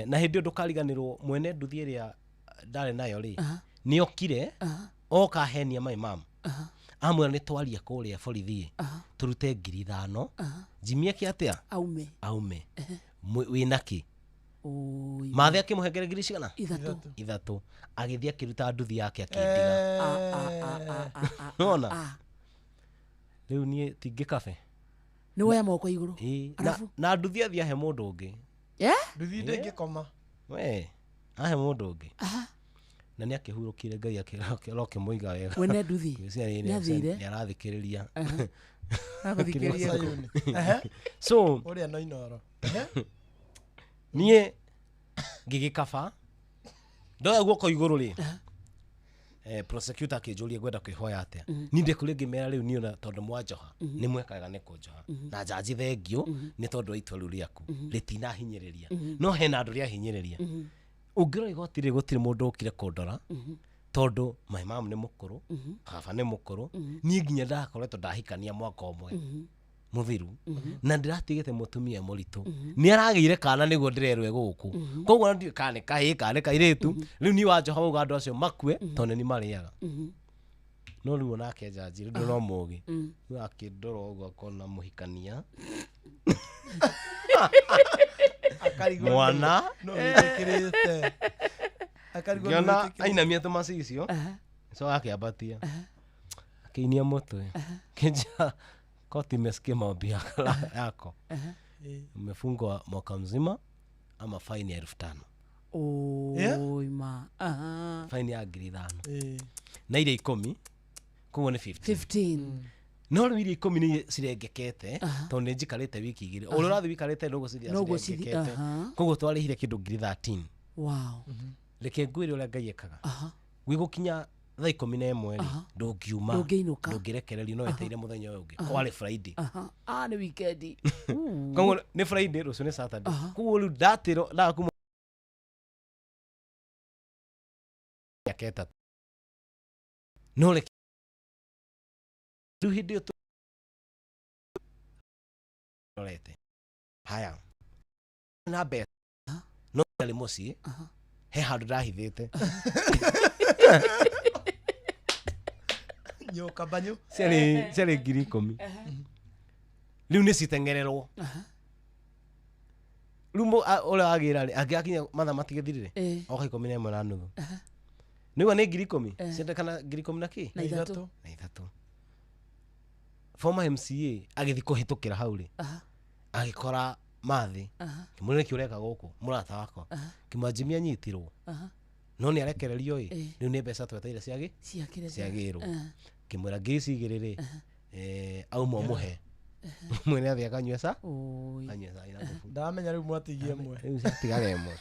Na hĩndĩ ĩyo ndũkariganĩrwo mwene nduthi ĩrĩa ndarĩ nayo rĩ nĩ okire oka ahenia my mom. Amwĩra nĩ twaria kũrĩa borithi tũrute 5,000 Jimmy eke atĩa? Aume. Aume. Wĩna kĩ? Oi. Mathe akĩmũhengere ngiri cigana? 3. 3. Agĩthiĩ akĩruta nduthi yake akĩndiga. Nĩwona? Rĩu niĩ tingĩkabe. Nĩ woya moko igũrũ. Ĩĩ, Arabu? na nduthi athiĩ ahe mũndũ ũngĩ. Eh? Nduthi ndĩngĩkoma. We, ahe mũndũ ũngĩ. Na nĩ akĩhurũkire Ngai akĩmũiga wega. Mwene nduthi. Ngwĩciria Nĩ athire. nĩ arathikĩrĩria. Arathikĩrĩria. Sayuni. Ehe. So, Ũrĩa no Inooro. niĩ ngĩgĩkaba ndoya guoko igũrũ rĩ Prosecutor akĩnjũria ngwenda kwĩhoya atĩa. Niĩ ndekũrĩ ngĩmera rĩu niĩ ona tondũ mwanjoha nĩ mwekaga nĩ kũnjoha na njanji thengio nĩ tondũ wa itua rĩu rĩaku rĩtinahinyĩrĩria, no hena andũ rĩahinyĩrĩria. Ũngĩrora igoti rĩ, gũtirĩ mũndũ ũkire kũndora tondũ my mom nĩ mũkũrũ, baba nĩ mũkũrũ, niĩ nginya ndakoretwo ndahikania mwaka ũmwe mũthiru na ndĩratigĩte mũtumia mũritũ, nĩ aragĩire kana nĩguo ndĩrerwo gũkũ, koguo ona ndiũĩ kana nĩ kahĩĩ kana nĩ kairĩtu. Rĩu niĩ wanjoha uga andũ acio makue tondũ nĩ marĩaga. No rĩu onake njanji rĩu no mũgĩ, rĩu akĩndora ũguo akona mũhikania Akarigwo mwana no wĩtĩkĩrĩte. Akarigwo nĩ ngĩona wĩtĩkĩrĩte. ainamia tũmacicio so akĩambatia akĩinia mũtwe kĩnja koti imesikia maombi yako, umefungwa mwaka mzima ama faini ya 5,000. Oi ma. Aha. Faini ya 5,000 na iria 10, koguo nĩ 15. 15. No rĩu iria 10 nĩ cirengekete tondũ nĩ njikarĩte wiki 2, ũrĩa ũrathiĩ wikarĩte noguo cithiaga Noguo cirengekete. Koguo Koguo twarĩhire kĩndũ 13,000. Reke ngwĩre ũrĩa Ngai ekaga. Gwĩgũkinya thaa 11 rĩ, ndũngiuma, Ndũngĩinũka. ndũngĩrekererio, no wetereire mũthenya ũyũ ũngĩ. Kwarĩ Friday. Aha. Ah, nĩ weekend. Koguo nĩ Friday, rũciũ nĩ Saturday. Koguo rĩu ndatĩrwo ndakuma mĩaka 3, no reke rĩu hĩndĩ ĩyo tũrorete haya na mbeca no ndarĩ mũciĩ, he handũ ndahithĩte. Nyoka banyu. Ciarĩ 10,000, rĩu nĩ citeng'ererwo. Rĩu ũrĩa wagĩra rĩ, angĩgakinya mathaa matigĩthirire oka 11:30, nĩgua nĩ 10,000 ciendekana 10,000 na kĩ? Na ithatũ. Na ithatũ. Former MCA agĩthiĩ kũhĩtũkĩra hau rĩ, agĩkora mathĩ, kĩmũrĩ nĩkĩ ũreka gũkũ mũrata wakwa? Kĩmanjimi anyitirwo no nĩ arekererio ĩ. Rĩu nĩ mbeca twetereire ciagĩ Ciakĩrĩ ciagĩrwo. Kĩmwĩra ngiri ici igĩrĩ rĩ, auma mũhe mwene athiĩ akanyua ca Oi. anyue cai na thubu. Ndamenya rĩu mwatigie ĩmwe. Rĩu ciatigara ĩmwe.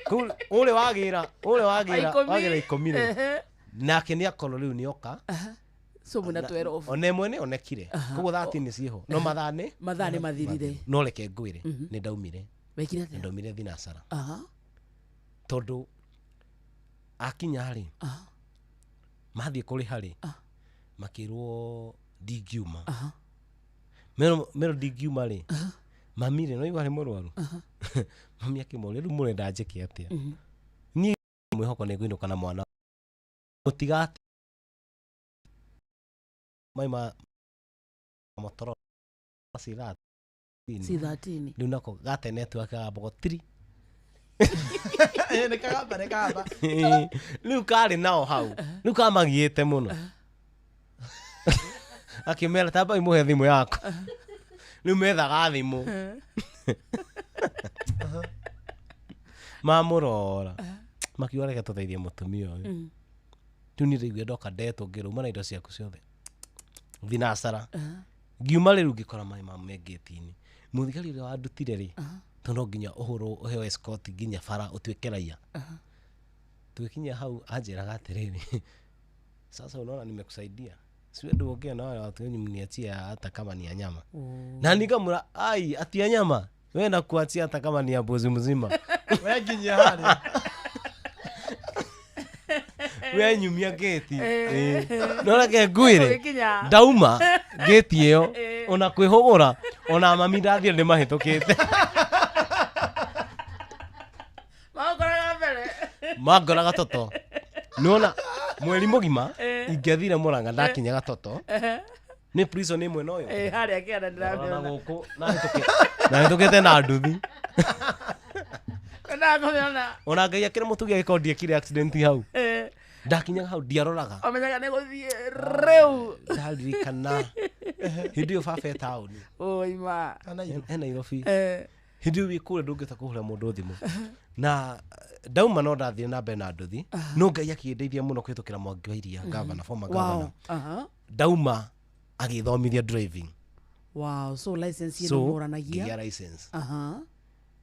Kũu ũrĩa wagĩra, ũrĩa wagĩra 10. Wagĩra 10 rĩ, nake nĩ akorwo rĩu nĩ oka. So mwĩna 12. Ona ĩmwe nĩ onekire, koguo 13 nĩ ciĩho, no mathaa nĩ Mathaa nĩ mathirire. No reke ngwĩre, nĩ ndaumire. Wekire atĩa? Nĩ ndaumire thinacara tondũ akinya rĩ, mathiĩ kũrĩha rĩ, makĩrwo ndingiuma. Mero ndingiuma rĩ, mami rĩ, no igua arĩ mũrwaru, mami akĩmoria rĩu mũrenda njĩke atĩa? Niĩ mwĩhoko nĩ ngũinũka na mwana mũtigate maima motoro C13. C13. Rĩu nako gate network gambagwo tiri. Nĩ kagamba, nĩ kagamba. Rĩu karĩ nao hau, rĩu kamagiĩte mũno, akĩmera tambai mũhe thimũ yakwa. Rĩu methaga thimũ mamũrora, makiuga reke tũteithie mũtumia ũyũ. Rĩu niĩ ndaiguire ndoka ndetwo ngĩrwo uma na indo ciaku ciothe thinacara. Ngiuma rĩu ngĩkora maĩ ma me ngĩti-inĩ. Mũthigari ũrĩa wandutire rĩ, tondũ no nginya ũhũrwo ũheo escort nginya bara ũtuĩke raia, tũgĩkinya hau anjĩraga atĩrĩrĩ, "Sasa unaona nimekusaidia, siwe uongee na wale watu wenyu mniachie hata kama ni ya nyama." Na nikamwĩra, "Ai, atia nyama we nakuachia hata kama ni ya mbuzi mzima." We nginyia harĩa. We nyumia ngĩti. No reke ngwĩre, Ũgĩkinya. ndauma ngĩti ĩyo ona kwĩhũgũra, ona mami ndathire nĩ mahĩtũkĩte. Maũkoraga mbere. Mangoraga toto nĩwona mweri mũgima ingĩathire Mũrang'a ndakinya Gatoto nĩ prison ĩmwe na ũyũ. Harĩa kĩanda na ndĩramĩona. Gũkũ nahĩtũkĩte na nduthi. Ndakũmĩona. Ona Ngai akĩra mũtugi agĩkorwo ndiekire accident hau. Ndakinyaga hau ndiaroraga. Omenyaga nĩ gũthiĩ rĩu. Ndaririkana hĩndĩ ĩyo baba e taũni. Oi ma. He Nairobi. Hĩndĩ ĩyo wĩ kũrĩa ndũngĩhota kũhũra mũndũ thimũ na ndauma, no ndathire na mbere na nduthi, no Ngai akĩndeithia mũno kũhĩtũkĩra Mwangi wa Iria, gavana, former governor. Ndauma agĩthomithia driving. Wow, so license So ĩno mũranagia. ngĩgĩa license.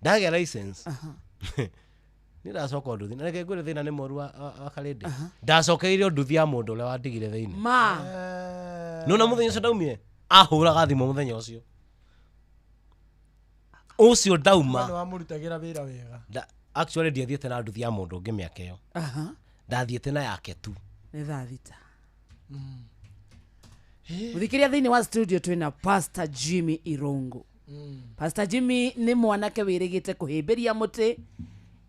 Ndagĩa license. Niĩ ndacoka nduthi na reke ngwĩre thĩna nĩ mũru wa Karĩndĩ. Ndacokeire nduthi ya mũndũ ũrĩa wandigire thĩinĩ. Ma. Nona mũthenya ũcio ndaumire ahũraga thimũ mũthenya ũcio ũcio ndauma. Nĩ wamũrutagĩra wĩra wega. Actually ndiathiĩte na nduthi ya mũndũ ũngĩ mĩaka ĩyo. Ndathiĩte na yake tu. Nĩ thaa 6. Mũthikĩria, thĩinĩ wa studio twĩna Pastor Jimmy Irungu. Pastor Jimmy nĩ mwanake wĩrĩgĩte kũhĩmbĩria mũtĩ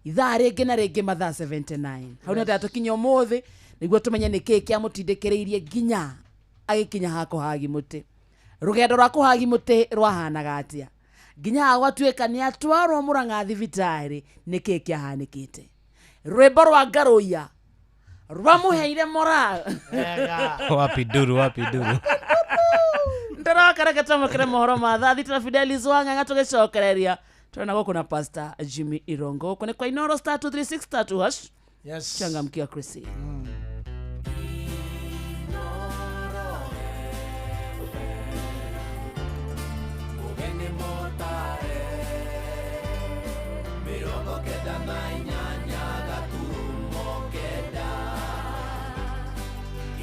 ithaa rĩngĩ na rĩngĩ mathaa 79 hau nĩ tũkinya ũmũthĩ nĩguo tũmenye nĩ kĩĩ kĩamũtindĩkĩrĩirie nginya agĩkinya ha kũhagi mũtĩ. Rũgendo rwa kũhagi mũtĩ rwahanaga atĩa nginya ha gwatuĩka nĩ atwarwo Mũrang'a thibitarĩ? Nĩ kĩĩ kĩahanĩkĩte? Rwĩmbo rwa Ngarũiya rwamũheire moral. Wapi nduru, wapi nduru. Ndĩroka, reke twamũkĩre mohoro ma thaa 6 na Fidelis Wang'ang'a. Tũgĩcokereria twĩna gũkũ na Pastor Jimmy Irongo. Gũkũ nĩ kwa Inoro, *236*2#. Yes. Changamkia Chrissy. Ũgeni mũtare 98.9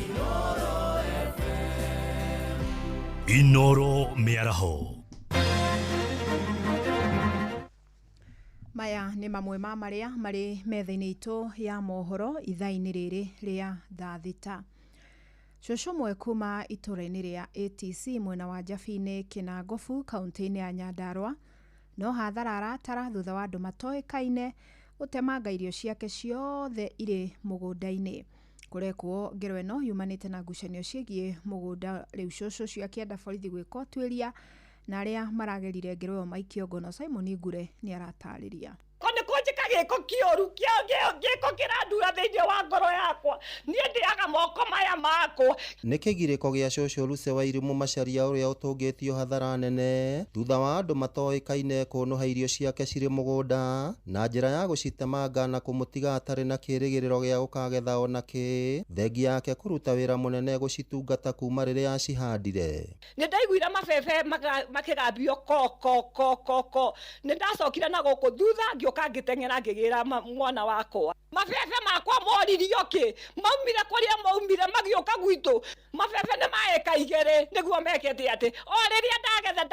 Inoro FM. Inoro Mĩaraho. Maya nĩ mamwe ma marĩa marĩ metha-inĩ itũ ya mohoro ithaa-inĩ rĩrĩ rĩa thaa 6. Cũcũ ũmwe kuma itũra-inĩ rĩa ATC mwena wa Njabini Kĩnangobu kaunti-inĩ ya Nyandarua no hathara aratara thutha wa andũ matoĩkaine gũtemanga irio ciake ciothe irĩ mũgũnda-inĩ. Kũrekwo ngero ĩno yumanĩte na ngucanio ciĩgiĩ mũgũnda. Rĩu cũcũ ũcio akĩenda borithi gwĩka ũtuĩria na arĩa maragerire ngero ĩyo maikio ngono. Simon Ngure nĩ aratarĩria. Ko nĩ kũnjĩka gĩko kĩũru, gĩko kĩrandura thĩinĩ wa ngoro yakwa. Niĩ ndĩaga moko maya makwa. Nĩ kĩgirĩko gĩa cũcũ Lucy Wairimu Macharia ũrĩa ũtũngĩtio hathara nene thutha wa andũ matoĩkaine kũnũha irio ciake cirĩ mũgũnda na njĩra ya gũcitemanga na kũmũtiga atarĩ na kĩrĩgĩrĩro gĩa gũkagetha ona kĩ, thengia yake kũruta wĩra mũnene gũcitungata kuma rĩrĩa acihandire. Nĩ ndaiguire mabebe makĩgambio ko ko ko ko ko. Nĩ ndacokire na gũkũ thutha ngĩũka ngĩteng'era ngĩgĩra mwana wakwa. Mabebe makwa moririo kĩ? Maumire kũrĩa maumire magĩũka gwitũ. Mabebe nĩ maeka 2 nĩguo mekete atĩ o rĩrĩa ndagetha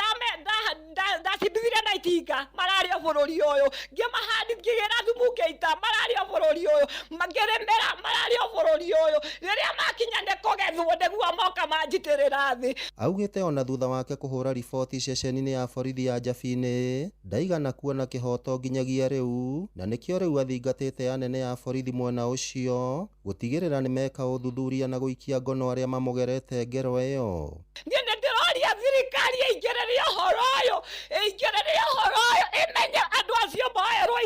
ndacindithire na itinga mararĩ o bũrũri ũyũ, ngĩmahandi ngĩgĩra thumu ngĩita mararĩ o bũrũri ũyũ, ngĩrĩmĩra mararĩ o bũrũri ũyũ. Rĩrĩa makinya nĩ kũgethwo nĩguo moka manjitĩrĩra thĩ. Augĩte ona thutha wake kũhũra riboti ceceni-inĩ ya borithi ya Njabini ndaigana kuona kĩhoto nginyagia rĩu, na nĩkĩo rĩu athingatĩte anene a borithi mwena ũcio gũtigĩrĩra nĩ meka ũthuthuria na gũikia ngono arĩa mamũgerete ngero ĩyo. Niĩ nĩ ndĩroria thirikari ĩingĩrĩre ũhoro ũyũ, ĩingĩrĩre ũhoro ũyũ, ĩmenye andũ acio moerwo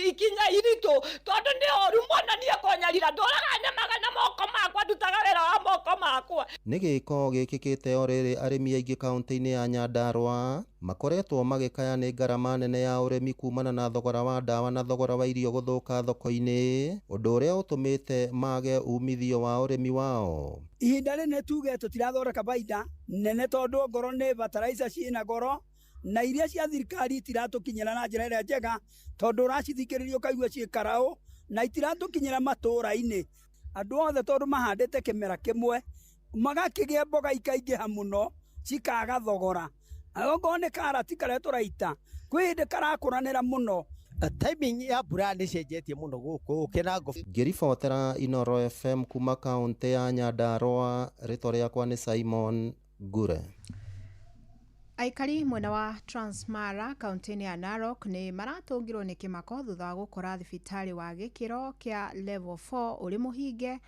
ikinya iritũ, tondũ nĩ ũru mũno niĩ kũnyarira. Ndũraga nyamaga na moko makwa, ndutaga wĩra wa moko makwa. Nĩ gĩko gĩkĩkĩte o rĩrĩ arĩmi aingĩ kaunti-inĩ ya Nyandarua makoretwo magĩkaya nĩ ngarama nene ya ũrĩmi kumana na thogora wa ndawa na thogora wa irio gũthũka thoko-inĩ, ũndũ ũrĩa ũtũmĩte mage umithio wa ũrĩmi wao. Ihinda rĩrĩ tuge tũtirathondeka baida nene tondũ ngoro nĩ bataraitha ciĩna goro na iria cia thirikari itiratũkinyĩra na njĩra ĩrĩa njega, tondũ ũracithikĩrĩria ũkaigua ciĩ karaũ na itiratũkinyĩra matũũra-inĩ. Andũ othe tondũ mahandĩte kĩmera kĩmwe magakĩgĩa mboga ikaingĩha mũno cikaga thogora. Okorwo nĩ karati karĩa tũraita kwĩ hĩndĩ karakũranĩra mũno. Timing ya mbura nĩ cenjetie mũno gũkũ Kĩnango. Ngĩribotera Inoro FM kuma kaunti ya Nyandarua, rĩtwa rĩakwa nĩ Simon Ngure. Aikari mwena wa Transmara kaunti-inĩ ya Narok nĩ maratũngirwo nĩ kĩmako thutha wa gũkora thibitarĩ wa gĩkĩro kĩa level 4 ũrĩ mũhinge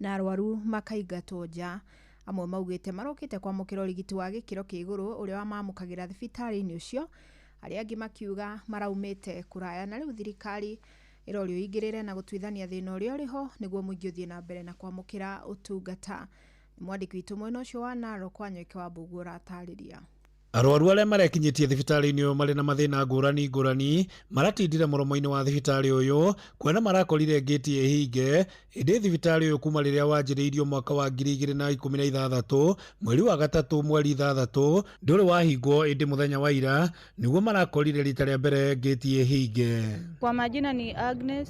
na arwaru makaingatwo nja. Amwe maugĩte marokĩte kwamũkĩra ũrigiti wa gĩkĩro kĩa igũrũ ũrĩa wamamũkagĩra thibitarĩ-inĩ ũcio, arĩa angĩ makiuga maraumĩte kũraya na rĩu thirikari ĩrorio ĩingĩrĩre na gũtuithania thĩna ũrĩa ũrĩ ho nĩguo mũingĩ ũthiĩ na mbere na kwamũkĩra ũtungata. Mwandĩki witũ mwena ũcio wa Narok Wanyoike wa Mbũguo ũratarĩria. Arwaru arĩa marekinyĩtie thibitarĩ-inĩ ũyũ marĩ na mathĩna ngũrani ngũrani maratindire mũromo-inĩ wa thibitarĩ ũyũ kuona marakorire ngĩti ĩhinge ĩndĩ thibitarĩ ũyũ kuma rĩrĩa wanjĩrĩirio mwaka wa 2016 mweri wa gatatũ mweri 6 ndũrĩ wahingwo ĩndĩ mũthenya wa ira nĩguo marakorire rita rĩa mbere ngĩti ĩhinge. Kwa majina ni Agnes,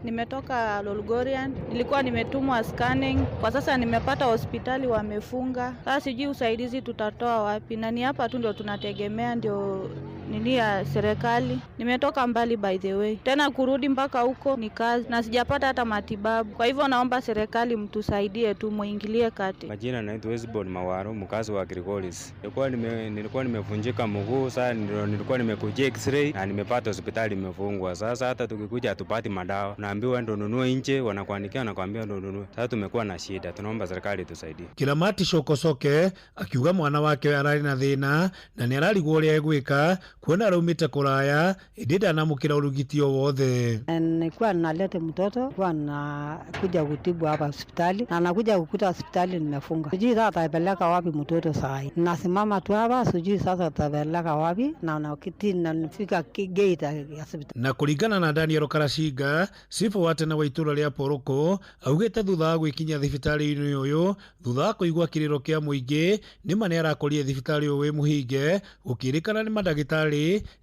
nimetoka Lolgorian, nilikuwa nimetumwa scanning. Kwa sasa nimepata hospitali wamefunga. Sasa sijui usaidizi tutatoa wapi, na ni hapa tu ndio tunategemea, ndio nini ya serikali. Nimetoka mbali by the way, tena kurudi mpaka huko ni kazi na sijapata hata matibabu. Kwa hivyo naomba serikali mtusaidie tu, muingilie kati. Majina naitwa Wesbon Mawaro, mkazi wa Kilgoris. Nilikuwa nimevunjika mguu, sasa nilikuwa nimekujia x-ray na nimepata hospitali imefungwa. Sasa hata tukikuja hatupati madawa. Naambiwa ndo nunue nje, wanakuandikia wanakuambia ndo nunue. Sasa tumekuwa na shida, tunaomba serikali tusaidie. Kiramati Shokosoke akiuga mwana wake ararĩ na thĩna na nĩ ararigwo ũrĩa egwĩka kuona araumĩte kũraya ĩndĩ ndanamũkĩra ũrigiti o wothe. Nilikuwa naleta mtoto kwa nakuja kutibu hapa hospitali na nakuja kukuta hospitali nimefunga. Sijui sasa atapeleka wapi mtoto saa hii. Nasimama tu hapa, sijui sasa atapeleka wapi na nakiti na nifika gate ya hospitali. Na kũringana na Daniel Karashinga cibũ wa tene wa itũra rĩa Poroko augĩte thutha wa gwĩkinyia thibitarĩ-inĩ ũyũ thutha wa kũigua kĩrĩro kĩa mũingĩ nĩma nĩ arakorire thibitarĩ ũyũ wĩ mũhinge gũkĩrĩkana nĩ mandagĩtarĩ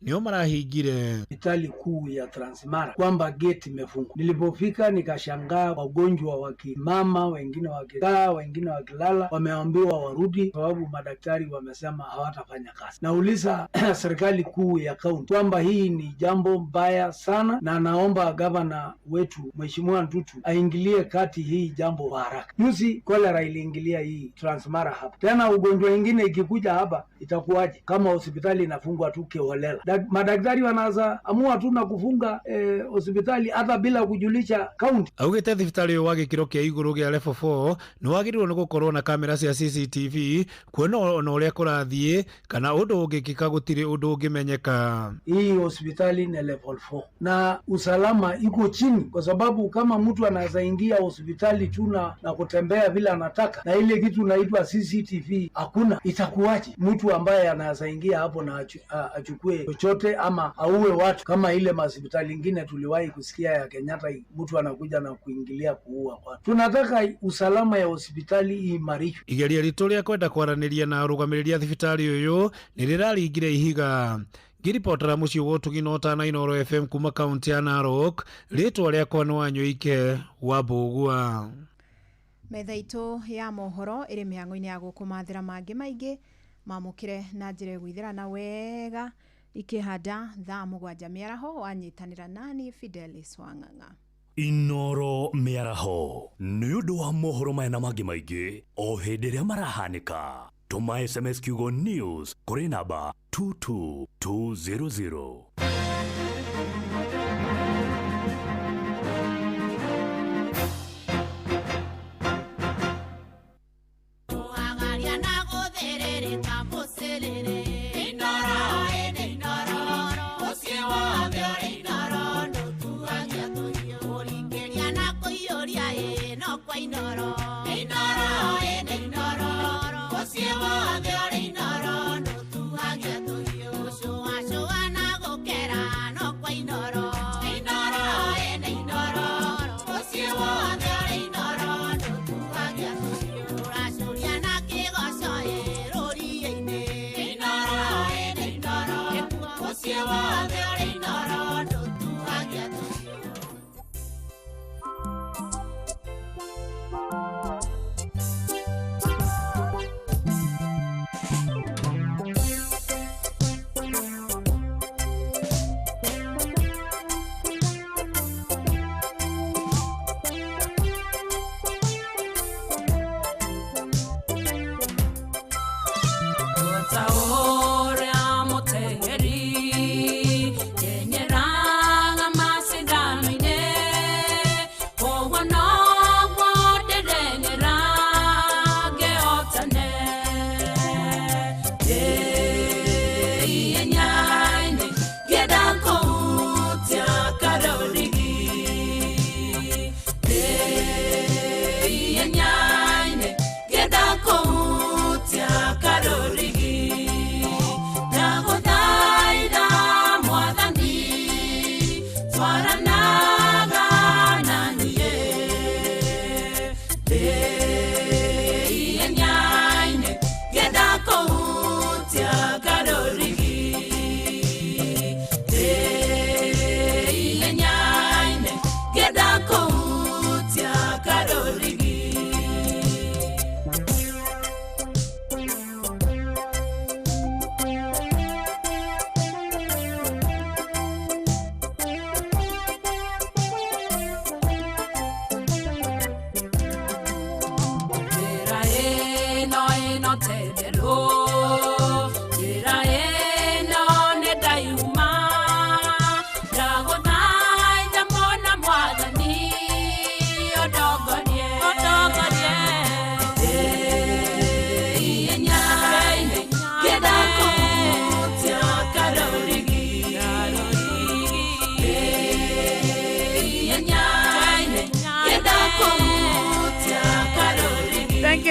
nĩo marahingire. Hospitali kuu ya Transmara kwamba gate imefungwa. Nilipofika nikashangaa wagonjwa wakimama, wengine wakikaa, wengine wakilala, wameambiwa warudi sababu madaktari wamesema hawatafanya kazi. Nauliza serikali kuu ya kaunti kwamba hii ni jambo mbaya sana, na naomba gavana wetu Mheshimiwa Ntutu aingilie kati hii jambo kwa haraka. Juzi kolera iliingilia hii Transmara hapa, tena ugonjwa ingine ikikuja hapa itakuwaje kama hospitali inafungwa tu kiholela? Madaktari wanaanza amua tu na kufunga hospitali hata bila kujulisha kaunti. Augĩte thibitarĩ ũyũ wa gĩkĩro kĩa igũrũ gĩa level 4 nĩ wagĩrĩirwo nĩ gũkorwo na kamera cia CCTV kuona ona ũrĩa kũrathiĩ kana ũndũ ũngĩkĩka gũtirĩ ũndũ ũngĩmenyeka. Hii hospitali ni level 4 na usalama iko chini, kwa sababu kama mtu anaweza ingia hospitali tu na kutembea vile anataka na ile kitu inaitwa CCTV hakuna, itakuwaje mtu ambaye anaweza ingia hapo na achukue chochote ama auwe watu kama ile hospitali ingine tuliwahi kusikia ya Kenyatta, mtu anakuja na kuingilia kuua watu. Tunataka usalama ya hospitali iimarishwe. Igeria ritũ rĩa kwenda kwaranĩria na arũgamĩrĩri a thibitarĩ ũyũ nĩ rĩraringire ihiga. Ngĩribotera mũciĩ wa ũtugi na ũtana Inooro FM kuma kaunti ya Narok, rĩtwa rĩakwa nĩ Wanyoike wa Mbũgua. Metha itũ ya mohoro ĩrĩ mĩhang'o-inĩ ya gũkũmathĩra mangĩ maingĩ mamũkĩre na njĩra ĩgũithĩrana wega ikĩhanda thaa 7 mĩaraho wanyitanĩra nani Fidelis Wang'ang'a. Inooro mĩaraho nĩ ũndũ wa mohoro maya na mangĩ maingĩ o hĩndĩ ĩrĩa marahanĩka. Tũma SMS kiugo news kũrĩ namba 22200. Inoro, no tu hagia tu yo, shoa shoa na gokera.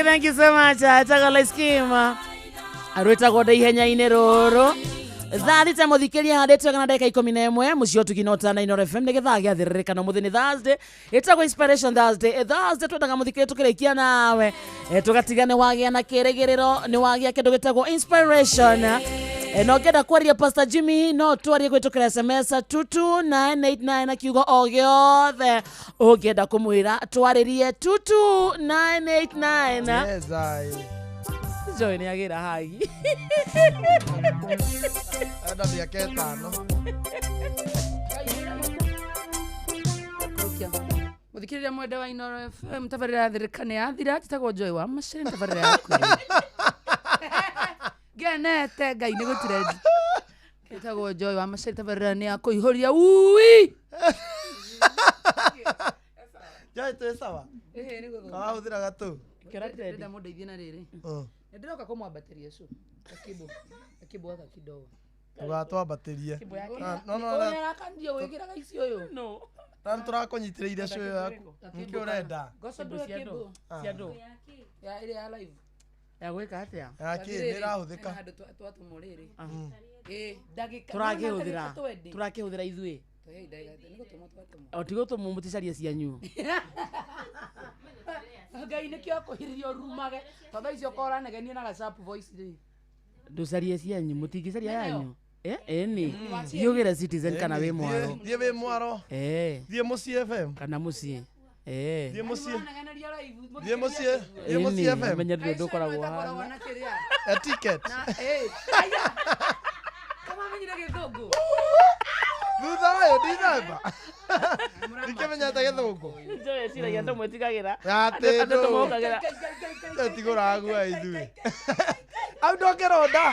you, thank you so much. Etagwo Laiskima. Rwĩtagwo ndĩ ihenya-inĩ rũrũ. Thaa thita mũthikĩria handĩtwo kana ndagĩka 11 mũciĩ ũtugi na ũtana Inooro FM nĩ gĩthaa gĩa thĩrĩrĩkano mũthĩ nĩ Thursday, ĩtagwo Inspiration Thursday. Thursday twendaga mũthikĩria tũkĩrĩkia nawe, tũgatiga nĩ wagĩa na kĩrĩgĩrĩro, nĩ wagĩa kĩndũ gĩtagwo inspiration. Na ũngĩenda kwaria Pastor Jimmy no twarie kũhĩtũkĩra SMS 22989 na kiugo o gĩothe ũngĩenda kũmwĩra twarĩrie 22989. Yes, I. Joy nĩ agĩra hagi. Enda mĩaka 5. Muthikiriria mwenda wa Inooro FM tabarĩra ya thirikani yathira njĩtagwo Joy wa Macere tabarĩra yaku ngenete Ngai nĩ gũtirendi njĩtagwo Joy wa Macere tabarĩra nĩ ya kũihũria ui. Joy twĩ sawa. Ĩhĩ, nĩ gũthũka. Kawahũthĩra gatũ. Ndĩrenda mũndeithie na rĩrĩ. Nĩ ndĩroka kũmwambatĩria cu Akimbo akimbo gaka kidogo. Ndũgatwambatĩrie. No no Ũrĩa no. arakandio gwĩkĩraga ici ũyũ. No. Na nĩtũrakũnyitĩrĩire cũ ĩyo yaku. Nĩkĩ ũrenda? Ngoco ndũĩ kĩndũ. Cia ndũ. Ya ĩrĩa ya live. Ya gwĩka atĩa? Ya kĩ nĩ ĩrahũthĩka. Hena handũ twatũmwo rĩrĩ. Ĩ, ndagĩka. Tũrakĩhũthĩra. Ndagĩka twendi. Tũrakĩhũthĩra ithuĩ. Twĩ ndagĩka nĩ gũtũmwo twatũmwo. O ti gũtũmwo mũticarie cianyu. Ngai nĩkĩo akũhiririe ũrumage. Tondũ thaa icio ũkorwo ũranegenia na ga sharp voice rĩ. Ndũcarie cianyu, mũtingĩcaria Neneo. yanyu. Ĩni. Thiĩ ũgĩre Citizen kana wĩ mwaro. Thiĩ wĩ mwaro. Thiĩ mũciĩ FM. Kana mũciĩ. Thiĩ mũciĩ. Ũranegeneria live. Thiĩ mũciĩ. Thiĩ mũciĩ FM. Menye ndũrĩ ũndũ ũkoragwo Ĩkoragwo hana. na kĩrĩa. A ticket. Na ĩ. Aya. Kama amenyire gĩthũngũ. Thutha ũyũ ndithemba. Ndikĩmenyete gĩthũngũ. Joy eciragia andũ mwĩtigagĩra. Atĩ Andũ ndũ. tũmokagĩra. Tigũraga guoya ithuĩ. Au ndũngĩronda.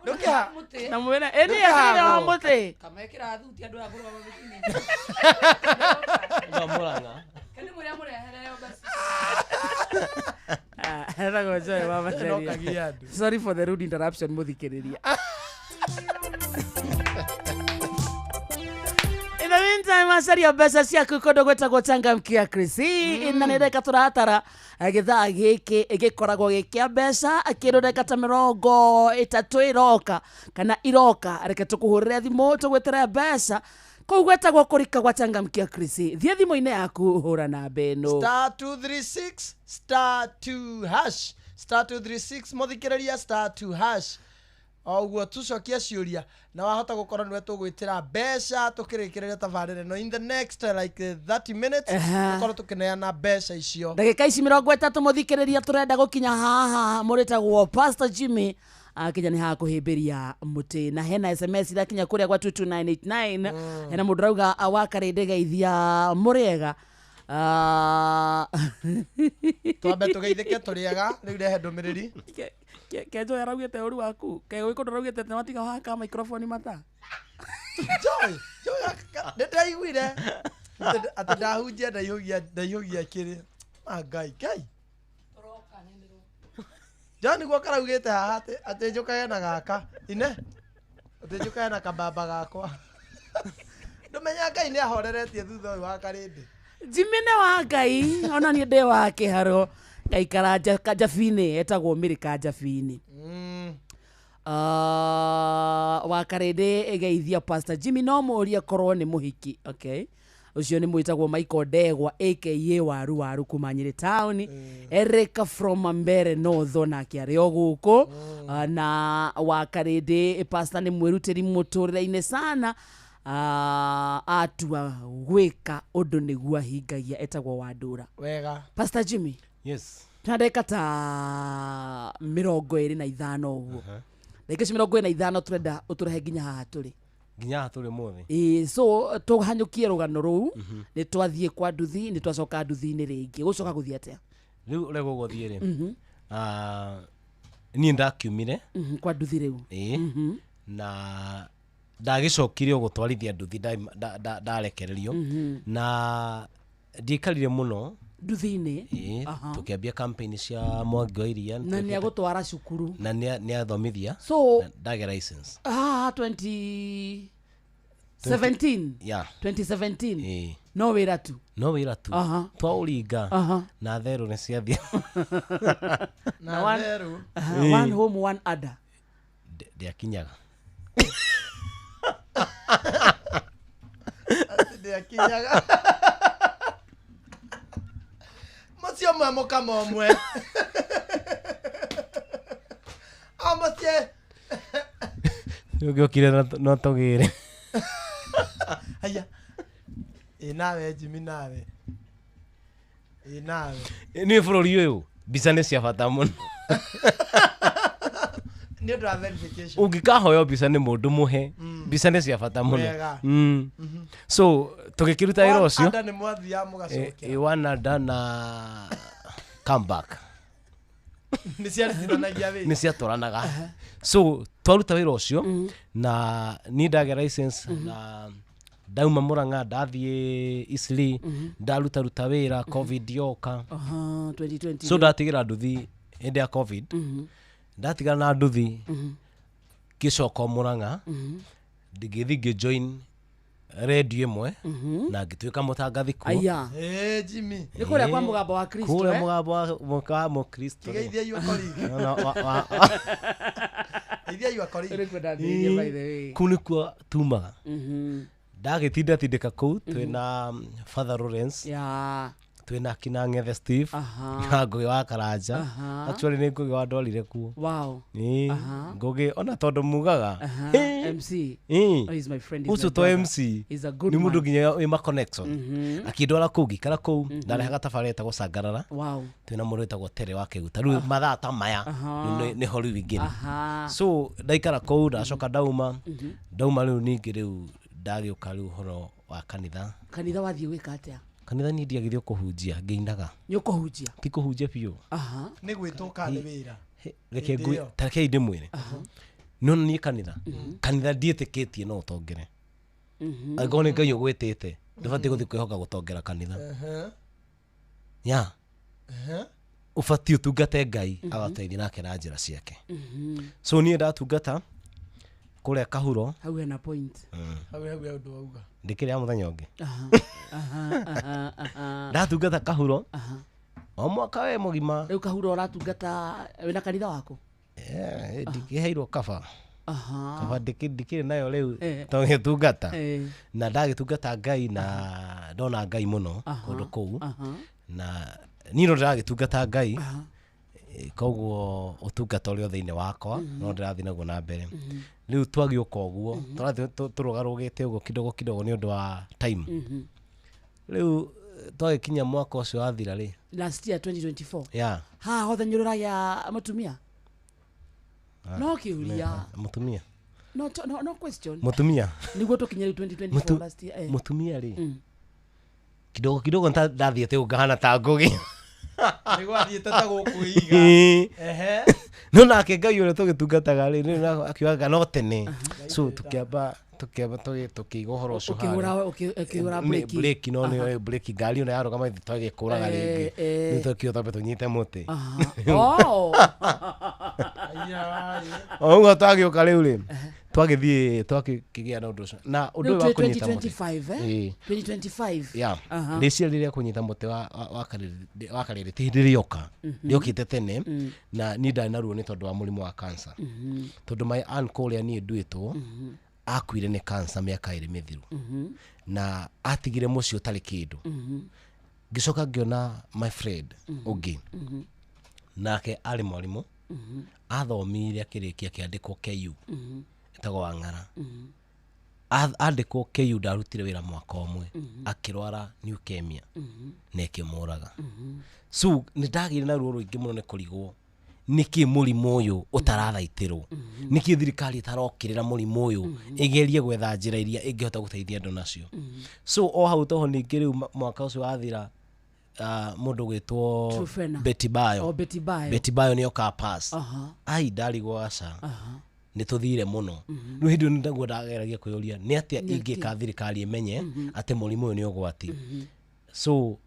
Ndũkĩha. Na mwĩna ĩni eciragia wa mũtĩ. Kamekĩra thuti andũ aya kũrũgama mĩtĩ-inĩ. Andũ a Murang'a. Kani mũrĩa mũrehereo basi. Etagwo Joy wa Macharia. Nokagia andũ. Sorry for the rude interruption mũthikĩrĩria. In the meantime, acaria mbeca ciaku kũndũ gwĩtagwo changamkia Chris. Na nĩ ndagĩka tũratara gĩthaa gĩkĩ gĩkoragwo gĩ kĩa mbeca kĩndũ ndagĩka ta 30 iroka kana iroka reke tũkũhũrĩre thimũ tũgwĩtĩre mbeca kũu gwĩtagwo kũrika gwa changamkia Chris. Thiĩ thimũ-inĩ yaku hũra namba ĩno Star 236 star 2 hash star 236 mũthikĩrĩria star 2 hash o ũguo tucokia ciũria na wahota gũkorwo nĩwe tũgwĩtĩra mbeca tũkĩrĩkĩrĩria tabarĩra ĩno in the next like 30 minutes tũkorwo tũkĩneana mbeca icio. Ndagĩka ici 30 mũthikĩrĩria tũrenda gũkinya haha mũrĩtagwo Pastor Jimmy akinya nĩ haha kũhĩmbĩria mũtĩ na hena SMS irakinya kũrĩa gwa 22989. Hena mũndũ rauga wa karĩndĩ geithia mũrĩega. Twambe tũgeithĩke tũrĩega rĩu rehe ndũmĩrĩri. Kenjo araugĩte ũru waku kegwĩ kũndũ araugĩte atĩ matiga wahaka microphone mata. Joy Joy nĩ ndaiguire atĩ ndahunjia ndaihũgia ndaihũgia kĩrĩ ah Ngai Ngai John nĩguo karaugĩte haha atĩ atĩ njũkage na gaka ine atĩ njũkage na kabamba gakwa ndũmenya Ngai nĩ ahoreretie thutha ũyũ wa karĩndĩ. Jimmy nĩ wa Ngai ona niĩ ndĩ wa kĩharo ngaikara njabinĩ etagwo Mĩrĩka njabinĩ. Wa karĩndĩ geithia Pastor Jimmy no mũrie korwo nĩ mũhiki. Okay, ũcio nĩ mwĩtagwo Michael Ndegwa aka Waru Waru kuma Nyĩrĩ town. Erica from Mbere North onake arĩ o gũkũ. Na wa karĩndĩ pastor nĩ mwĩrutĩri mũtũrĩre-inĩ sana. Atua gwĩka ũndũ nĩguo ahingagia etagwo Wandũra. Wega. Pastor Jimmy. Yes. Na ndagĩka ta 25 ũguo. Ndagĩka icio 25 tũrenda ũtũrehe nginya haha tũrĩ. Nginya haha tũrĩ ũmũthĩ. Ĩĩ, so tũhanyũkie rũgano rũu nĩ twathiĩ kwa nduthi nĩ twacoka nduthi-inĩ rĩngĩ gũcoka gũthiĩ atĩa? Rĩu ũrĩa gũgũthiĩ rĩ. Niĩ ndakiumire. Kwa nduthi rĩu. Ĩĩ. Na ndagĩcokire o gũtwarithia nduthi ndarekererio. Na ndiikarire mũno nduthi-inĩ. Ĩĩ, tũkĩambia campaign cia Mwangi wa Iria. Na nĩ agũtwara cukuru. Na nĩ athomithia. So Na ndagĩa license. 2017. Yeah. 2017. Ĩĩ. No wĩra tu. No wĩra tu. Aha. Twaũringa Aha. na therũ nĩ ciathiĩ. Na one, aha, one home one other. Ndĩakinyaga. Ndĩakinyaga. Mũciĩ ũmwe mũkama ũmwe. O mũciĩ. Ũngĩokire no tũgĩre. Haya. Ĩ nawe Jimmy nawe. Ĩ nawe. Nĩ bũrũri ũyũ mbica nĩ cia bata mũno. Nĩ ũndũ wa verification. Ũngĩkahoywo mbica nĩ mũndũ mũhe, mbica nĩ cia bata mũno. Wega. So tũgĩkĩruta wĩra One ũcio. under nĩ mwathiaga mũgacokera. One under na comeback. Nĩ ciarutithanagia wĩra. Nĩ ciatwaranaga. So twaruta wĩra ũcio na niĩ ndagĩa license na ndauma Murang'a ndathiĩ Eastleigh, ndarutaruta wĩra, COVID yoka. Aha, 2020. So ndatigĩra nduthi hĩndĩ ya COVID. Ndatigana na nduthi ngĩcoka Murang'a, ngĩthiĩ ngĩjoin radio ĩmwe na ngĩtuĩka mũtangathi kuo. Aya. Ĩ Jimmy. Nĩ kũrĩa kwa mũgambo wa Kristo, kũrĩa eh? mũgambo wa mũkristo. Kĩgeithia you colleague. No, no, Geithia your colleague. Ũrĩ kwenda ndĩrie, by the way. Kũu nĩkuo tumaga. Ndagĩtindatindĩka kũu twĩna Father Lawrence. Yeah. Twĩna kina Ng'ethe Steve. Aha. Na Ngũgĩ wa Karanja. Aha. Actually nĩ Ngũgĩ wa ndwarire kuo. Wow. Ĩĩ. Aha. Ngũgĩ ona tondũ mugaga. Aha. Ĩĩ. MC. Ĩĩ. Oh, he's my friend, he's Ũcio my to brother. MC. He's a good Nĩ mũndũ man. nginya wĩ ma connection. Akĩndwara kũu ngĩikara kũu ndarehaga tabarĩra ĩtagwo Cangarara. Wow. Twĩna mũndũ wĩtagwo Tere wa Kĩguta. Rĩu mathaa ta maya Aha. rĩu nĩho rĩu ingĩrĩ. Aha. So ndaikara kũu ndacoka ndauma. Ndauma rĩu ningĩ rĩu ndagĩũka rĩu ũhoro wa kanitha. Kanitha wathiĩ gwĩka atĩa? Kanitha niĩ ndiagĩthiĩ kũhunjia ngĩinaga. Nĩ ũkũhunjia? Ti kũhunjia biũ. Aha. Nĩ gwĩtũka nĩ wĩra. Reke Hĩndĩ ngwĩ ĩyo. ta rekei ndĩmwĩre. No niĩ kanitha. Kanitha ndiĩtĩkĩtie no ũtongere. Angĩkorwo nĩ Ngai ũgwĩtĩte ndũbatiĩ gũthiĩ kwĩhoka gũtongera kanitha. Ya. Ũbatiĩ ũtungate Ngai agateithia nake na njĩra ciake. So niĩ ndatungata kũrĩa Kahuro. Hau hena point. Hau hau ũndũ wauga. Ndĩkĩrĩ ya mũthenya ũngĩ. Aha. Aha, aha, aha. Ndatungata Kahuro o mwaka we mũgima. Rĩu Kahuro ũratungata wĩna kanitha waku? Eh, ndikĩheirwo kaba. Aha. Kaba ndikĩrĩ nayo rĩu Eh. tũgĩtungata. Eh. Na ndagĩtungata Ngai na ndona Ngai mũno Aha. kũndũ kũu. Aha. Na niĩ no ndĩragĩtungata Ngai. Koguo ũtungata ũrĩa thĩinĩ wakwa no ndĩrathiĩ naguo na mbere. Rĩu twagĩũka ũguo tũrathiĩ tũrũgarũgĩte ũguo kidogo kidogo nĩ ũndũ wa time. Rĩu twagĩkinya mwaka ũcio wathira rĩ. Last year 2024. Yeah. Haha hothe nĩ ũragĩa mũtumia? Ah, No kĩũria. Mũtumia. No, no, no question. Mũtumia. Nĩguo tũkinye rĩu 2024 last year. Eh. Mũtumia rĩ. Kidogo kidogo ndathiĩte ũguo ngahana ta Ngũgĩ. Nĩ gwathiĩte ta gũkwĩiga. Ehe. No nake Ngai ũrĩa tũgĩtungataga rĩ nĩ akiugaga no tene. So tũkĩamba tũkĩiga ũhoro ũcio Ũkĩhũra ũkĩhũra breki. breki no nĩ breki ngari ona yarũgama ithuĩ twagĩkũraga rĩngĩ. Rĩu twakiuga twambe tũnyite mũtĩ. Oh. O ũguo twagĩũka rĩu rĩ twagĩthiĩ twakĩgĩa na ũndũ ũcio na ũndũ Rĩu ũyũ wa twĩ kũnyita mũtĩ. 2025 eh? Ĩĩ. 2025. Yeah. Aha. Rĩciria rĩrĩa kũnyita mũtĩ wa karĩrĩ ti hĩndĩ rĩoka rĩokĩte tene na niĩ ndarĩ na ruo nĩ tondũ wa mũrimũ wa cancer. Tondũ my uncle ũrĩa niĩ nduĩtwo akuire nĩ cancer mĩaka ĩrĩ mĩthiru na atigire mũciĩ ũtarĩ kĩndũ. Ngĩcoka ngĩona my friend ũngĩ nake arĩ mwarimũ athomire akĩrĩkia akĩandĩkwo KU ĩtagwo Wang'ara. Andĩkwo KU ndarutire wĩra mwaka ũmwe akĩrwara leukemia na ĩkĩmũraga. So nĩ ndagĩire na ruo rũingĩ mũno nĩ kũrigwo nĩkĩ mũrimũ ũyũ ũtarathaitĩrwo, nĩkĩ thirikari ĩtarokĩrĩra mũrimũ ũyũ ĩgerie gwetha njĩra iria ĩngĩhota gũteithia andũ nacio. So o hau toho ningĩ rĩu mwaka ũcio wathira mũndũ gwĩtwo Trufena. Betty Bayo. Oh, Betty Bayo. Betty Bayo nĩoka pass. Aha. Ai ndarigwo aca. Nĩ tũthire mũno. Rĩu hĩndĩ ĩyo nĩguo ndageragia kwĩyũria nĩ atĩa ingĩka thirikari ĩmenye atĩ mũrimũ ũyũ nĩ ũgwati. So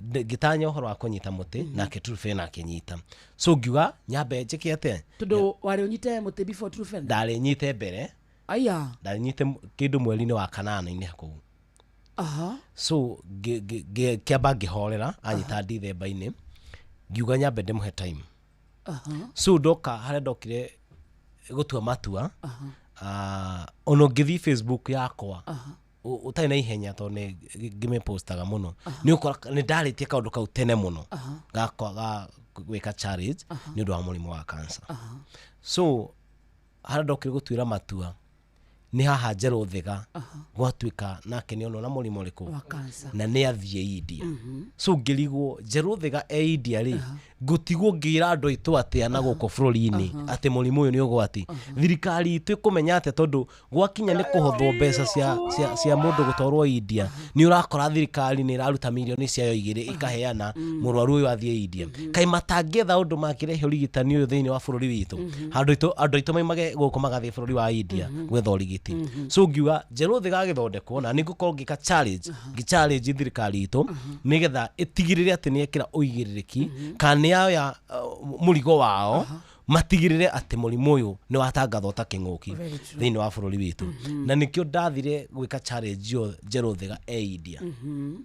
ngĩtanya ũhoro wa kũnyita mũtĩ nake Trufena akĩnyita. So ngiuga nyambe njĩke atĩa? Tondũ warĩ ũnyite mũtĩ before Trufena? Ndarĩ nyite mbere. Aya. Ndarĩ nyite kĩndũ mweri-inĩ wa kanana-inĩ kũu. So ngĩamba ngĩhorera anyita ndithemba-inĩ, ngiuga nyambe ndĩmũhe time. So ndoka harĩa ndokire gũtua matua, ona ũngĩthiĩ Facebook yakwa ũtarĩ na ihenya, tondũ nĩ ngĩmĩpostaga mũno, nĩ ũkora nĩ ndarĩtie kaũndũ kau tene mũno gakwa ga gwĩka challenge nĩ ũndũ wa mũrimũ wa cancer. So harĩa ndokire gũtuĩra matua nĩ haha Njerũ Thiga gwatuĩka nake nĩ onwo na mũrimũ ũrĩkũ? Wa cancer. Na nĩ athiĩ India. So ngĩrigwo, Njerũ Thiga e India rĩ, ngũtigwo ngĩra andũ aitũ atĩa na gũkũ bũrũri-inĩ atĩ mũrimũ ũyũ nĩ ũgwati? Thirikari itũ ĩkũmenya atĩa? Tondũ gwakinya nĩ kũhothwo mbeca cia mũndũ gũtwarwo India, nĩ ũrakora thirikari nĩ ĩraruta mirioni ciayo 2 ĩkaheana mũrwaru ũyũ athiĩ India. Kaĩ matangĩetha ũndũ mangĩrehe ũrigitani ũyũ thĩinĩ wa bũrũri witũ, handũ andũ aitũ maimage gũkũ magathiĩ bũrũri wa India gwetha ũrigiti? So ngiuga Njerũ Thiga agĩthondekwo, na nĩ ngũkorwo ngĩka challenge, ngĩ-challenge thirikari itũ nĩgetha ĩtigĩrĩre atĩ nĩ yekĩra ũigĩrĩrĩki kana nĩ yoya mũrigo wao, matigĩrĩre atĩ mũrimũ ũyũ nĩ watangathwo ta kĩng'ũki Very true. thĩinĩ wa bũrũri witũ. Na nĩkĩo ndathire gwĩka challenge ĩyo Njerũ Thiga e India,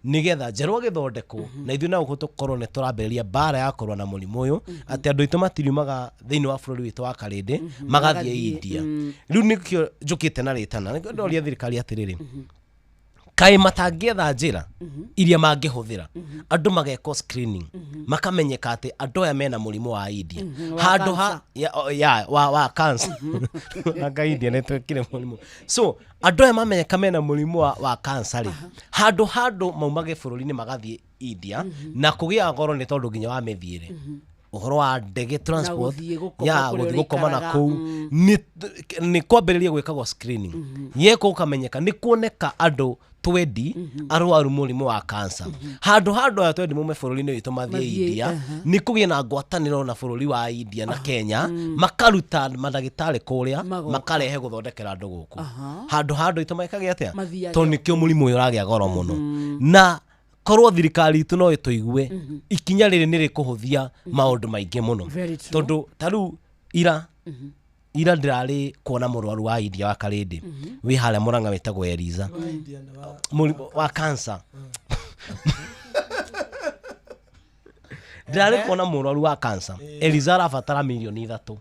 nĩgetha Njerũ agĩthondekwo na ithuĩ na gũkũ tũkorwo nĩ tũrambĩrĩria mbara ya kũrũa na mũrimũ ũyũ, atĩ andũ aitũ matiriumaga thĩinĩ wa bũrũri witũ wa Karĩndĩ magathiĩ Magathiĩ, India. Rĩu nĩkĩo njũkĩte na rĩtana, nĩkĩo ndoria thirikari atĩrĩrĩ, kaĩ matangĩetha njĩra iria mangĩhũthĩra andũ magekwo screening, makamenyeka atĩ andũ aya mena mũrimũ wa India Wa handũ ha cancer. ya wa cancer. Anga India nĩ twekire mũrimũ. So andũ aya mamenyeka mena mũrimũ wa cancer rĩ, handũ maumage bũrũri-inĩ magathiĩ India na kũgĩa goro nĩ tondũ nginya wa mĩthiĩre, ũhoro wa ndege, transport, gũthiĩ gũkoma ya kũrĩa gũthiĩ gũkoma na ũrĩikaraga, kũu. Nĩ kwambĩrĩria gwĩkagwo screening, yekwo ũkamenyeka nĩ kuoneka andũ 20 arwaru mũrimũ wa cancer, handũ aya 20 mume bũrũri-inĩ witũ mathiĩ Mathiĩ, India. Nĩ kũgĩe na ngwatanĩro na bũrũri wa India na Kenya, makaruta mandagĩtarĩ kũrĩa, Magoka. makarehe gũthondekera andũ gũkũ, handũ aitũ mekage atĩa? Mathiage. Tondũ nĩkĩo mũrimũ ũyũ ũragĩa goro mũno, na korwo thirikari itũ no ĩtũigue, ikinya rĩrĩ nĩ rĩkũhũthia maũndũ maingĩ mũno. Very true. Tondũ ta rĩu ira ndĩrarĩ kuona mũrwaru wa India wa Karĩndĩ wĩ harĩa Mũrang'a wĩtagwo Eliza, mũrimũ wa cancer. Ndĩrarĩ kuona mũrwaru wa cancer Eliza, arabatara mirioni 3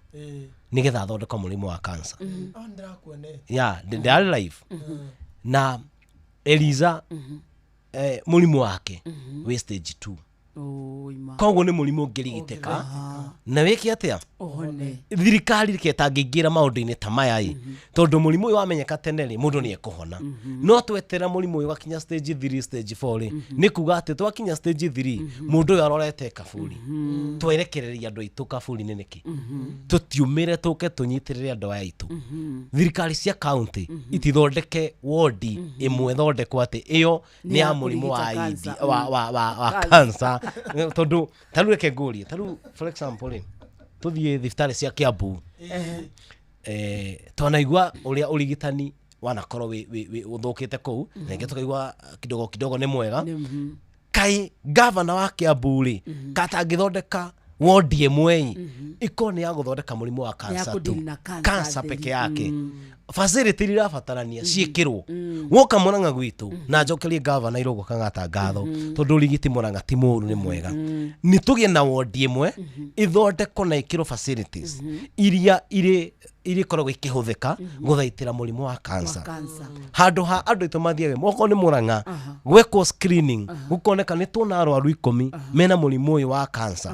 nĩgetha athondekwo mũrimũ wa cancer. Ya ndĩrarĩ live na Eliza, mũrimũ wake wĩ stage 2. Oi, ma. Koguo nĩ mũrimũ ũngĩrigitĩka na wĩke atĩa? Ũhone. Thirikari reke ĩtangĩingĩra maũndũ-inĩ ta maya ĩ, tondũ mũrimũ ũyũ wamenyeka tene rĩ, mũndũ nĩ ekũhona. No twetera mũrimũ ũyũ ũgakinya stage 3, stage 4 rĩ, nĩ kuga atĩ twakinya stage 3 mũndũ ũyũ arorete kaburi. Twerekereria andũ aitũ kaburi-inĩ nĩkĩ? Tũtiumĩre tũke tũnyitĩrĩre andũ aya aitũ. Thirikari cia county itithondeke wodi ĩmwe thondekwo atĩ ĩyo nĩ ya mũrimũ wa kũrigita ID, cancer. wa Cancer. cancer. Tondũ ta rĩu reke ngũrie, ta rĩu for example rĩ, tũthiĩ thibitarĩ cia Kiambu, twanaigua ũrĩa ũrigitani wanakorwo wĩ ũthũkĩte kũu, na rĩngĩ tũkaigua kidogo kidogo nĩ mwega. Kaĩ gavana wa Kiambu rĩ, katangĩthondeka wodi ĩmwe ĩ ĩkorwo nĩ ya gũthondeka mũrimũ wa cancer tu? Kũdeal na cancer cancer theri. Peke yake, facility iria irabatarania ciĩkĩrwo. Woka Mũrang'a gwitũ, na njokerie gavana Irũngũ Kang'ata ngatho, tondũ ũrigiti Mũrang'a ti mũru, nĩ mwega. Nĩ tũgĩe na wodi ĩmwe ĩthondekwo na ĩkĩrwo facilities iria irĩ irĩkoragwo ikĩhũthĩka gũthaitĩra mũrimũ wa cancer, Cancer. handũ ha andũ aitũ mathiage okorwo nĩ Mũrang'a gwekwo screening, gũkoneka nĩ tuona arwaru 10 mena mũrimũ ũyũ wa cancer,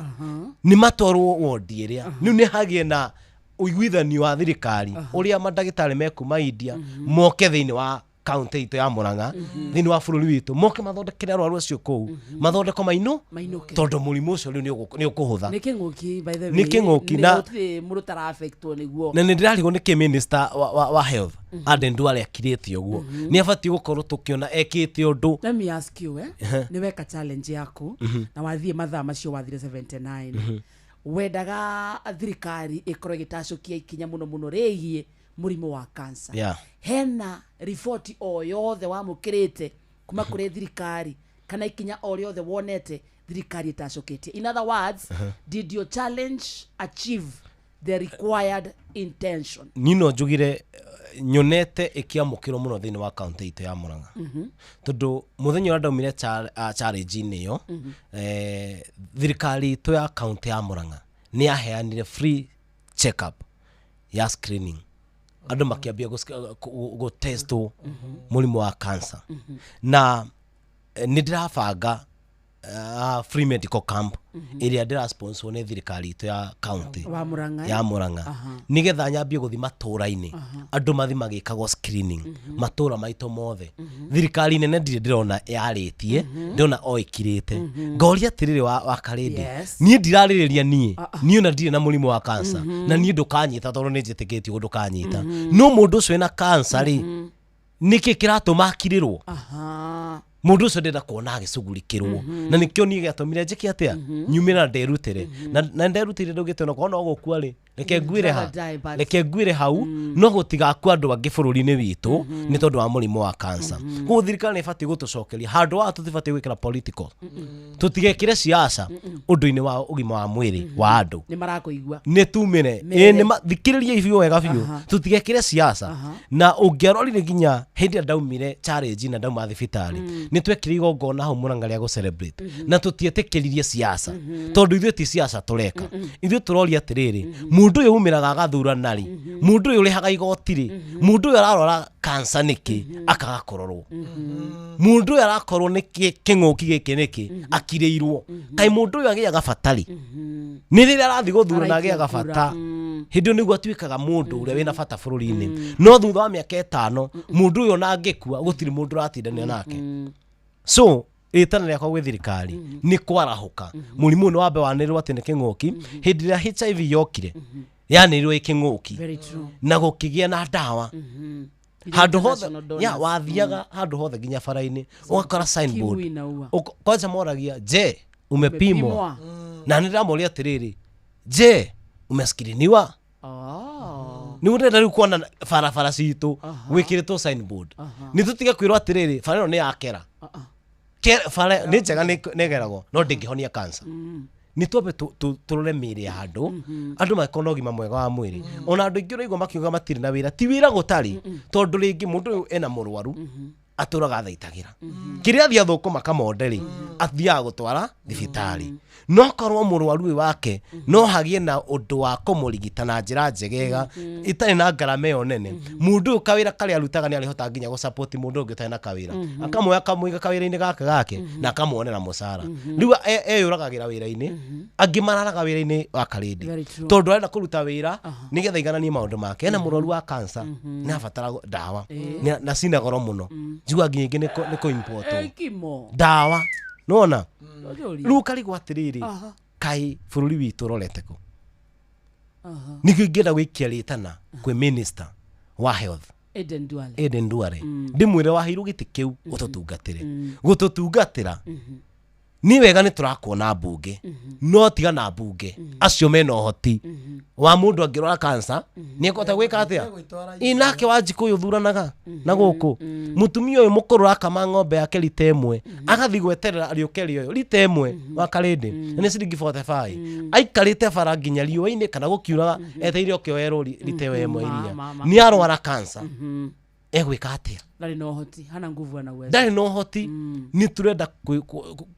nĩ matwarwo wodi ĩrĩa rĩu nĩ hagĩe na ũiguithanio wa thirikari ũrĩa mandagĩtarĩ mekuma India moke thĩinĩ wa kaunti itũ ya Mũrang'a, thĩinĩ wa bũrũri witũ, moke mathondekere arwaru acio kũu, mathondeko mainũ, Mainũke. tondũ mũrimũ ũcio rĩu nĩ ũkũhũtha. Nĩ kĩng'ũki, by the way. Nĩ kĩng'ũki, Gũtirĩ mũndũ ũtara-affectwo nĩguo. Na nĩ ndĩrarigwo nĩkĩ minister wa health Aden Duale akirĩte ũguo. Nĩ abatiĩ gũkorwo tũkĩona ekĩte ũndũ. Let me ask you, nĩ weka challenge yaku na wathiĩ mathaa macio wathire 79, wendaga thirikari ĩkorwo ĩgĩtacũkia ikinya mũno mũno rĩgiĩ mũrimũ wa cancer. Hena riboti o yothe wamũkĩrĩte kuma kũrĩ thirikari, kana ikinya o rĩothe wonete thirikari ĩtacũkĩtie? In other words, did your challenge achieve The required intention. Niĩ no njugire nyonete ĩkĩamũkĩrwo mũno thĩinĩ wa kaunti itũ ya Murang'a, tondũ mũthenya ũrĩa ndaumire challenge-inĩ ĩyo, thirikari itũ ya kaunti ya Murang'a nĩ yaheanire free check up ya screening, andũ makĩambia gũtestwo mũrimũ wa cancer. Na nĩ ndĩrabanga free medical camp ĩrĩa ndĩrasponsor nĩ thirikari itũ ya county wa Murang'a, ya Murang'a, nĩgetha nyambie gũthiĩ matũra-inĩ, andũ mathi magĩkagwo screening matũra maitũ mothe. Thirikari nene ndirĩ ndĩrona yarĩtie, ndĩrona o ĩkirĩte. Ngoria atĩrĩrĩ, wa Karĩndĩ, niĩ ndirarĩrĩria, niĩ ona ndirĩ na mũrimũ wa cancer, na niĩ ndũkanyita tondũ nĩ njĩtĩkĩtie ũguo ndũkanyita. No mũndũ ũcio wĩna cancer rĩ, nĩkĩ kĩratũma akirĩrwo? Mũndũ ũcio ndĩrenda kuona agĩcugurikĩrwo, na nĩkĩo niĩ gĩatũmire njĩke atĩa, nyumĩre na nderutĩre, na nderutĩire ndaugĩte onakorwo no gũkua rĩ, reke nguĩre ha Rather die, but- reke nguĩre hau, no gũtigakua andũ angĩ bũrũri-inĩ witũ nĩ tondũ wa mũrimũ wa cancer. Koguo thirikari nĩ ĩbatiĩ gũtũcokeria handũ wa tũtibatiĩ gwĩkĩra political, tũtigekĩre siasa ũndũ-inĩ wa ũgima wa mwĩrĩ wa andũ. Nĩ marakũigua. Nĩ tumĩre. Mere. Ĩ nĩ thikĩrĩria biũ wega biũ, tũtigekĩre siasa. Na ũngĩarorire nginya hĩndĩ ĩrĩa ndaumire challenge na ndauma thibitarĩ, nĩ twekire igongona hau Murang'a rĩa gũ celebrate, na tũtietĩkĩririe siasa, tondũ ithuĩ ti siasa tũreka. Ithuĩ tũroria atĩrĩrĩ, mũndũ ũyũ umĩraga agathurana rĩ, mũndũ ũyũ ũrĩhaga igoti rĩ, mũndũ ũyũ ararwara cancer nĩkĩ akaga kũrorwo? Mũndũ ũyũ arakorwo nĩ kĩng'ũki gĩkĩ nĩkĩ akirĩirwo? Kaĩ mũndũ ũyũ agĩaga bata rĩ? Nĩ rĩrĩa arathiĩ gũthurana Araikia agĩaga kura. bata, hĩndĩ ĩyo nĩguo atuĩkaga mũndũ ũrĩa wĩna bata bũrũri-inĩ. No thutha wa mĩaka 5 mũndũ ũyũ ona angĩkua gũtirĩ mũndũ ũratindanĩra nake. So rĩtana rĩakwa gwĩ thirikari nĩ kwarahũka. Mũrimũ ũyũ nĩ wambe wanĩrĩrwo atĩ nĩ kĩng'ũki. Hĩndĩ ĩrĩa HIV yokire, yanĩrĩrwo ĩ kĩng'ũki, Very true. na gũkĩgĩa na ndawa handũ hothe. International donors. Ya wathiaga handũ hothe nginya bara-inĩ ũgakora signboard. Ukimwi inaua. Kwanza moragia, "Je, umepimwa?" Umepimwa. Na nĩ ndĩramoria atĩrĩrĩ, "Je, umeskriniwa?" Oh. Nĩ ũrenda rĩu kuona barabara citũ gwĩkĩrĩtwo signboard, nĩ tũtige kwĩrwo atĩrĩrĩ, bara ĩno nĩ yakera. Bara nĩ njega, nĩ ĩgeragwo, no ndĩngĩhonia cancer. Nĩ twambe tũrore mĩĩrĩ ya andũ, andũ makorwo na ũgima mwega wa mwĩrĩ. Ona andũ aingĩ ũraigua makiuga matirĩ na wĩra, ti wĩra gũtarĩ, tondũ rĩngĩ mũndũ ũyũ ena mũrwaru atũraga athaitagĩra kĩrĩa athiĩ athũkũma kamonde rĩ, athiaga gũtwara thibitarĩ. No korwo mũrwaru ũyũ wake no hagĩe na ũndũ wa kũmũrigita na njĩra njegega ĩtarĩ na ngarama ĩyo nene, mũndũ ũyũ kawĩra karĩa arutaga nĩ arĩhotaga nginya gũsupport mũndũ ũngĩ ũtarĩ na kawĩra, akamuoya akamũiga kawĩra-inĩ gake na akamuonera mũcara. Rĩu eyũragagĩra wĩra-inĩ, angĩ mararaga wĩra-inĩ wa Karĩndĩ, Very true. tondũ arenda kũruta wĩra nĩgetha igananie maũndũ make. Ena mũrwaru wa cancer, nĩ abatara ndawa, na cina goro mũno, njigua nginya ingĩ nĩ kũ-importwo. Eh, kimo. Ndawa nona. Ũrĩa. Rĩu ũkarigwo atĩrĩrĩ, kaĩ bũrũri witũ ũrorete kũ? Nĩkĩo ingĩenda gwĩkia rĩtana kwĩ minister wa health, Aden Duale. Aden Duale, ndĩmwĩre waheirwo gĩtĩ kĩu ũtũtungatĩre. Gũtũtungatĩra nĩ wega, nĩ tũrakuona mbunge, no tiga na mbunge acio mena ũhoti wa mũndũ angĩrwara cancer nĩ ekũhota gwĩka atĩa? Ĩ nake Wanjikũ ũyũ ũthuranaga na gũkũ, mũtumia ũyũ mũkũrũ ũrakama ng'ombe yake rita ĩmwe, agathiĩ gweterera rĩũke rĩoyo rita ĩmwe wa Karĩndĩ, na nĩ ciringi 45, aikarĩte bara nginya riũa-inĩ kana gũkiuraga etereire ũkĩoerwo rita ĩyo ĩmwe iria, nĩ arwara cancer, egwĩka atĩa? Ndarĩ na ũhoti, hana nguvu, ana uwezo. Ndarĩ na ũhoti. Nĩ tũrenda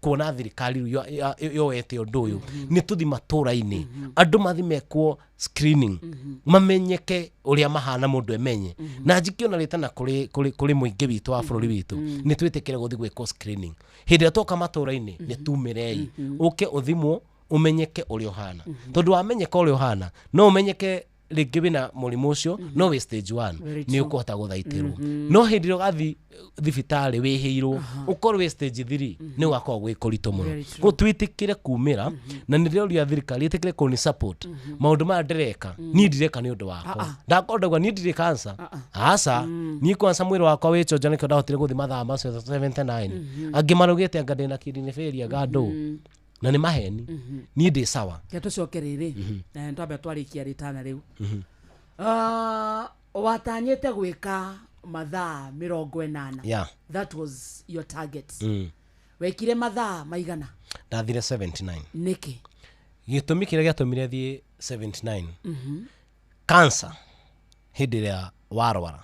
kuona thirikari rĩu yoete ũndũ ũyũ, nĩ tũthi matũra-inĩ, andũ mathi mekwo screening, mamenyeke ũrĩa mahana, mũndũ emenye. Na njikĩona rĩtana kũrĩ mũingĩ witũ wa bũrũri witũ, nĩ twĩtĩkĩre gũthi gwĩkwo screening. Hĩndĩ ĩrĩa twoka matũra-inĩ, nĩ tumĩrei ũke ũthimwo, ũmenyeke ũrĩa ũhana, tondũ wamenyeka ũrĩa ũhana no ũmenyeke rĩngĩ wĩna mũrimũ ũcio, no wĩ stage 1, Very nĩ true. ũkũhota gũthaitĩrwo. No hĩndĩ ĩrĩa ũgathiĩ thibitarĩ wĩhĩirwo, ũkorwo wĩ stage 3, nĩ ũgakorwo gwĩ kũritũ mũno. Very true. Koguo twĩtĩkĩre kumĩra, na nĩ ndĩroria thirikari ĩtĩkĩre kũni support maũndũ maya ndĩreka. Niĩ ndireka nĩ ũndũ wakwa, ndakorwo ndauga niĩ ndirĩ cancer, aca. Niĩ kwanza mwĩrĩ wakwa wĩ chonjo, nĩkĩo ndahotire gũthiĩ mathaa macio 79. Angĩ maraugĩte anga ndĩna kidney failure, anga ndũ, na nĩ maheni. Niĩ ndĩ sawa. Ke tũcoke rĩrĩ na twambe twarĩkia rĩtana rĩu. Ah, watanyĩte gwĩka mathaa 80. That was your target. Wekire mathaa maigana? Ndathire 79. Nĩkĩ? Gĩtũmi kĩrĩa gĩatũmire thiĩ 79. Cancer hĩndĩ ĩrĩa warwara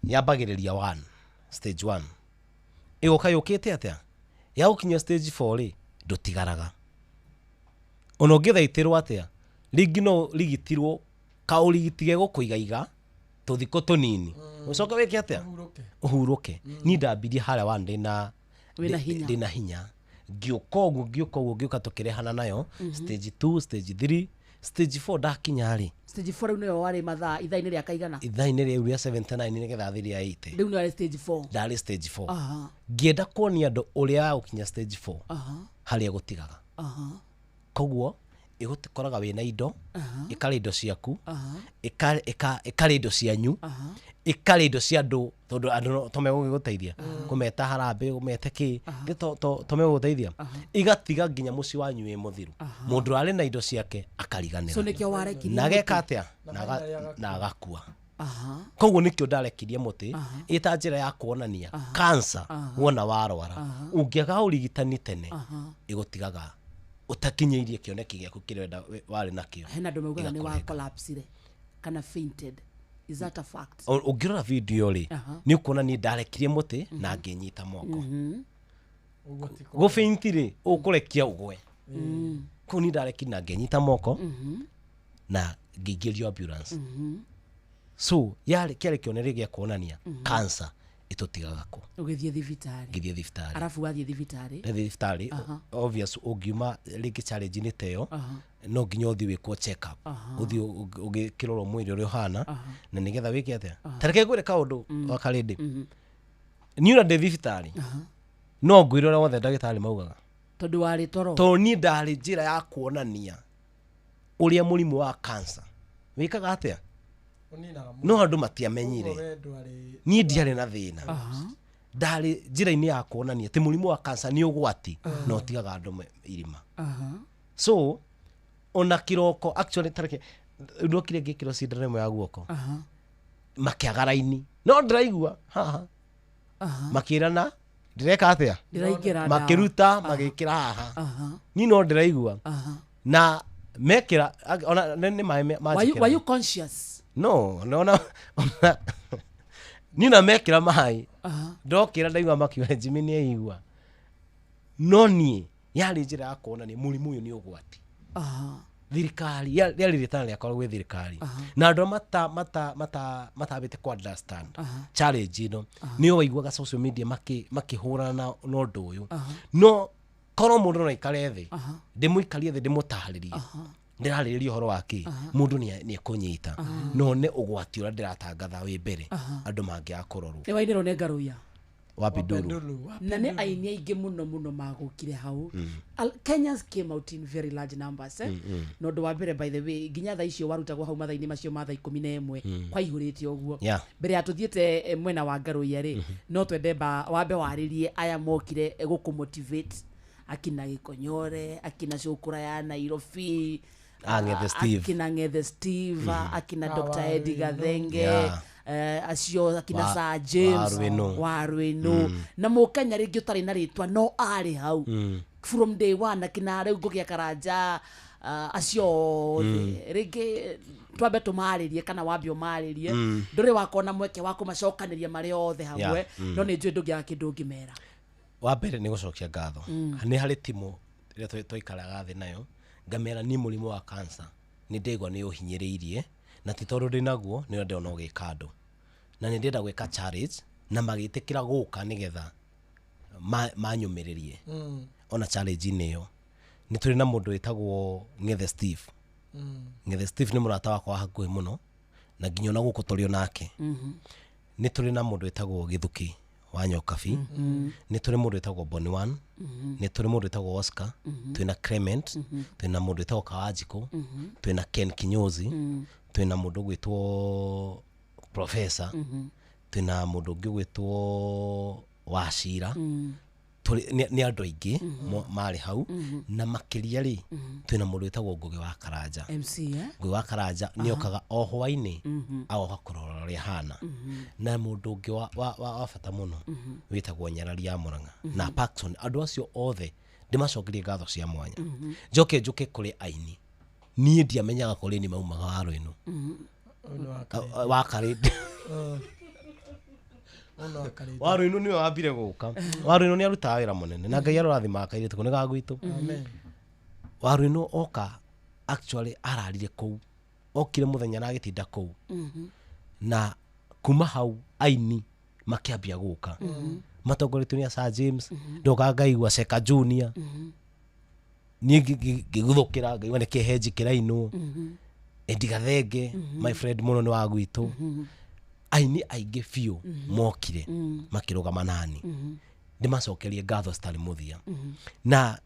yambagĩrĩria 1, stage 1, ĩgoka yũkĩte atĩa, yagũkinya stage 4 rĩ, ndũtigaraga. Ona ũngĩthaitĩrwo atĩa, rĩngĩ no ũrigitirwo kaũrigiti gegũkũigaiga tũthikũ tũnini, ũcoke wĩke atĩa, ũhurũke. Niĩ ndambirie harĩa one ndĩna Wĩna hinya. Ndĩna hinya, ngĩũka ũguo, ngĩũka ũguo, ngĩũka tũkĩrehana nayo stage 2, stage 3, stage 4 ndakinya rĩ. Stage 4 rĩu nĩyo warĩ mathaa ithaa-inĩ rĩa kaigana? Ithaa-inĩ rĩu rĩa 79 nĩgetha thĩ rĩa 80. Rĩu nĩyo warĩ stage 4. Ndarĩ stage 4. Ngĩenda kuonia andũ ũrĩa gũkinya stage 4 harĩa gũtigaga. Koguo ĩgũkoraga wĩna indo, ĩkarĩa indo ciaku, ĩkarĩa indo cianyu, ĩkarĩa indo cia andũ, tondũ andũ to megũgĩgũteithia kũmeta harambĩ, kũmeta kĩ, to megũgũteithia, igatiga nginya mũciĩ wanyu wĩ mũthiru, mũndũ arĩ na indo ciake akariganĩra. So nĩkĩo warekirie Na ageka mũtĩ? atĩa? Na agakua. Koguo nĩkĩo ndarekirie mũtĩ ĩta njĩra ya kuonania cancer wona warwara, ũngĩaga ũrigitani tene, ĩgũtigaga ũtakinyĩirie kĩoneki gĩaku kĩrĩa warĩ nakĩo. Hena andũ maugaga nĩ wa Ĩgakũrenga. collapsire kana fainted, is that a fact? Ũngĩrora video rĩ, nĩ ũkuona niĩ ndarekirie mũtĩ na ngĩnyita moko. Gũbĩnti rĩ, ũkũrekia ũgwe. Kũu niĩ ndarekirie na ngĩnyita moko na ngĩingĩrio ambulance. So yarĩ kĩarĩ kĩonereria gĩa kuonania cancer ĩtũtigaga kũ. Ũgĩthiĩ thibitarĩ? Ngĩthiĩ thibitarĩ. Arabu wathiĩ thibitarĩ? Ndathiĩ thibitarĩ, obvious ũngiuma rĩngĩ challenge-inĩ ta ĩyo, no nginya ũthiĩ wĩkwo check up, ũthiĩ ũgĩkĩrorwo mwĩrĩ ũrĩa ũhana, na nĩgetha wĩke atĩa. Ta reke ngwĩre kaũndũ wa karĩndĩ, niĩ ona ndĩ thibitarĩ no ngwĩre ũrĩa wothe ndagĩtarĩ maugaga. Tondũ warĩ toro. Tondũ niĩ ndarĩ njĩra ya kuonania ũrĩa mũrimũ wa cancer wĩkaga atĩa, no andũ matiamenyire niĩ ndiarĩ na thĩna. Ndarĩ njĩra-inĩ ya kuonania atĩ mũrimũ wa cancer nĩ ũgwati na ũtigaga andũ irima. So ona kĩroko, actually tareke ndokire ngĩkĩrwo cindano ĩmwe ya guoko, makĩaga raini, no ndĩraigua haha, makĩrana ndĩreka atĩa. Ndĩraingĩra ndawa. Makĩruta magĩkĩra haha, niĩ no ndĩraigua na mekĩra ona nĩ maĩ Were you, were manjĩkĩra. you conscious? No, ona niĩ na mekĩra maĩ, ndokĩra ndaigua makiuga Jimmy nĩ aigua, no niĩ yarĩ njĩra ya kuonania mũrimũ ũyũ nĩ ũgwati. Thirikari rĩarĩ rĩtana rĩakwa gwĩ thirikari na andũ arĩa matambĩte ku understand challenge ĩno, nĩo waiguaga social media makĩhũrana na ũndũ ũyũ. No korwo mũndũ no aikare thĩ, ndĩmũikarie thĩ, ndĩmũtarĩrie ndĩrarĩrĩria ũhoro wa kĩ, mũndũ nĩ ekũnyita no nĩ ũgwati ũrĩa ndĩratangatha wĩ mbere andũ mangĩaga kũrorwo. Nĩ wainĩrwo nĩ Ngaruiya? Wapinduru. Na nĩ aini aingĩ mũno mũno magũkire hau. Kenyans came out in very large numbers, eh? Na ũndũ wa mbere, by the way, nginya thaa icio warutagwo hau mathaa-inĩ macio ma thaa 11, kwaihũrĩte ũguo. Mbere ya tũthiĩte mwena wa Ngaruiya rĩ, no twende wambe warĩrie aya mokire gũkũ motivate, akina Gĩkonyore, akina Cũkũra ya Nairobi, Ng'ethe Steve. Akina Ng'ethe Steve, akina Dr. Eddie Gathenge, acio akina Sir James Warwĩnũ. Warwĩnũ, na mũkenya rĩngĩ ũtarĩ na rĩtwa no arĩ hau from day one, akina rĩu Ngũgĩ Karanja, acio othe, rĩngĩ twambe tũmarĩrie kana wambe ũmarĩrie. Ndũrĩ wakona mweke wa kũmacokanĩria marĩ othe hamwe? No nĩ njũĩ ndũngĩaga kĩndũ ũngĩmera. Wa mbere nĩ gũcokia ngatho. Nĩ harĩ timũ ĩrĩa twaikaraga thĩ nayo, ngamera niĩ mũrimũ wa cancer nĩ ndĩgwa nĩ ũhinyĩrĩirie, na ti tondũ ndĩnaguo nĩ ũrĩa ndĩrona ũgĩka andũ, na nĩ ndĩrenda gwĩka challenge, na magĩtĩkĩra gũka nĩgetha manyũmĩrĩrie. Ona challenge-inĩ ĩyo nĩ tũrĩ na mũndũ wĩtagwo Ng'ethe Steve. Ng'ethe Steve nĩ mũrata wakwa wa hakuhĩ mũno, na nginya ona gũkũ tũrĩ onake. Nĩ tũrĩ na mũndũ wĩtagwo Gĩthũkĩ wa Nyokabi, nĩ tũrĩ mũndũ wĩtagwo Boni One, nĩ tũrĩ mũndũ wĩtagwo Oscar, twĩna Clement, twĩna mũndũ wĩtagwo Kawanjikũ, twĩna Ken Kinyozi, twĩna mũndũ ũgwĩtwo Professor, twĩna mũndũ ũngĩ ũgwĩtwo Wacira. Nĩ andũ aingĩ marĩ hau, na makĩria rĩ, twĩna mũndũ wĩtagwo Ngũgĩ wa Karanja. MC, eh? Ngũgĩ wa Karanja nĩ okaga o hwainĩ, agoka kũrora ũrĩa hana. Na mũndũ ũngĩ wa bata mũno wĩtagwo Nyarari ya Mũrang'a na Parkson. Andũ acio othe ndĩmacokerie ngatho cia mwanya. Njoke njũke kũrĩ aini. Niĩ ndiamenyaga kũrĩ ni maumaga waru ĩno. Wa Karĩndĩ. Waru ĩno nĩwe wambire gũka. Waru ĩno nĩ arutaga wĩra mũnene na Ngai arorathimaga kairĩtu kau nĩ ga gwitũ. Waru ĩno oka actually ararire kũu, okire mũthenya na agĩtinda kũu. Na kuma hau aini makĩambia gũka matongoretio nĩ Sir James, ndoka ngaigua Seka Junior. Niĩ ngĩguthũkĩra ngaigua nĩ kĩhenji kĩrainwo. Eddie Gathenge my friend mũno nĩ wa gwitũ. Aini aingĩ biũ mokire makĩrũgama nani, ndĩmacokerie ngatho citarĩ mũthia. Na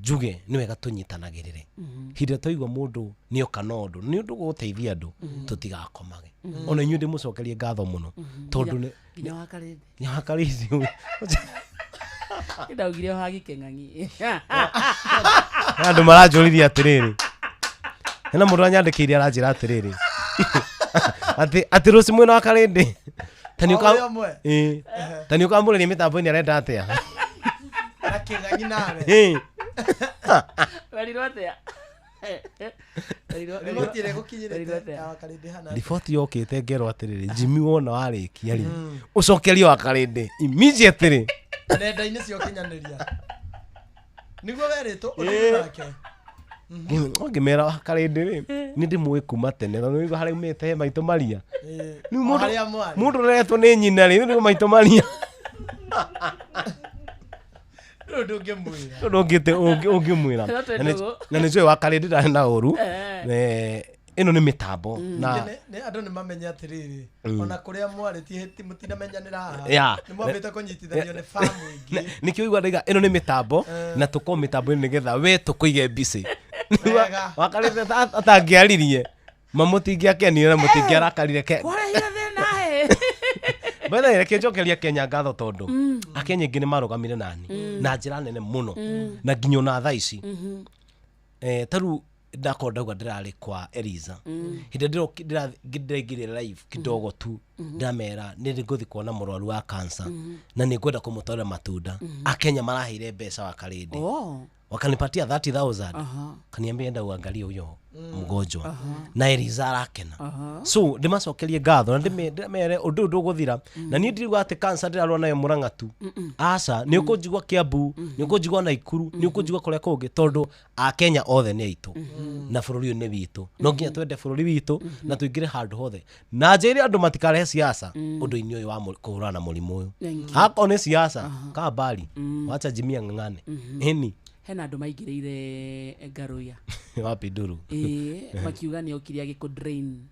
njuge nĩ wega tũnyitanagĩrĩre. Hĩndĩ ĩrĩa twaigua mũndũ nĩoka na ũndũ nĩ ũndũ gũteithia andũ, tũtigakomage. Ona inyuĩ ndĩmũcokerie ngatho mũno tondũ nĩ nginya wa Karĩndĩ. Nginya wa Karĩndĩ. Ndaugire o hagĩkeng'ang'i. Andũ maranjũririe atĩrĩrĩ, hena mũndũ anyandĩkĩire aranjĩra atĩrĩrĩ atĩ rũciũ mwena wa Karĩndĩ ta nĩ O ũrĩa ũmwe? Ĩĩ. Ta nĩ ũkamũrĩria mĩtambo-inĩ arenda atĩa? Na kĩng'ang'i nawe. Ĩĩ. Werirwo atĩa? Riboti ĩrĩa ĩgũkinyĩrĩte ya Wakarĩndĩ hana atĩa? Riboti yokĩte ngerwo atĩrĩrĩ, Jimmy wona warĩkia rĩ, ũcokerie wa Karĩndĩ immediately. Nenda-inĩ cia ũkinyanĩria nĩguo werĩtwo ũthiĩ nake. Ngĩmera wa Karĩndĩ rĩ, nĩ ndĩmũĩ kuma tene tondũ nĩguo harĩa umĩte he maitũ Maria. Rĩu O mũndũ harĩa mwarĩ. Mũndũ ũreretwo nĩ nyina rĩ, nĩguo maitũ Maria. Rĩu ndũngĩmwĩra. Rĩu ndũngĩte ũngĩmwĩra. No twĩ Na nĩ- ndũgũ. Na nĩ njũĩ wa Karĩndĩ ndarĩ na ũru. Ĩno nĩ mĩtambo na Ningĩ nĩ andũ nĩ mamenye atĩrĩrĩ, ona kũrĩa mwarĩ ti mũtinamenyanĩra haha. Yeah. Nĩ mwambĩte kũnyitithanio nĩ famu ĩngĩ. Nĩkĩo igua ndaiga ĩno nĩ mĩtambo na tũkorwo mĩtambo-inĩ nĩgetha we tũkũige mbici. Wega. Wakarĩte atangĩaririe ma mũtingĩakenire na mũtingĩarakarire ke. Kwarehire thĩna ĩ. By the way, reke njokerie Kenya ngatho tondũ Akenya aingĩ nĩ marũgamire nani na njĩra nene mũno na nginya ona thaa ici. Ta rĩu ndakorwo ndauga ndĩrarĩ kwa Eliza. Hĩndĩ ĩrĩa ndĩraingĩrire live kidogo tu, ndamera nĩ ngũthiĩ kuona mũrwaru wa cancer na nĩ ngwenda kũmũtwarĩra matunda. Akenya maraheire mbeca wa Karĩndĩ. Wakanipatia 30,000. Kaniambia enda uangalie huyo mgonjwa. Na Eliza arakena. So ndĩmacokerie ngatho na ndĩmere ũndũ ũyũ ndũgũthira. Na niĩ ndiriuga atĩ cancer ndĩrarũa nayo Mũrang'a tu. Aca, nĩ ũkũnjigua Kiambu, nĩ ũkũnjigua Naikuru, nĩ ũkũnjigua kũrĩa kũngĩ tondũ Akenya othe nĩ aitũ na bũrũri ũyũ nĩ witũ. No nginya twende bũrũri witũ na tũingĩre handũ hothe. Na njĩre andũ matikarehe siasa ũndũ-inĩ ũyũ wa kũhũrana na mũrimũ ũyũ. Thank you. Akorwo nĩ siasa, kaa mbali, wacha Jimmy ang'ang'ane. Ĩni. Hena andũ maingĩrĩire Ngaruiya. Wapi nduru? Ĩĩ, makiuga nĩ okire agĩkũ drain.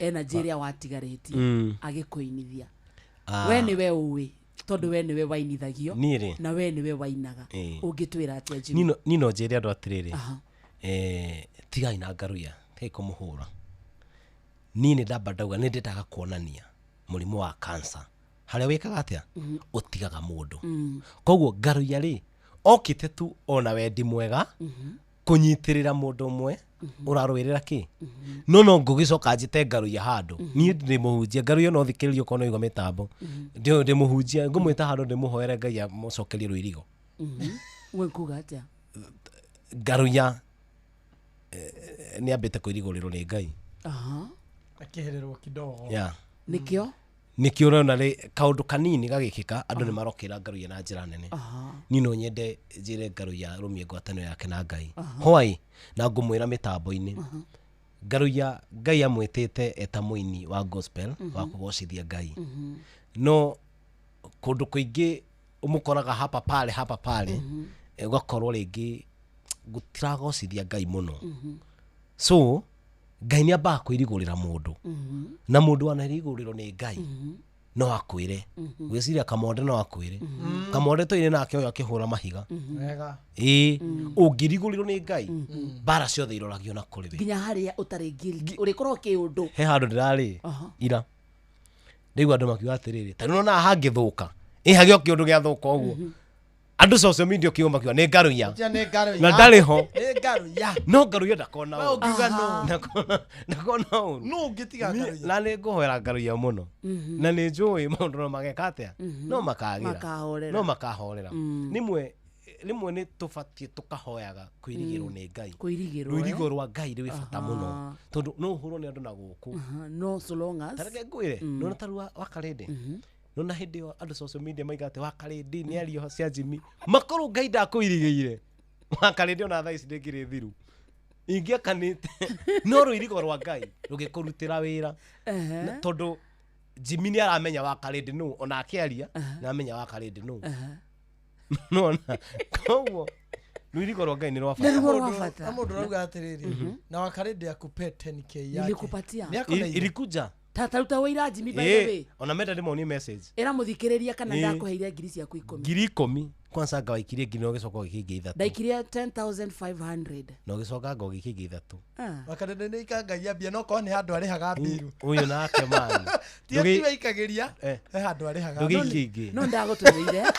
Energy ĩrĩa watigarĩtie agĩkũinithia. We nĩwe ũĩ tondũ we nĩwe wainithagio Niĩ rĩ? na we nĩwe wainaga. Ĩĩ. Ũngĩtwĩra atĩa Jimmy? Niĩ no njĩre andũ atĩrĩrĩ, tigai na Ngaruiya, tigai kũmũhũra. Niĩ nĩ ndamba ndauga nĩ ndendaga kuonania mũrimũ wa cancer harĩa wĩkaga atĩa? Ũtigaga mũndũ. Koguo Ngaruiya rĩ, okĩte tu ona wendi mwega kũnyitĩrĩra mũndũ ũmwe ũrarũĩrĩra kĩ? No no ngũgĩcoka njĩte Ngaruiya handũ. Niĩ ndĩ mũhunjia, Ngaruiya no thikĩrĩrie okorwo no igua mĩtambo. Ndĩ mũhunjia, ngũmwĩta handũ ndĩmũhoere Ngai amũcokerie rũirigo. We kuga atĩa? Ngaruiya nĩ ambĩte kũirigũrĩrwo nĩ Ngai. Akĩhererwo kidogo. Yeah. Nĩkĩo? Nĩkĩo ũrona rĩ kaũndũ kanini gagĩkĩka andũ nĩ marokĩra Ngaruiya na njĩra nene. Niĩ no nyende njĩre Ngaruiya arũmie ngwatanĩro yake na Ngai. Why? Na ngũmwĩra mĩtambo-inĩ. Ngaruiya Ngai amwĩtĩte eta mũini wa gospel wa kũgocithia Ngai. No kũndũ kũingĩ ũmũkoraga hapa pale hapa pale, ũgakorwo rĩngĩ gũtiragocithia Ngai mũno. So Ngai nĩ ambaga kwĩrigũrĩra mũndũ. Na mũndũ wanarigũrĩrwo nĩ Ngai no akwĩre. Gwĩciria Kamonde no akwĩre. Kamonde tũire nake ũyũ akĩhũra mahiga. Wega. Ĩĩ, ũngĩrigũrĩrwo nĩ Ngai, mbara ciothe iroragio na kũrĩ we. Nginya harĩa ũtarĩ guilty, ũrĩkorwo kĩũndũ. He handũ ndĩrarĩ ira. Ndaigua andũ makiuga atĩrĩrĩ, ta rĩu nona hangĩthũka. Ĩ hagĩo kĩũndũ gĩathũka ũguo. Andũ social media ũkiuga makiuga nĩ Ngaruiya. Tia nĩ Ngaruiya. Na ndarĩ ho. Nĩ Ngaruiya. No Ngaruiya ndakona We ũru. ũngiuga nũ? Ndakona ũru. Nũ ũngĩtiga Ngaruiya? Na nĩ ngũhoera Ngaruiya mũno. Na nĩ njũĩ maũndũ no mageka atĩa? No makagĩra. Makahorera. No makahorera. Rĩmwe Rĩmwe nĩ tũbatiĩ tũkahoyaga kwĩrigĩrwo nĩ Ngai. Kwĩrigĩrwo, Rũirigo eh? rwa Ngai rwĩ bata mũno. Aha. Tondũ no ũhũrwo nĩ andũ na gũkũ. Aha, no so long as Tareke ngwĩre, nona ta rĩu wakarĩndĩ. Nona hĩndĩ ĩyo andũ social media maiga atĩ wakarĩndĩ nĩ ario cia Jimmy. Makorwo Ngai ndakũirigĩire. Wakarĩndĩ ona thaa ici ndĩngĩrĩ thiru. Ingĩakanĩte. No rũirigo rwa Ngai rũgĩkũrutĩra wĩra. Ehe. Na Tondũ Jimmy nĩ aramenya wakarĩndĩ nũ ona akĩaria nĩ aramenya wakarĩndĩ nũ. Nona koguo rũirigo rwa Ngai nĩ rwa bata. Na mũndũ ũrauga atĩrĩrĩ na wakarĩndĩ akupe 10K yake. Nilikupatia. Nĩ akũneire. Ilikuja. Tata ruta wĩira Jimmy by the Ĩĩ, way. ona menda ndĩmonie message. Ĩra mũthikĩrĩria kana Ĩĩ. ndakũheire ngiri ciaku ikũmi. 10,000 kwanza anga waikirie ngiri na ũgĩcoka ũgĩkĩingĩ ithatũ. Ndaikirie 10,500. Na ũgĩcoka anga ũgĩkĩingĩ ithatũ. Ah. Wakarĩndĩ nĩ ikangagia mbia no korwo nĩ handũ arĩhaga mbiru. Ũyũ nake man. Ti ati waikagĩria Eh. he handũ arĩhaga. Ndũgĩikie ingĩ. No ndagũtũmĩire.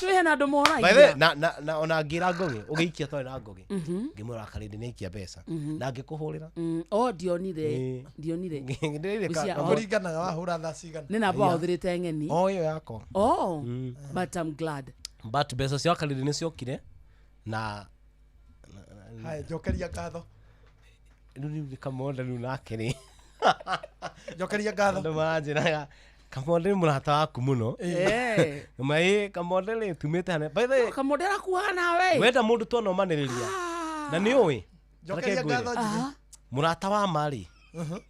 Twĩ hena andũ By the way, moragia. na ona ngĩra Ngũgĩ, ũgĩikia twarĩ na Ngũgĩ. Ngĩmwĩra wakarĩndĩ nĩ aikia mbeca. Na ngĩkũhũrĩra. Oh, ndionire. Ĩĩ. Ndionire. Ndĩrĩ Ngwĩciria, oh, Kũringanaga wahũra thaa cigana. Nĩ namba wahũthĩrĩte ng'eni. O ĩyo yakwa. Oh, but I'm glad. But mbeca cia wakarĩndĩ nĩ ciokire na Haya, njokeria ngatho. rĩu rĩu Kamonde rĩu nake rĩ. Njokeria ngatho. Andũ maranjĩraga Kamonde nĩ mũrata waku mũno. Eh. Ma ĩ Kamonde rĩ tumĩte hane. By the way, Kamonde arakuaga nawe. wenda mũndũ twanomanĩrĩria na nĩ ũĩ Njokeria Reke ngwĩre. ngatho Jimmy. Mũrata wa ma rĩ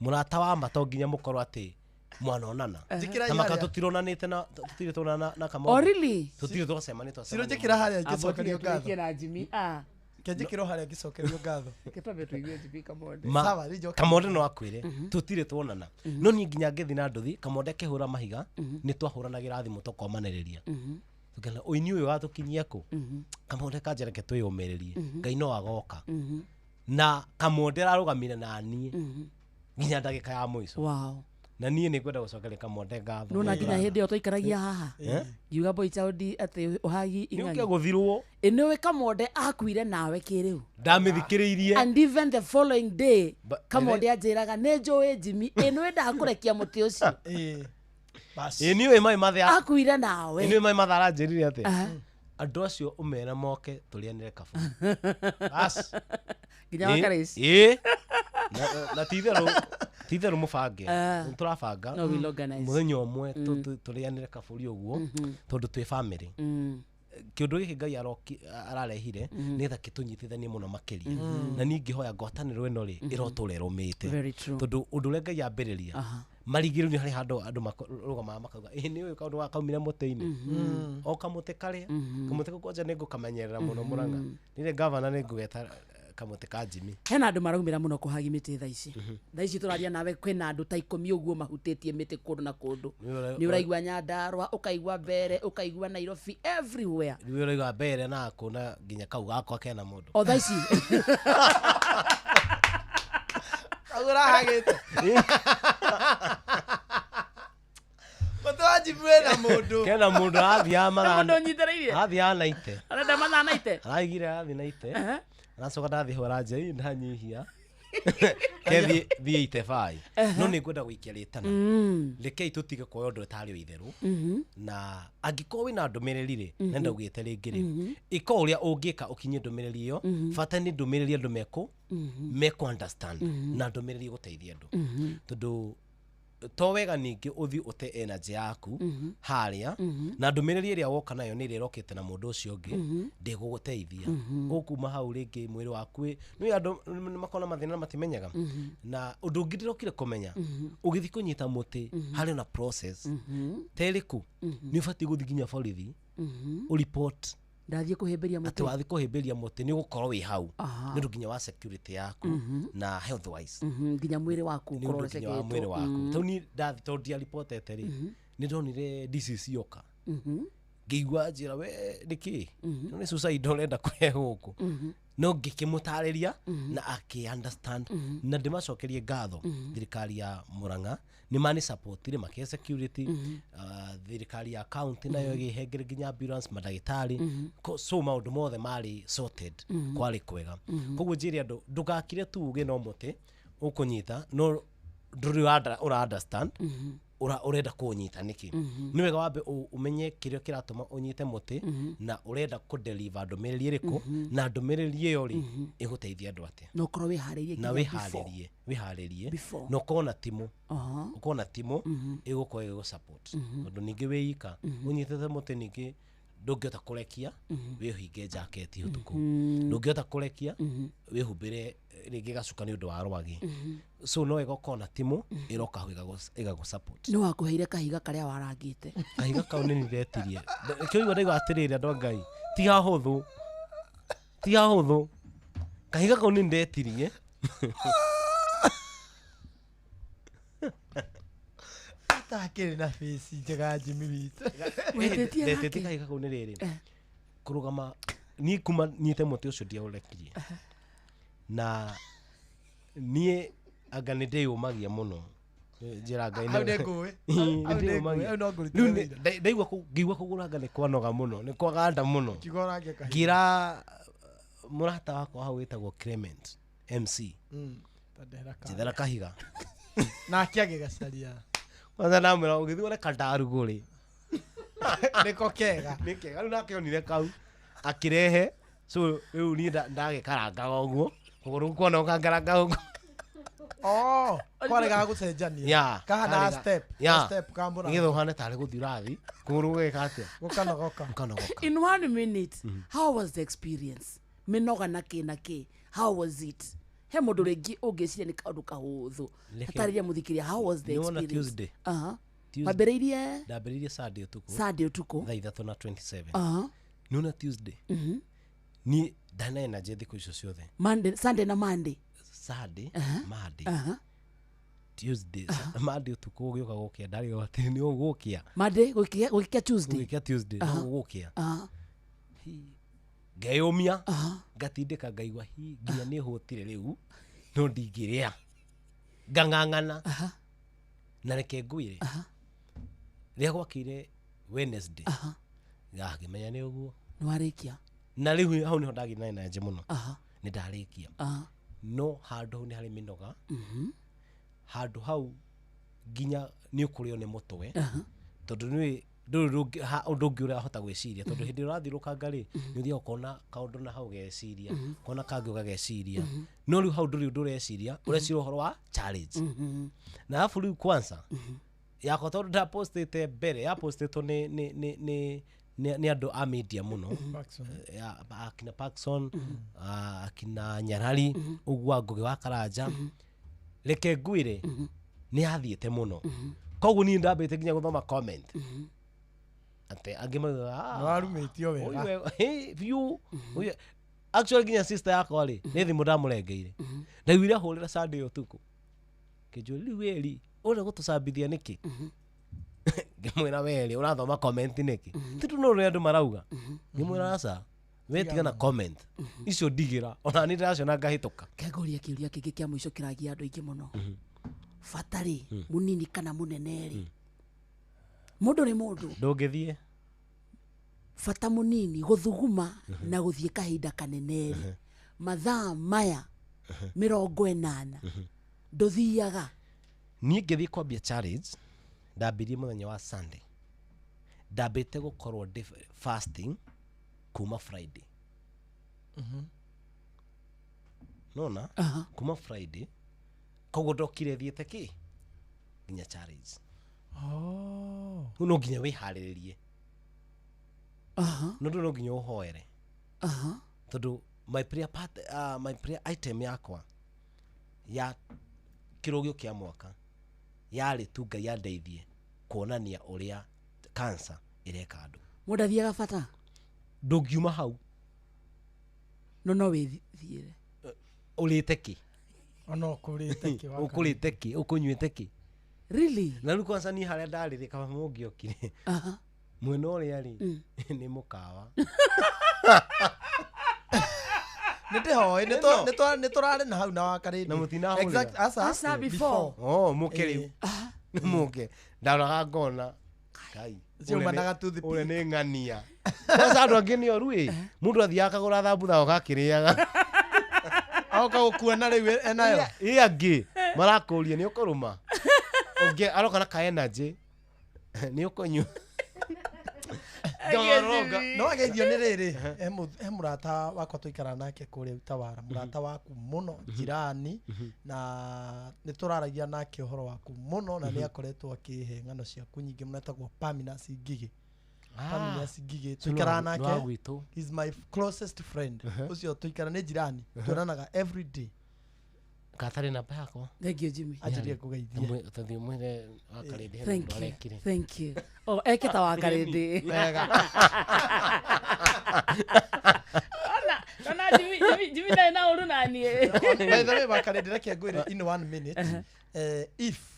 mũrata wa ma to nginya mũkorwo atĩ mwanonana Njĩkĩra ta maka harĩa. tũtironanĩte na tũtirĩ tuonana na Oh, Kamonde really? tũtirĩ twacemania Ciro njĩkĩra harĩa ngĩcokerio Ambotire ngatho. na Jimmy. Ah. Kĩnjĩkĩrwo harĩa ngĩcokerio ngatho. Kĩtwambe tũigue Jimmy Kamonde. Ma- Sawa, rĩu njokeria. Kamonde no akwĩre tũtirĩ tuonana no niĩ nginya ngĩthiĩ na nduthi Kamonde akĩhũra mahiga nĩ twahũranagĩra thimũ tũkomanĩrĩria tũkena ũini ũyũ watũkinyia kũ Kamonde kanja reke twĩyũmĩrĩrie Ngai no agoka na Kamonde ararũgamire na niĩ nginya ndagĩka ya mũico Wow. na niĩ nĩ ngwenda gũcokeria Kamonde ngatho Nona nginya hĩndĩ ĩyo twaikaragia haha. Eh? Ngiuga boy child atĩ ũhagi nĩ ing'ang'i. ũke gũthirwo Ĩ nĩũĩ Kamonde akuire nawe kĩrĩu. ndamĩthikĩrĩirie And even the following day Kamonde anjĩraga nĩ njũĩ Jimmy ĩ nĩũĩ ndakũrekia mũtĩ ũcio. Ĩĩ. ĩ nĩ ũĩ mai mathe Akuire nawe. ĩ nĩ ũĩ mai mathe aranjĩrire atĩ Aha. andũ acio ũmere moke tũrĩanĩre kaburi Bas. Nginya Ĩ- wakarĩci. ĩ na ti itherũ mũbange Ah. nĩ tũrabanga No, we'll organize. mũthenya ũmwe tũrĩanĩre kaburi ũguo tondũ twĩ bamĩrĩ kĩũndũ gĩkĩ Ngai ararehire nĩgetha kĩtũnyitithanie mũno makĩria na niĩ ngĩhoya ngwatanĩro ĩno rĩ ĩrotũra ĩrũmĩte Very true. tondũ ũndũ ũrĩa Ngai ambĩrĩria Aha. marigĩrĩrio nĩ harĩ handũ andũ marũgamaga makauga ĩ nĩ ũyũ kaũndũ gakaumire mũtĩ-inĩ o kamũtĩ karĩa kamũtĩ kau kwanja nĩ ngũkamenyerera mũno Mũrang'a nĩrĩ gavana nĩ ngũgeta kamũtĩ ka Jimmy Hena andũ maraumĩra mũno kũhagi mĩtĩ thaa ici. Thaa ici tũraria nawe kwĩna andũ ta ikũmi ũguo mahutĩtie mĩtĩ kũndũ na kũndũ. Nĩ ũraigua Nyandarua, ũkaigua Mbere, ũkaigua Nairobi, everywhere. Rĩu ũraigua mbere na kũna nginya kau gakwa kena mũndũ O thaa ici. Kau ũrahagĩte. Mũtĩ wa Jimmy wĩna mũndũ. kena mũndũ arathiaga mathaa Mũndũ ũnyitĩrĩire. arathiaga na ite Arenda mathaa na ite. araigire arathiĩ na ite Aha. aracoka ndathiĩ hau aranjĩra "Ĩ, ndanyihia ke thiĩ ite bai no nĩ ngwenda gũikia rĩtana rekei tũtige kuoya ũndũ ũtarĩ ũitherũ na angĩkorwo wĩna ndũmĩrĩri rĩ na ndaugĩte rĩngĩ rĩ ĩka ũrĩa ũngĩka ũkinyie ndũmĩrĩri ĩyo bata nĩ ndũmĩrĩri andũ mekũ mekũ understand na ndũmĩrĩri ĩgũteithia andũ tondũ to wega ningĩ ũthiĩ ũte energy yaku harĩa na ndũmĩrĩri ĩrĩa woka nayo nĩ ĩrĩa ĩrokĩte na mũndũ ũcio ũngĩ ndĩgũgũteithia ũkuma hau rĩngĩ mwĩrĩ waku nĩ andũ nĩ makoragwo na mathĩna na matimenyaga na ũndũ ũngĩ ndĩrokire kũmenya ũgĩthiĩ kũnyita mũtĩ harĩ na process terĩkũ nĩ ũbatiĩ gũthiĩ nginya borithi ũripot Ndathiĩ kũhĩmbĩria atĩ mũtĩ. wathiĩ kũhĩmbĩria mũtĩ nĩ ũgũkorwo wĩ hau Aha. nĩ ũndũ nginya wa security yaku na health wise Nginya mwĩrĩ waku nĩ ũkorwo ũndũ nginya wa ũceketwo. mwĩrĩ waku tau niĩ ndathi tondũ ndiaripotete rĩ nĩ ndonire DCC yoka ngĩigua njĩra we nĩkĩ no nĩ suicide ũrenda kũrehe gũkũ no ngĩkĩmũtarĩria na akĩ understand na ndĩmacokerie ngatho thirikari ya Murang'a nĩ mani supportire makĩhe security thirikari ya county nayo ĩgĩhengere nginya ambulance mandagĩtarĩ so maũndũ mothe marĩ sorted kwarĩ kwega koguo njĩre andũ ndũgakire tu uge no mũtĩ ũkũnyita no ndũrĩ ũra understand Ũrenda kũũnyita nĩkĩ? Mhm. Nĩ wega wambe ũmenye kĩrĩa kĩratũma ũnyite mũtĩ, na ũrenda kũdeliver ndũmĩrĩri ĩrĩkũ, na ndũmĩrĩri ĩyo rĩ, ĩgũteithia andũ atĩa. Na ũkorwo wĩharĩirie Na nginya before. wĩharĩrie Before. na ũkorwo na timu, ũkorwo na timu ĩgũkorwo ĩgĩgũ support, tondũ ningĩ wĩ ika ũnyitĩte mũtĩ, ningĩ ndũngĩhota kũrekia wĩhinge jaketi ũtukũ, ndũngĩhota kũrekia wĩhumbĩre rĩngĩ gacuka nĩ ũndũ wa rwagĩ. So no wega ũkorwo na timu ĩroka hau ĩgagũ support. Nĩ wakũheire kahiga karĩa warangĩte? Kahiga kau nĩ ndetirie kĩoigua, ndaigua atĩrĩrĩ, andũ a Ngai, ti hahũthũ, ti hahũthũ. Kahiga kau nĩ ndetirie. Atakĩrĩ na face njega Jimmy witũ. Wetĩtie Ndetĩtie nake? kahiga kau nĩ rĩrĩ, kũrũgama niĩ kuma nyite mũtĩ ũcio ndiaũrekirie, na niĩ anga nĩ ndĩyũmagia mũno, njĩra Ngai. Hau nĩ ngũĩ. Hau nĩ ngũĩ, hau no ngũrutĩre Rĩu wĩra. ndaigua ngĩigua kũgũranga nĩ kwanoga mũno, nĩ kwaganda mũno. Kiugo ũrange kahiga. Ngĩra mũrata wakwa hau wĩtagwo Clement MC, Ta ndehera ka- njethera kahiga. Nake agĩgacaria. Kwanza ndamwĩra ũgĩthiĩ wone kandarugũ rĩ. Nĩko kega. Nĩ kega. Rĩu nake onire kau akĩrehe, so rĩu niĩ ndagĩkarangaga ũguo kũgũrũ kuona ũkangaranga ũguo. Oh, kwarĩ ga gũcenjania. Ya, Kahana karĩ step. Ya. Ga step ka mũrango. Nĩgetha ũhane tarĩ gũthiĩ ũrathiĩ kũgũrũ gũgĩka atĩa? Gũkanogoka. Gũkanogoka. In one minute, how was the experience? Mĩnoga na kĩ na kĩ, how was it? He mũndũ rĩngĩ ũngĩciria nĩ kaũndũ kahũthũ. Hatarĩria mũthikĩria, how was the Nĩ wona experience? Tuesday? Aha. Tuesday. Wambĩrĩirie? Ndambĩrĩirie Sunday ũtukũ. Sunday ũtukũ. Thaa 3 na 27. Nĩwona Tuesday, niĩ ndana energy thikũ icio ciothe. Monday, Sunday na Monday. Sunday, Monday, Tuesday. Monday ũtukũ ũgĩũka gũkĩa ndarĩ atĩ nĩ ũgũkĩa. Monday gũgĩkĩa Tuesday. Gũgĩkĩa Tuesday no gũgũkĩa, ngeyũmia, ngatindĩka, ngaigua hi nginya nĩ hũtire rĩu no ndingĩrĩa, ngang'ang'ana. Na reke ngwĩre, rĩrĩa gwakĩire Wednesday ngakĩmenya nĩ ũguo. Nĩ warĩkia. Na rĩu hau nĩho ndagĩire na energy mũno. Nĩ ndarĩkia. No handũ hau nĩ harĩ mĩnoga. Handũ hau nginya nĩ ũkũrĩo nĩ mũtwe, tondũ nĩ ndũrĩ ũndũ ũngĩ ũrahota gwĩciria, tondũ hĩndĩ ĩrĩa ũrathiũrũkanga rĩ, nĩ ũthiaga ũkona kaũndũ na hau geciria, ũkona kangĩ ũgageciria, no rĩu hau ndũrĩ ũndũ ũreciria, ũreciria ũhoro wa challenge. Na arabu rĩu kwanza yakwa, tondũ ndapostĩte mbere yapostĩtwo nĩ andũ a media mũno. Parkson. Ya, akina Parkson, akina Nyarari ũguo, Ngũgĩ wa Karanja, reke ngwĩre nĩ yathiĩte mũno. Koguo niĩ ndambĩte nginya gũthoma comment atĩ angĩ maugaga, "Ah, Nĩ warumĩtio wega." ũyũ biũ. Actually nginya sister yakwa rĩ, nĩ thimũ ndamũrengeire, ndaiguire ahũrĩra Sunday ũtukũ kĩnjũria, rĩu weri ũrĩa gũtũcambithia nĩkĩ? Ngĩmwĩra, werĩ ũrathoma comment nĩkĩ? Ti tu no ũrĩa andũ marauga. Ngĩmwĩra aca, we tigana comment icio, ndigĩra ona niĩ ndĩraciona ngahĩtũka. Kengũria kĩũria kĩngĩ kĩa mũico kĩragia andũ aingĩ mũno. Bata rĩ, mũnini kana mũnene rĩ, mũndũ nĩ mũndũ. Ndũngĩthiĩ. Bata mũnini gũthuguma na gũthiĩ kahinda kanene rĩ, mathaa maya 80 ndũthiaga? Niĩ ngĩthiĩ kwambia challenge, ndambirie mũthenya wa Sunday. Ndambĩte gũkorwo ndĩ fasting kuma Friday. Nona kuma Friday, koguo ndokire thiĩte kĩ nginya challenge. Oh. Rĩu no nginya wĩharĩrĩrie, no ndũ no nginya ũhoere, tondũ my prayer part, my prayer item yakwa ya kĩrũgio kĩa mwaka yarĩ tu Ngai andeithie kuonania ũrĩa cancer ĩreka andũ. Mũndũ athiaga bata. Ndũngiuma hau. No wĩthiĩre. Ũrĩte kĩ? Ona ũkũrĩte kĩ wa Ũkũrĩte kĩ? Ũkũnyuĩte kĩ? Really? Na rĩu kwanza niĩ harĩa ndarĩ rĩ, kaba mũngĩokire mwena ũrĩa rĩ, nĩ mũkawa. Nĩ ndĩhoĩ, nĩ tũrarĩ na hau na wakarĩndĩ. Na mũtinahũrĩra? Exact, aca. Aca, before. Oh, mũke rĩu nĩ mũke ndaroraga ngona Ngai, Ciaumanaga toothpick. ũrĩa nĩ ng'ania. Kwanza andũ angĩ nĩ oru ĩ, mũndũ athiaga akagũra thambutha ũgakĩrĩaga. Agoka gũkuona rĩu enayo. Ĩ angĩ marakũria nĩ ũkũrũma. Ũngĩ aroka na ka energy nĩ ũkũnyua. Ngaroga. No ageithio nĩ rĩrĩ, he mũrata wakwa tũikaraga nake kũrĩa Utawara, mũrata waku mũno, jirani, na nĩ tũraragia nake ũhoro waku mũno, na nĩ akoretwo akĩhe ng'ano ciaku nyingĩ mũno, etagwo Paminas Ngigĩ. Paminas Ngigĩ tũikaraga Nĩ wa nake. gwitũ. He's my closest friend. Ũcio tũikara nĩ jirani, tuonanaga every day. Gatarĩ namba yakwa. Thank you, Jimmy. Anjĩrie ngũgeithie. Tũthiĩ mwĩre wakarĩndĩ he Thank mũndũ you. arekire. Thank you. Oh, eke ta wakarĩndĩ. Wega. Ona Jimmy, Jimmy, Jimmy ndarĩ na ũru na niĩ. By the way, wakarĩndĩ reke ngwĩre in one minute, if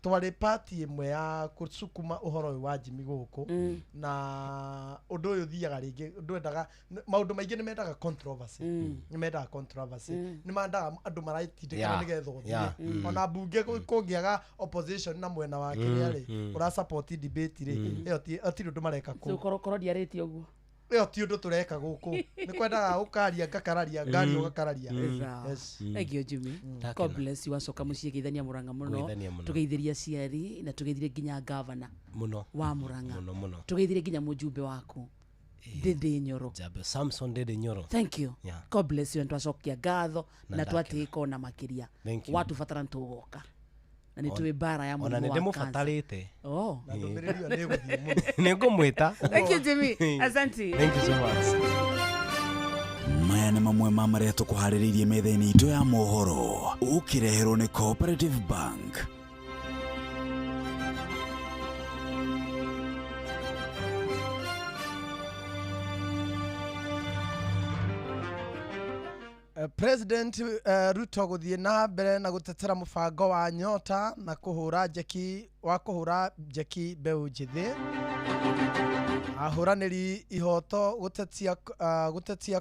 twarĩ party ĩmwe ya gũcukuma ũhoro ũyũ wa Jimmy gũkũ, na ũndũ ũyũ ũthiaga rĩngĩ ndwendaga maũndũ maingĩ nĩ mendaga controversy, nĩ mendaga controversy, nĩ mendaga andũ maratindĩkana nĩgetha ũthiĩ. Ona mbunge kũngĩaga opposition na mwena wa kĩrĩa rĩ, ũra support debate rĩ, ĩyo hatirĩ ũndũ mareka So kũu. korwo ndiarĩtie ũguo. Ĩyo ti ũndũ tũreka gũkũ, nĩ kwendaga ũkaria ngakararia, ngaria ũgakararia. Sawa. Yes. Thank you, Jimmy. Ndakena. God bless you. Wacoka mũciĩ geithania Mũrang'a mũno. Kũgeithania mũno. Tũgeithĩrie aciari na tũgeithĩrie nginya gavana Mũno. wa Mũrang'a. Mũno mũno. Tũgeithĩrie nginya mũjumbe waku Ndĩndĩ Nyoro. Jambe Samson Ndĩndĩ Nyoro. Thank you. Yeah. God bless you. Twacokia ngatho Na na ndakena. twatĩka ona makĩria. Thank you. Watubatara nĩtũgũka na nĩ tũĩ mbara ya Ona mũrimũ nĩ wa cancer. ndĩmũbatarĩte. Oh. Na ndũmĩrĩri ĩyo nĩ ĩgũthiĩ mũno. Nĩ ngũmwĩta. Thank you, Jimmy. Asante. Thank you so much. Maya nĩ mamwe ma marĩa tũkũharĩrĩirie metha-inĩ itũ ya mohoro ũkĩreherwo nĩ Cooperative Bank. President Ruto gũthiĩ na mbere na gũtetera mũbango wa nyota na kũhũra njeki wa kũhũra njeki mbeũ njĩthĩ. Ahũranĩri ihoto gũtetia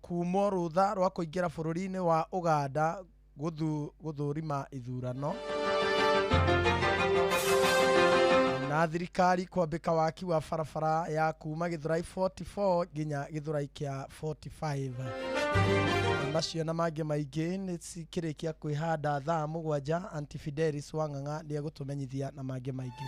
kumwo rũtha rwa kũingĩra bũrũri-inĩ wa Ũganda gũthũrima ithurano. Na thirikari kwambĩka waki wa barabara ya kuma Gĩthũrai 44 nginya Gĩthũrai kĩa 45. Macio na mangĩ maingĩ nĩ cikĩrĩkia kwĩhanda thaa 7. Aunty Fidelis Wang'ang'a nĩ egũtũmenyithia na mangĩ maingĩ.